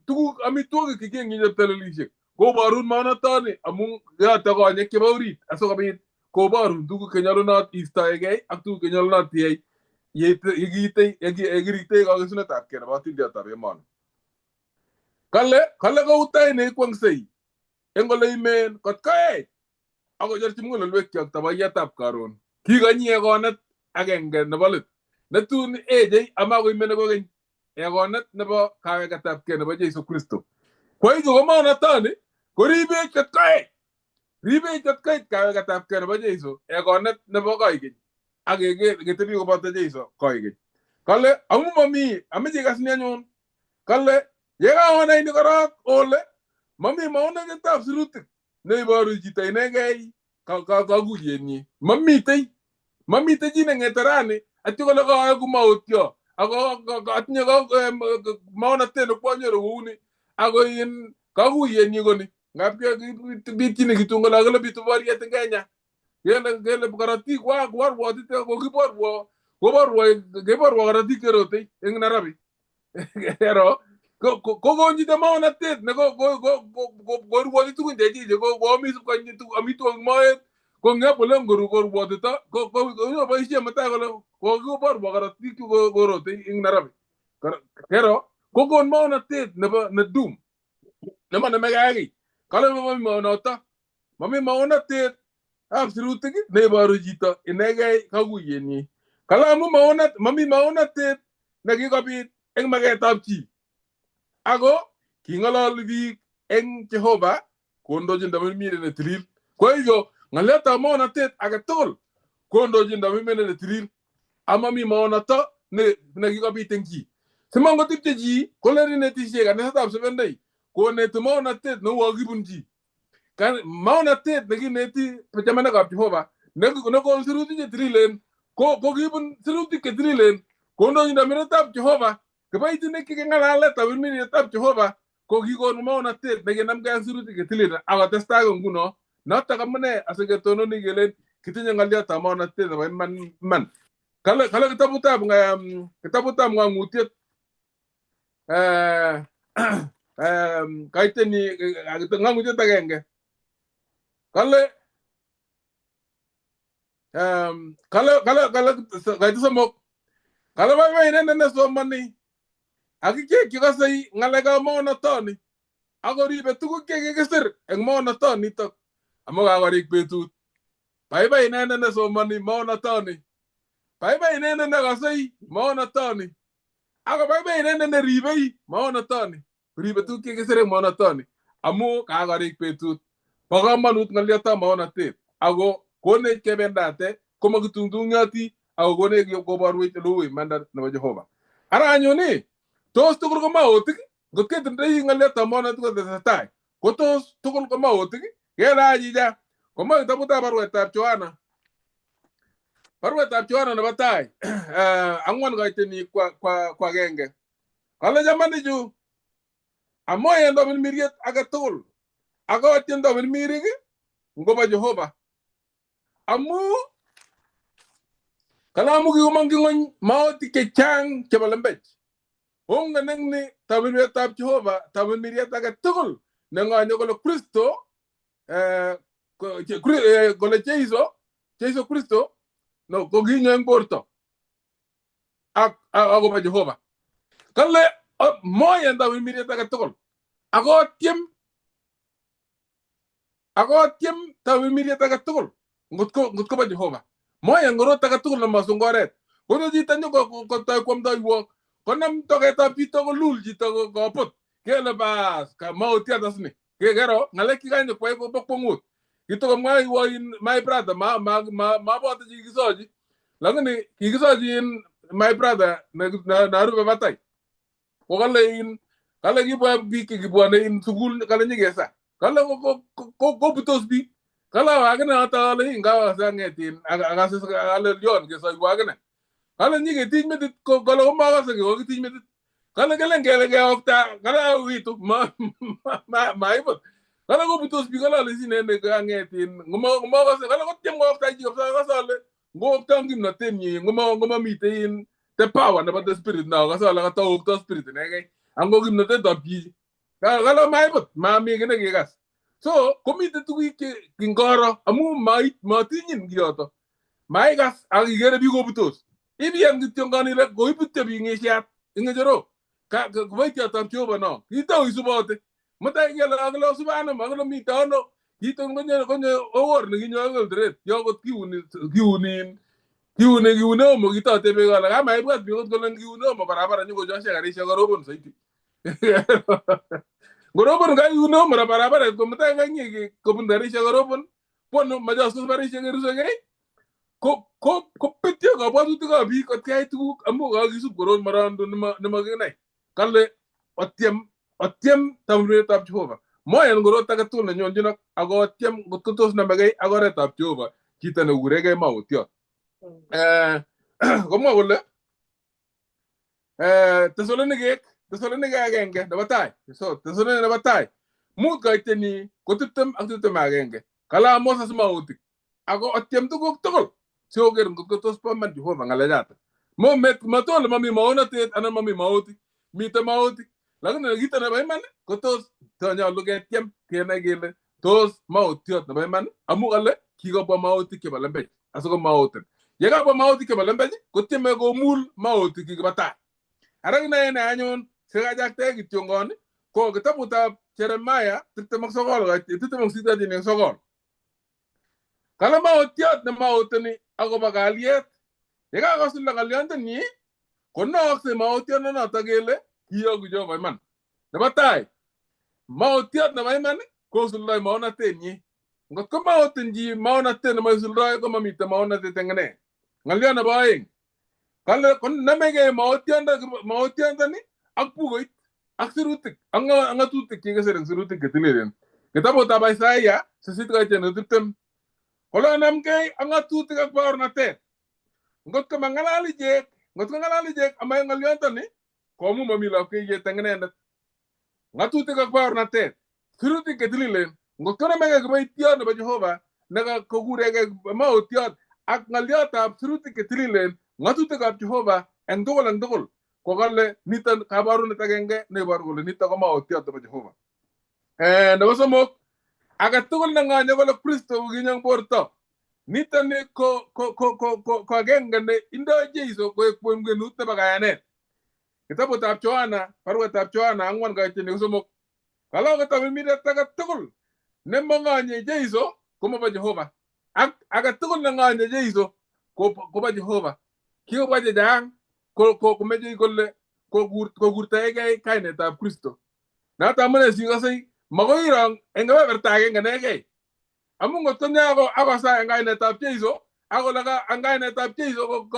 tuguk amitwogik chekiyongchin cheptelelisiek koborun maonatoni amu yote konyek chebo orit asikobit koborun tuguk chenyolunot istoekei ak tuguk chenyolunot iyai Yekiitei yekiriktei kakesunetabkei nebo atindiotab emoni. Kale kou tai neikwongsei eng ole imen kot koech akocherchi mugulelwekyok tabayetab karon. Kikonyi ekonet agenge nebo let netun echei amakoimeni kokeny ekonet nebo kaweketabkei nebo Jesu Kristo. Kwa hivyo komonatoni koribech kot koech. Ribech kot koit kaweketabkei nebo Jesu ekonet nebo koikeny ak ketebi koboto Jesu koikeny. Kale amu mami ameche ikas ni anyun. Kale yekaonai ni korok ole mami maonetab sirutik neiboru chito inegei kakuyenyi. Mamitei. Mamitei chi neng'ete rani atyo kole kaeku maotyo ako atinye maonatet nekwanyoru kouni ako in kakuyenyi koni. Ngap bityin kitun kole kole bitu boriet eng Kenya. Kele korotik wa warwotite kokiborwo koborwo keborwo korotik cherotei eng Nairobi. Ero kokon chito maonatet ne korwoti tugun chechik koamis amitwogik moet kong'ep ole ngoru korwotito koboisie mutai kole kokiborwo korotik chu korotei eng Nairobi. Kero kokon maonatet nebo nedum nemonomegei ak kiy. Kale mami maonoto. Mami maonatet ab sirutik neiboru chito inegei kakuyenyi. Kale amu maonat mami maonatet nekikobit eng maketab chi. Ako king'ololi biik eng Jehova kondochin tamirmiriet ne tilil. Kwa hivyo ng'alyotab maonatet age tugul kondochin tamirmiriet ne tilil. Amami maonato nekikobit eng chi. Simangotipche chi kole inetisie kanisetab Seventh Day koneti maonatet neuo kibun chi. Maonatet nekineti chamanikab Jehova nekon sirutik chetililen ko kibun sirutik chetililen kondochin tamirmiriet Jehova. Kiboitinik cheking'alale tamirmirietab Jehova ko kikon maonatet nekinamgei ak sirutik chetililen akotestai ko nguno. Notok amune asiketononi kelen kitinye ng'oliotab maonatet nebo iman iman. Kale kitabutab ng'ang'utiet kaiteni ng'ang'utiet agenge. Kale kale kaite somok. Kale baibai inendet nesomoni ak ichek chekosei ng'alekab maonatoni akoribe tuguk chekikisir eng maonatonitok amu kakorik betut. Baibai inendet nesomoni maonatoni. Baibai inendet nekosei maonatoni. Ako baibai inendet neribei maonatoni. Ribe tuguk chekikisir eng maonatoni amu kakorik betut. Bo komonut ng'oliotab maonatet ako konech kebendate komakitungtungyoti ako konech koborwech oleu imanda nebo Jehova. Ara anyun ii tos tugul ko maotik ngot ketindoi ng'oliotab maonatet kotesetai ko tos tugul ko maotik kele achicha komwa kitabutab baruetab Yohana. Baruetab Yohana nebo tai ang'wan kaiteni kwa agenge. Kale chamanichu amoyen tamirmiriet age tugul akotien tamirmirik ngobo Jehova. Amu kale amu kikomong'chi ng'ony maotik chechang chebo lembech. Ongen eng ni tamirmirietab Jehova tamirmiriet age tugul neng'onye kole Kristo kole Jesu Kristo no kokinyo eng borto ak akobo Jehova. Kale moyen tamirmiriet age tugul akotiem tamirmiriet age tugul ngot kobo Jehova. Moyen ngorot age tugul nemasung oret. Kono chito nyo kotoi kwamdoiwok konam toketab chito kolul chito koput. Kele bas maotiat as ni. Kero ng'alek chikanye kwai kobo kwong'ut. Kitokomwa in my brother mabote chikikisochi. Lakini kikisochi in my brother narube batai. Kokale in kale kibwa biik chekibwone in sukul kale nyikesa. Kale kobutos biik. Kale akine ata ale ingawase ang'et in akase ale lion kesoiwo akine. Kale nyiketiny metit kole komakose kokitiny metit. Kale kelen kele keokta kale auitu maibut. Kale kobutos biik kale ale sinene ang'et in ngomakose kale kotyem kookta chi kabisa akase ale ngookto kimnotenyi ngomamitei in the power nebo the spirit no akase ale kataokto spirit inegei ango kimnotetab chichi. Kale maibut mami kiy nekikas. So komite tuguk che kingoro amu matinyin kiyoto. Maikas ak ikere biik kobutos. Ibiyan kityongon ile koibutyo biik ng'esiat eng ng'echerok. Kiboityotab Jehova no. Kitou isubote. Mutai kele akile asube anum akile mite ano. Kitun konyo konyo owor nekinyo akoi Eldoret. Yo kot kiuni kiuni kiune kiune omo kitotebe kole kamaibwat biik kot kole kiune omo barabara nyokochoshe karishek korobon saiti. Ngorobon ka kiune omo barabara ko mutai kanyi kobun karishek korobon. Bwonu machostos karishek kerusegei. Ko kopetyo kabwatutikab biik kot keyai tuguk amu kakisub korot morondo nemakinai. Kale otyem otyem tamirmiretab Jehova. Moyan korot age tugul nenyonjinok ako otyem ngot ko tos namegei ak oretab Jehova chito nekuregei maotiot. Komwa kole Tesalonikek Tesalonikek agenge nebo tai. So Tesalonikek nebo tai 5 kaitenyi ko 20 ak 21. Kale amos asimaotik ako otyem tuguk tugul sikoker ngot ko tos bo iman Jehova ng'alechato. Matole mami maonatet anan mami maotik. Miten maotik. Lakini kito nebo iman ko tos tonyolu ketyem kenai kele tos maotiot nebo iman amu kale kikobwa maotik chebo lembech asikomaotin. Yekabwa maotik chebo lembech kotyeme komul maotik kikibo tai. Ara kinae ne anyun sikachaktae kityongon ko kitabutab Jeremiah 29 28. Kale maotiot nemaoteni akobo kalyet. Yekakosulda ng'olyondonyi konookse maotiondonoto kele kiyoku Jehova iman. Nebo tai, maotiot nebo iman kosuldoi maonatenyi. Ngot ko maotin chi maonatet nemoisuldoi komamiten maonatet eng ine. Ng'olyo nebo aeng, kale namegei maotiondoni ak bukuit ak sirutik ak ng'atutik chekisir eng sirutik chetililen. Kitabutab Isaiah 8:20 kole onamgei ak ng'atutik ak baornatet. Ngot ko mang'alal ichek, ngot ko ng'alal ichek ama ng'olyondoni komu mami lapkeiyet eng inendet. Ng'atutik ak baornatet, sirutik chetililen, ngot ko namegei kiboitiot nebo Jehova nekakokuregei maotiot ak ng'olyotab sirutik chetililen, ng'atutikab Jehova eng tugul eng tugul ko kale niton kabarunet agenge neiboru kole niton ko maotiot nebo Jehova. Nebo somok, age tugul neng'onye kole Kristo kokinyo eng borto. Niton ni ko agenge ne indoi Jeiso koek kwenut nebo kayanet. Kitabutab Yohana, baruetab Yohana 4:3. Kale akot tamirmiret age tugul nemong'onye Jeiso komobo Jehova. Ak age tugul neng'onye Jeiso kobo Jehova. Kikobwa chechang komeche kole kokurtaegei kainetab Kristo. Noto amune sikosei makoi irong eng kebeberta agenge nekei. Amu ngot konyo akosa eng kainetab Jeiso akole eng kainetab Jeiso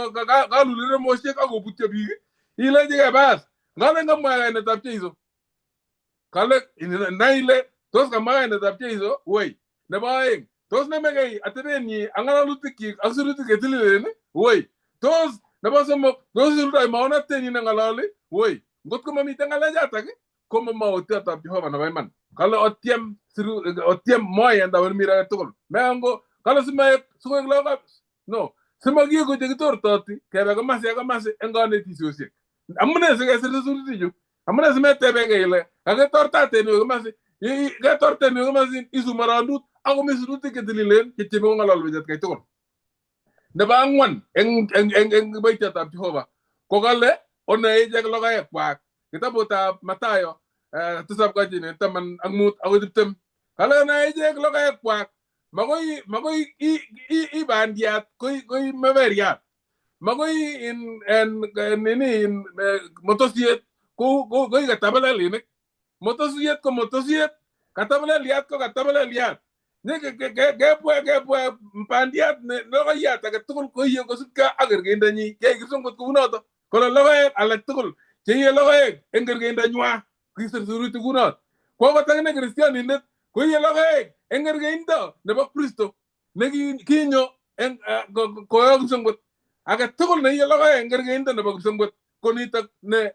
kaluli remosiek akobutyo biik ilechigei bas ngalen kamwa kainetab Jeiso. Kale nai ile tos kamwa kainetab Jeiso woi. Nebo aeng tos namegei atebenyi ak ng'ololutikyik ak sirutik chetililen woi. Tos nebo somok tos isuldoi maonatenyi neng'ololi woi. Ngot ko mamiten ng'alechatak ko maotiatab Jehova nebo iman. Kale otyem siru otyem moyen tamirmir age tugul. Meango kale simaek sikoek lagokab no simakiegu chekitortoti kebe komasi ak komasi eng konetisiosiek. Amune sikesir sirutichu? Amune simetebengei ile kakitortaten iwe komasi ketorten iwe komasi isu morondut akomi sirutik chetililen chetyeme kong'olol bich atkai tugul. Nebo ang'wan eng kiboityotab Jehova ko kale onoe ichek logoekwak. Kitabutab Mathayo 7:15 akoi 20. Kale onoe ichek logoekwak. Makoi i bandiat koi meberiat. Makoi in en nini in motosiet koi katabelelinik. Motosiet ko motosiet, katabeleliat ko katabeleliat. Kebwa bandiat ne logoiyat age tugul koiye kosubkei ak kerkeindonyi. Kiyai kipsongwet kounoto. Kole logoek alak tugul cheiye logoek eng kerkeindonywa. Kisir sirutik kunot. Ko akot akine kristianindet koiye logoek eng kerkeindo nebo Kristo nekinyo eng koyo kipsongwet. Age tugul neiye logoek eng kerkeindo nebo kipsongwet ko nitok ne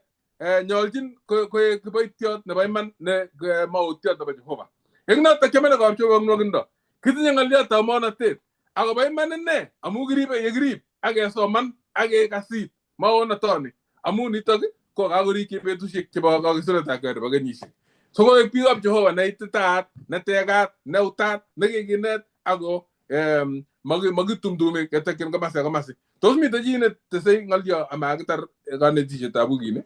nyoljin koek kiboitiot nebo iman ne maotiot nebo Jehova. Eng notok chamenekab Jehova eng nwokindo. Kitinye ng'oliotab maonatet akobo iman ine amu kiribe yekirib ak kesoman ak kekasit maonatoni amu nitok ko kakorikyi betusiek chebo kakisunetab nebo kenyisiek. Sikoek biikab Jehova neititaat, netekat, neutat, nekikinet ako Makitumtumi ketekyin komasi ak komasi. Tos mitei chi netesei ng'olyo amakitar kanetisietab wikini?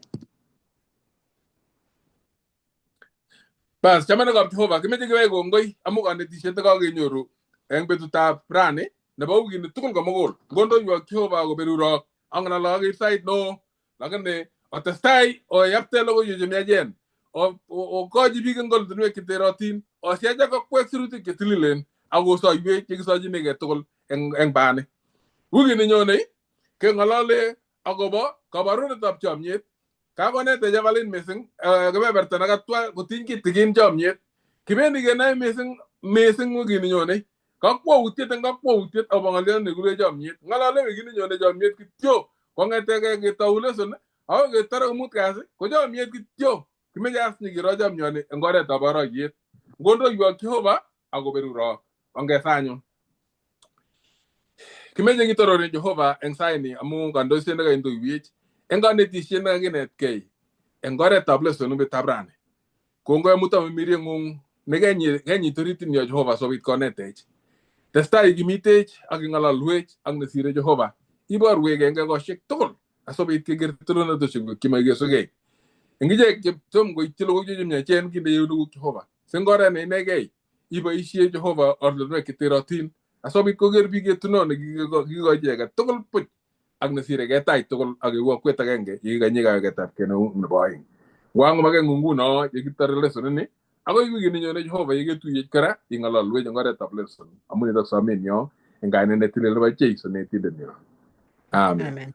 Bas, chamanikab Jehova, kimeche kiwech kongoi amu kanetisiet nekakenyoru eng betutab rani nebo wikini tugul komugul. Ngondoiwok Jehova koberurok, angen ale kakeib sait neo, lakini otestai oyapte logoiwek chemiachen, okochi biik eng ortinwek cheterotin, osiach ak okwek sirutik chetililen, ak osoiwech chekisochinigei tugul eng bani. Wikini nyonei keng'olole akobo kabarunetab chomyet. Kakonetech Evelyn mising kebeberta nekatwa kotiny kitikin chomyet. Kibendi kenoe mising mising wikini nyonei. Kakwautiet eng kakwautiet akobo ng'oliot nekikure chomyet. Ng'olole wikini nyonei chomyet kityo kong'etegei ketou lesson akoi ketore komut kasi ko chomyet kityo. Kimeche as nyikiro chomyoni eng oretab boroyet. Ngondoiwok Jehova akoberurok. Ongesa anyun. Kimeche kitororen Jehova eng saini amu kandoiset nekaindoiwech eng kanetisiet nekakinetkei eng oretab lesson betab rani. Kongoi amu tamirmirieng'ung nekenyit oritinyo Jehova sikobit konetech. Testai ikimitech ak ing'ololwech ak nesire Jehova. Iborwech eng ekosiek tugul asikobit keker telelnotosiekuk chemakikesugei. Eng ichek che tom koityi logoiwek chemiachen kinde eunekuk Jehova. Si eng oret ne inegei iboisie Jehova ortinwek cheterotin asikobit koker biik etuno nekikikochi icheket tugul buch ak nesire ketach tugul ak keku akwet agenge yekikonyi kaweketabkei neu nebo oeng. Ngwang'umakeng'ung nguno yekitore lesson ini akoi wikini nyone Jehova yeketuyech kora ing'ololwech eng oretab lesson amu nitok somenyo eng kainet netilil nebo Jesu netindenyo. Amen. Amen.